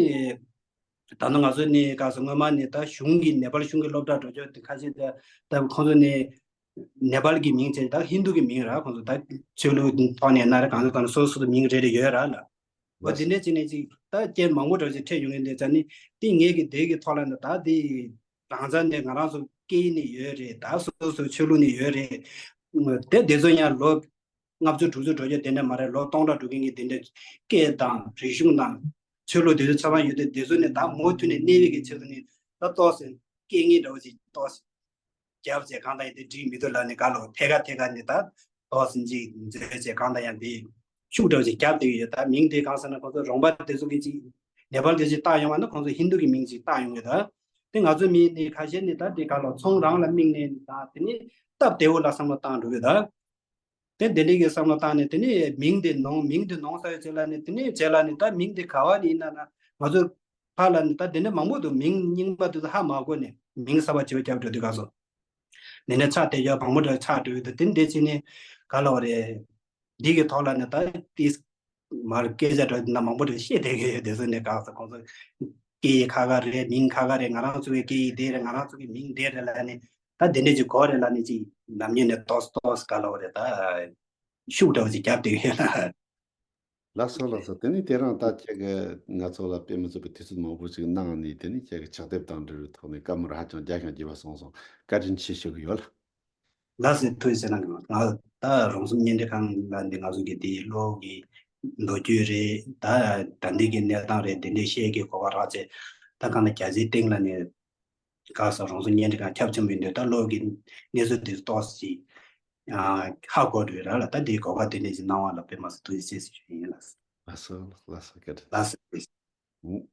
ད་ནི་ང་ཚོ་ནི་ག་ས་སྔོན་མ་ནི་ད་གཞུང་གི་ནེ་པཱལ་གཞུང་གི་སློབ་གྲྭ་འགྲོ་ཆོག་དེ་ཁ་ཤས་དེ་ད་ཁོང་ཚོ་ནི་ནེ་པཱལ་གི་མིང་བྱས་ད་ཧིན་དུ་གི་མིང་ར་ཁོང་ཚོ་ད་ཆོས་ལུགས་ཐོག་ནས་ན་ར་གང་ཚོ་གང་སོ་སོ་མིང་རེ་རེ་ཡོད་ར་ལ། འོ་དེ་འདྲ་བྱས་ནས་ཅིག་ད་རྐྱེན་མང་པོ་འདྲ་ཅིག་འཕྲད་ཡོང་གི་འདུག་ཙང་ནི་དེ་ངེད་ཀྱི་དེ་གི་ཐོག་ལ་ནི་ད་དེ་རང་ཚ་ནས་ང་རང་ཚོ་སྐད་ཡིག་ནི་ཡོད་རེད། ད་སོ་སོའི་ཆོས་ལུགས་ནི་ཡོད་རེད། དེ་དེ་ཚོ་ཡང་ལོ་ལྔ་བཅུ་དྲུག་ཅུ་འགྲོ་རྒྱུ་དེ་འདྲ་མ་རེད། ལོ་སྟོང་ཕྲག་འགྲོ་གི་ངེད་དེ་འདྲ་སྐད་དང་རིག་གཞུང་དང་ཆོས་ལུགས་དེ་ཚོ་ཆ་ཚང་ཡོད་དེ། དེ་ཚོ་ནི་ད་མུ་མཐུད་ནས་གནས་པའི་གི་ཆེད་དུ་ནི་ད་ཏོག་ཙམ་སྐད་ངན་འདྲ་བོ་ཞིག་ཏོག་ཙམ་རྒྱབ་བྱས་གང་ལྟར་ཡང་དེ་འགྲིག་མི་འདུག་ལབ་ནས་ག་ལོ་ཐད་ཀ་ཐད་ཀ་ནས་ད་ཏོག་ཙམ་ཅིག་འཛོལ་བྱས་གང་ལྟར་ཡང་དེ་ཤུགས་འདྲ་བོ་ཞིག་རྒྱབ་བསྡད་ཀྱི་ཡོད། ད་མིང་དེ་གང་ཟེར་ན་ཁོང་ཚོ་རོང་པ་དེ་ཚོ་གི་ཅིག་ནེ་པཱལ་དེ་ཅིག་བཏགས་ཡོང་བ་ན་ཁོང་ཚོ་ཧིན་རྡུ་གི་མིང་ཅིག་བཏགས་ཡོང་གི། ད་དེ་ང་ཚོ་མི་ནི་ཁ་ཤས་ནི་ད་དེ་ག་ལོ་ཚོང་རང་ལ་དམིགས་ནས་ད་དེ་ནི་སྟབས་བདེ་བོ་ལ་བསམ་བློ་བཏང་འགྲོ་གི། ད་དེ་འདི་འདྲའི་གི་བསམ་བློ་བཏང་ནས་དེ་ནས་མིང་དེ་ནོངས། མིང་དེ་ནོངས་ཚར་བའི་རྗེས་ལ་ནི་དེ་ནས་རྗེས་ལ་ནི་ད་མིང་དེ་ག་བ་ནས་ཡིན་ན་ན་ང་ཚོ་ཕར་ལ་ནི་ད་དེ་འདྲ་མང་པོ་འདུག་མིང་རྙིང་པ་དེ་ཚོ་ཧ་མ་གོ་ནས་མིང་གསར་པ་བྱེད་པ་རྒྱབ་འགྲོ་དུས་ག་སོ། དེ་ནས་ཆགས་བསྡད་ཡོད། མང་པོ་འདྲ་ཆགས་འགྲོ་ཡོད། དེ་འདི་བྱས་ནས་ག་ལབ་རེད། འདི་གི་ཐོག་ལ་ནི་ད་ཏིས་མར་སྐད་ཆ་འདྲ་ན་མང་པོ་འདྲ་བཤད་བསྡད་ཀྱི་ཡོད། དེ་ཚོ་ནས་ག་སོ་ཁོང་ཚོ་སྐད་ཡིག་ཁ་ཁ་རེད། མིང་ཁ་ཁ་རེད། ང་རང་ཚོ་གི་སྐད་ཡིག་དེ་རེད། ང་རང་ཚོ་གི་མིང་དེ་རེད་ལབ་ནས། ད་དེ་འདྲས་ཀྱི་གོ་རེ་ལ་ནི་ཅིག་ནམ་ཉིན་ནས་ཏོག་ཏོག་ག་ལ་བ་རེ་ད་ཤུགས་འདྲ་བོ་ཅིག་རྒྱབ་བསྡད་ཡོད་ལ། ལགས་སོ་ལགས་སོ། དེ་ནི་དེ་རིང་ད་ཁྱེད་ཀྱིས་ང་ཚོ་ལ་དཔེ་མི་སྲིད་པའི་དུས་ཚོད་མང་པོ་ཞིག་གནང་ནས། དེ་ནི་ཁྱེད་ཀྱི་ཕྱག་དེབ་དང་འབྲེལ་བའི་ཐོག་ནས་བཀའ་མོལ་ཧ་ཅང་རྒྱ་ཞིང་རྒྱས་པ་གསུངས་སོང་། བཀའ་དྲིན་ཆེ་ཞུ་གི་ཡོད་ལ། ལགས་སོ། ཐུགས་རྗེ་གནང་། ང་ད་རོང་ཟོམ་བརྙན་འཕྲིན་ཁང་ལ་འདི་ང་ཚོ་གི་དེ་གློག་གི་ལོ་རྒྱུས་རེད། ད་ད་འདི་གི་གནས་སྟངས་རེད། དེ་འདྲས་བཤད་ཀྱི་གོ་བ་རག་ཚེ། ད་གང་ལ་རྒྱ་ཆེའི་སྟེང་ལ་ནས་ག་ས་རོང་ཟོམ་བརྙན་འཕྲིན་ཁང་ཁྱབ་ཆེན་པོ་ཡིན་དུས་ད་གློག་གི་གནས་ཚུལ་དེ་ཏོག་ཙམ་ཧ་གོ་འགྲོ་ར་ལ། ད་འདི་གོ་བ་དེ་འདྲས་ཅིག་གནང་བ་ལ་དཔེ་མ་སྲིད་ཐུགས་རྗེ་ཆེ་ཞུ་ཡིན་ལགས། ལགས་སོ་ལགས་སོ། བཀའ་དྲིན། ལགས་སོ།